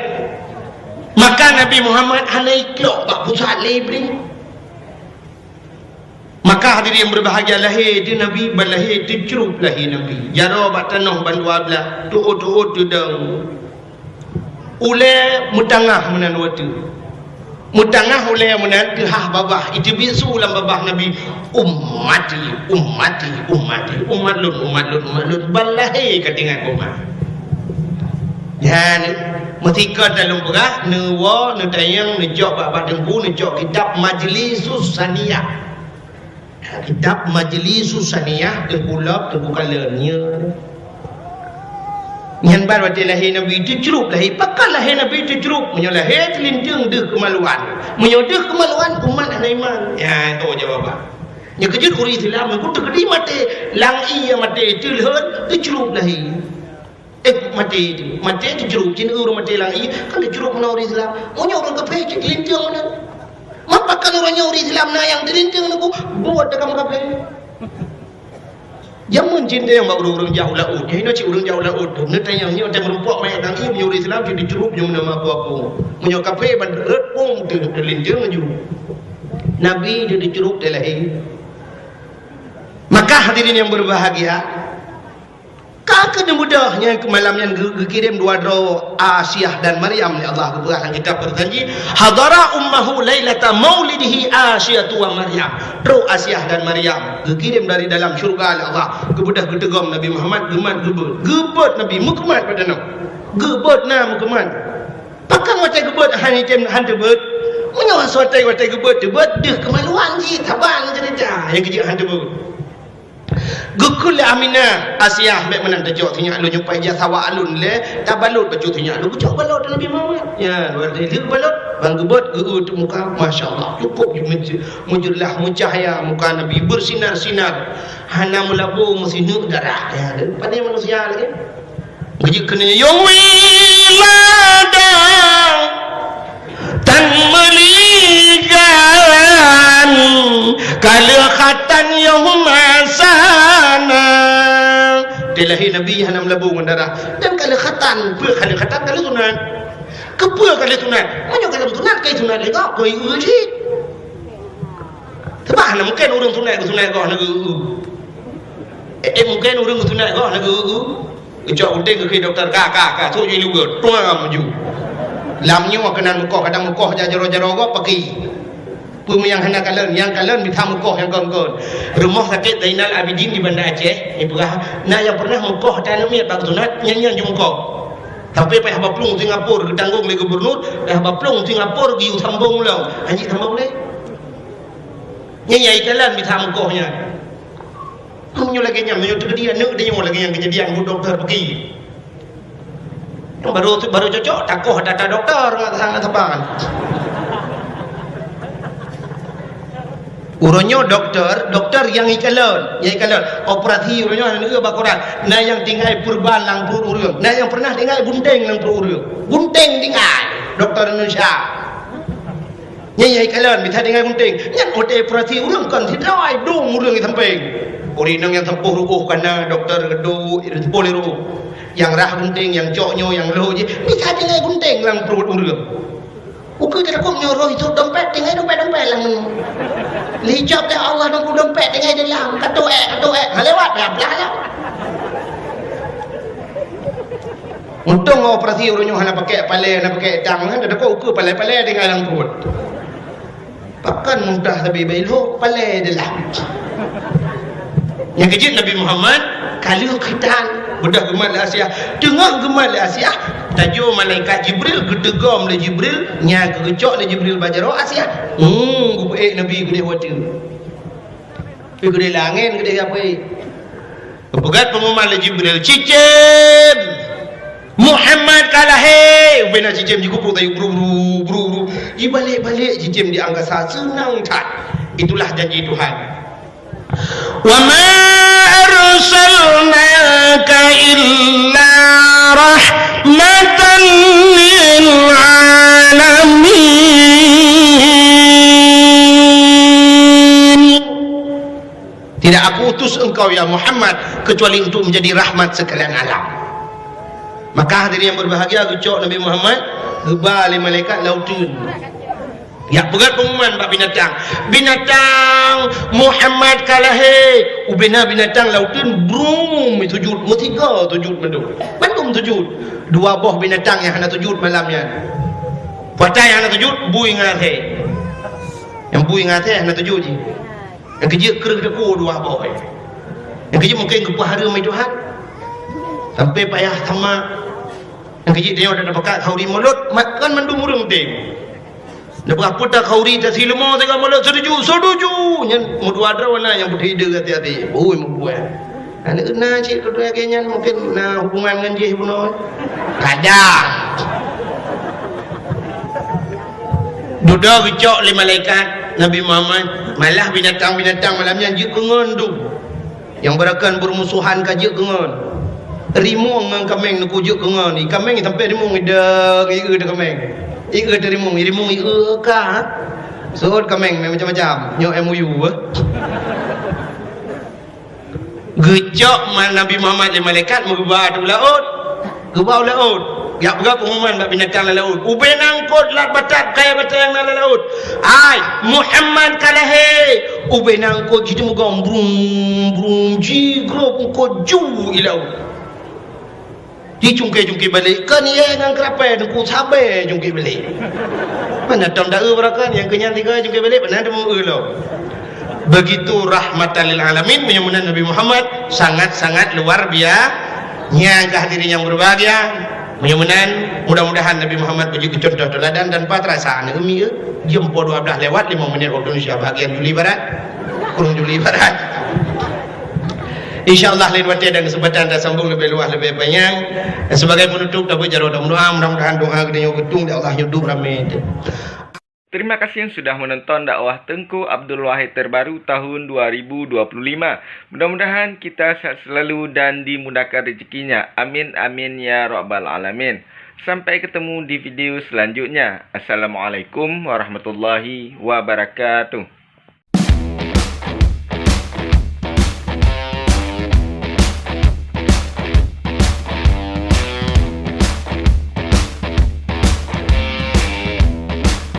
Maka Nabi Muhammad hana iklok bak pusat lé Iblih. Maka hadirin berbahagia, lahé di Nabi, ban lahé teucrup lahé Nabi. Jaroe bak tanoh ban dua blaih, tuôt-tuôt teudong. Ulée meutangah meunan watée. Meutangah ulée meunan teuhah babah, iteubiet su lam babah Nabi, "Ummati, ummati, ummati, umat lôn, umat lôn, umat lôn." Ban lahé ka teuingat umat. Nyan, meusikon lam lôn peugah, neuwoe, neutanyong, neucok bak, bak teungku, neucok kitab Majlisus Saniyah. Kitab Majlisus Saniyah, teungku lop, teungku kalon, nyan. Nyan ban watée lahé Nabi teucrup lahé. Pakon lahé Nabi teucrup? Meunyoe lahé teulinteung deuh keumaluan. Meunyoe deuh keumaluan, umat hana iman. Ya, itu jawaban. Nyang keujeuet ureueng Islam, meunyoe teukeudi maté, lam ié maté, teulheueh, teucrup lahé. Eh, maté, maté teucrup, cit ureueng maté lam ié, kan teucrup meunan ureueng Islam. Meunyoe ureueng kafé, cit linteung meunan. Mapa kan ureueng nyoe ureueng Islam na nyang teulinteung nunggu buet takam kafé. Jameun cit nyang bak ureueng-ureueng jak u laôt. Nyoe hinoe cit ureueng jak u laôt. Neutanyong nyoe teumeureumpok manyét lam ié, meunyoe ureueng Islam cit teucrup nyoe meunan mapa pun. Meunyoe kafé ban rhot pun teu-, teulinteung laju. Nabi teu-, teucrup teu lahé. Maka hadirin yang berbahagia, ka keuneuk beudôh nyan keu malam nyan geu-, geukirém dua droe Asiah dan Maryam lé Allah, geupeugah lam kitab Berjanji, "Hadara ummahu lailata maulidihi Asyatu wa Maryam." Trok Asiah dan Maryam geukirém dari dalam syurga lé Allah, geubeudôh geuteugom Nabi Muhammad, geumat geubeuet. Geubeuet Nabi, meukeumat bak tanoh. Geubeuet na meukeumat. Pakon watée geubeuet hana item han teubeuet? Meunyoe watée, watée geubeuet teubeuet, deuh keumaluan jih, saban ceurita. Nyang keujeuet han teubeuet. Geukheun lé Aminah, "Asiah, bék meunan tacok sinyak lôn, nyoe paih jak sawa lôn lé, tabalot bacut sinyak lôn." Geucok balot Nabi Muhammad. Ya, lheueh balot, ban geubeuet, geu-eu teuk muka. Masya Allah, cukup meuj-, meujeulaih, meucahya muka Nabi, beusinar-sinar. Hana meulabô meusineuk darah. Ya, padahai manusia lagée. Beujeuet keuneuk yong wiladang tan meuligan, ka lheueh khatan yong masana. Teulahé Nabi hana meulabô ngon darah. Dan ka lheueh khatan, peue ka lheueh khatan, ka lheueh sunat. Keupeue ka lheueh sunat? Meunyoe ka lheueh sunat, ka sunat lé gob, keu ié cit. Sabab hana mungken ureueng sunat, sunat goh na geu-, Eh, eh, mungken ureueng sunat goh na geu-, geu-, geucok gunting geukheun dokto, ka, ka, ka, sôk jih luweue, tuang laju. Lam nyoe keunan meukoh, kadang meukoh jak jaroe-jaroe gob paki. Peue nyang hana kalon, nyang kalon mita meukoh nyang kon-kon. Rumoh Sakét Zainal Abidin di Banda Aceh, ipeugah, na nyang peureunah meukoh ata aneuk miet bak sunat, nyan, nyan jimeukoh. Sampai payah baplueng Singapura, geutanggong lé gubernur, payah baplueng Singapura geuyue sambong lom. Hanjeuet sambong lé. Nyan nyang ikalon mita meukoh nyan. Meunyoe lagée nyan, meunyoe teukeudi aneuk tanyoe lagée nyan keujadian, bu dokto peuki. Nyang baru, baru cocok, takoh data dokto, ngon saban. Uroe nyoe dokto, dokto nyang ikalon, nyang ikalon. Operasi uroe nyoe hana bak koran. Na nyang tinggai peureban lam pruet ureueng. Na nyang peureunah tinggai gunting lam pruet ureueng. Gunting tinggai. Dokto Indonesia. Nyan nyang ikalon, bisa tinggai gunting. Nyan watée operasi ureueng kon sidroe, dum ureueng di sampéng. Ureueng inong nyang sampôh ruôh kana, dokto geuduek, sampôh lé ruôh. Nyang rhah gunting, nyang cok nyoe, nyang lhok jih, bisa tinggai gunting lam pruet ureueng. Ukeue teurakong nyoe roh itu dompet, tinggai dompet-dompet lam nyoe. Lé ijab deh Allah nunggu dompet tinggai di lam, katoe, katoe, ha lewat, ya, blah, ya. Untông operasi ureueng nyoe hana pakai palée, hana pakai tang, hana teuka ukeue palée-palée tinggai lam pruet. Pakon muntah sabe bailho palée dilah. Nyang keujeuet Nabi Muhammad ka lheueh khitan, beudôh geumat lé Asiah. Teungoh geumat lé Asiah, tajô malaikat Jibril geuteugom lé Jibril, nyang geugeucok lé Jibril bak jaroe Asiah. Hmm, geupeuék Nabi keudeh watée. Pi keudeh langét keudeh apui. Geupeugah peungumuman lé Jibril, "Cicém! Muhammad ka lahé!" Ubena cicém jikupuk tayue bru-bru, bru-bru. Jibalek-balek cicém di angkasa, seunang that. Itulah janji Tuhan. "Wa ma arsalna Aku utus engkau, ya Muhammad, kecuali untuk menjadi rahmat sekalian alam. Maka hadirin yang berbahagia, geucok Nabi Muhammad, geuba lé malaikat lam uteuen. Jak peugah pengumuman bak binatang. Binatang, Muhammad ka lahé. Ubena binatang lam uteuen, brum, sujud. Meusigoe sujud mandum. Mandum sujud. Dua boh binatang nyang hana sujud malam nyan. Peue nyang hana sujud, bui ngon asèe. Nyang bui ngon asèe hana sujud jih. Nyang keujeuet kreueh teuku dua boh. Nyang keujeuet mungken geupeuhareuem lé Tuhan. Sampai payah sama. Nyang keujeuet tanyoe dak tapakat khauri mulod, mat kan mandum ureueng tem. Dak peugah puta khauri tasileuma teuka mulod, setuju, setuju. Nyan meudua droe na nyang putih ide hati-hati. Ui, meubuet. Aneuk na cit keudua lagèe nyan mungken na hubungan ngon jih bunoe. Kadang. Dudoe geucok lé malaikat Nabi Muhammad, malah binatang-binatang malam nyan jeuet keu ngon dum. Nyang beurakan beurumusohan ka jeuet keu ngon. Rimueng ngon kaméng neuku jeuet keu ngon. I kaméng sampai rimueng idang, i eu teuh kaméng. I eu teuh rimueng, i rimueng i eu ka. Sot kaméng macam-macam. Nyoe M O U, eh. Geucok ma-, Nabi Muhammad lé malaikat meugeuba u laôt. Geuba u laôt. Jak peugah pengumuman bak binatang lam laôt. Ubena eungkôt lat batat, kayèe batat nyang na lam laôt. Hai, Muhammad ka lahé. Ubena eungkôt jiteumeugong brum, brum, jigrob eungkôt ju i laôt. Jicungké-cungké balek, kon yèe ngon keurapèe teungku sabé cungké balek. Mana tom da eu barokan nyang keunyan tiga cungké balek, mana teumu eu lom. Begitu rahmatan lil alamin, meunyoe meunan Nabi Muhammad sangat-sangat luar biasa. Nyan ka hadirin yang berbahagia, meunyoe meunan mudah-mudahan Nabi Muhammad beujeuet keu contoh teuladan dan pat rasa aneuk umi eu. Jeuem poh dua belas lewat lima menit waktu Indonesia bahagian Juli Barat. Kurang Juli Barat. Insya Allah lain watèe dan kesempatan tasambung leubeh luwah leubeh panyang. Dan sebagai penutup, tabeuet jaroe tameudoa, mudah-mudahan doa geutanyoe geutueng lé Allah nyoe dum ramé. Terima kasih sudah menonton dakwah Teungku Abdul Wahid terbaru tahun dua ribu dua puluh lima. Mudah-mudahan kita sehat selalu dan dimudahkan rezekinya. Amin, amin, ya rabbal alamin. Sampai ketemu di video selanjutnya. Assalamualaikum warahmatullahi wabarakatuh.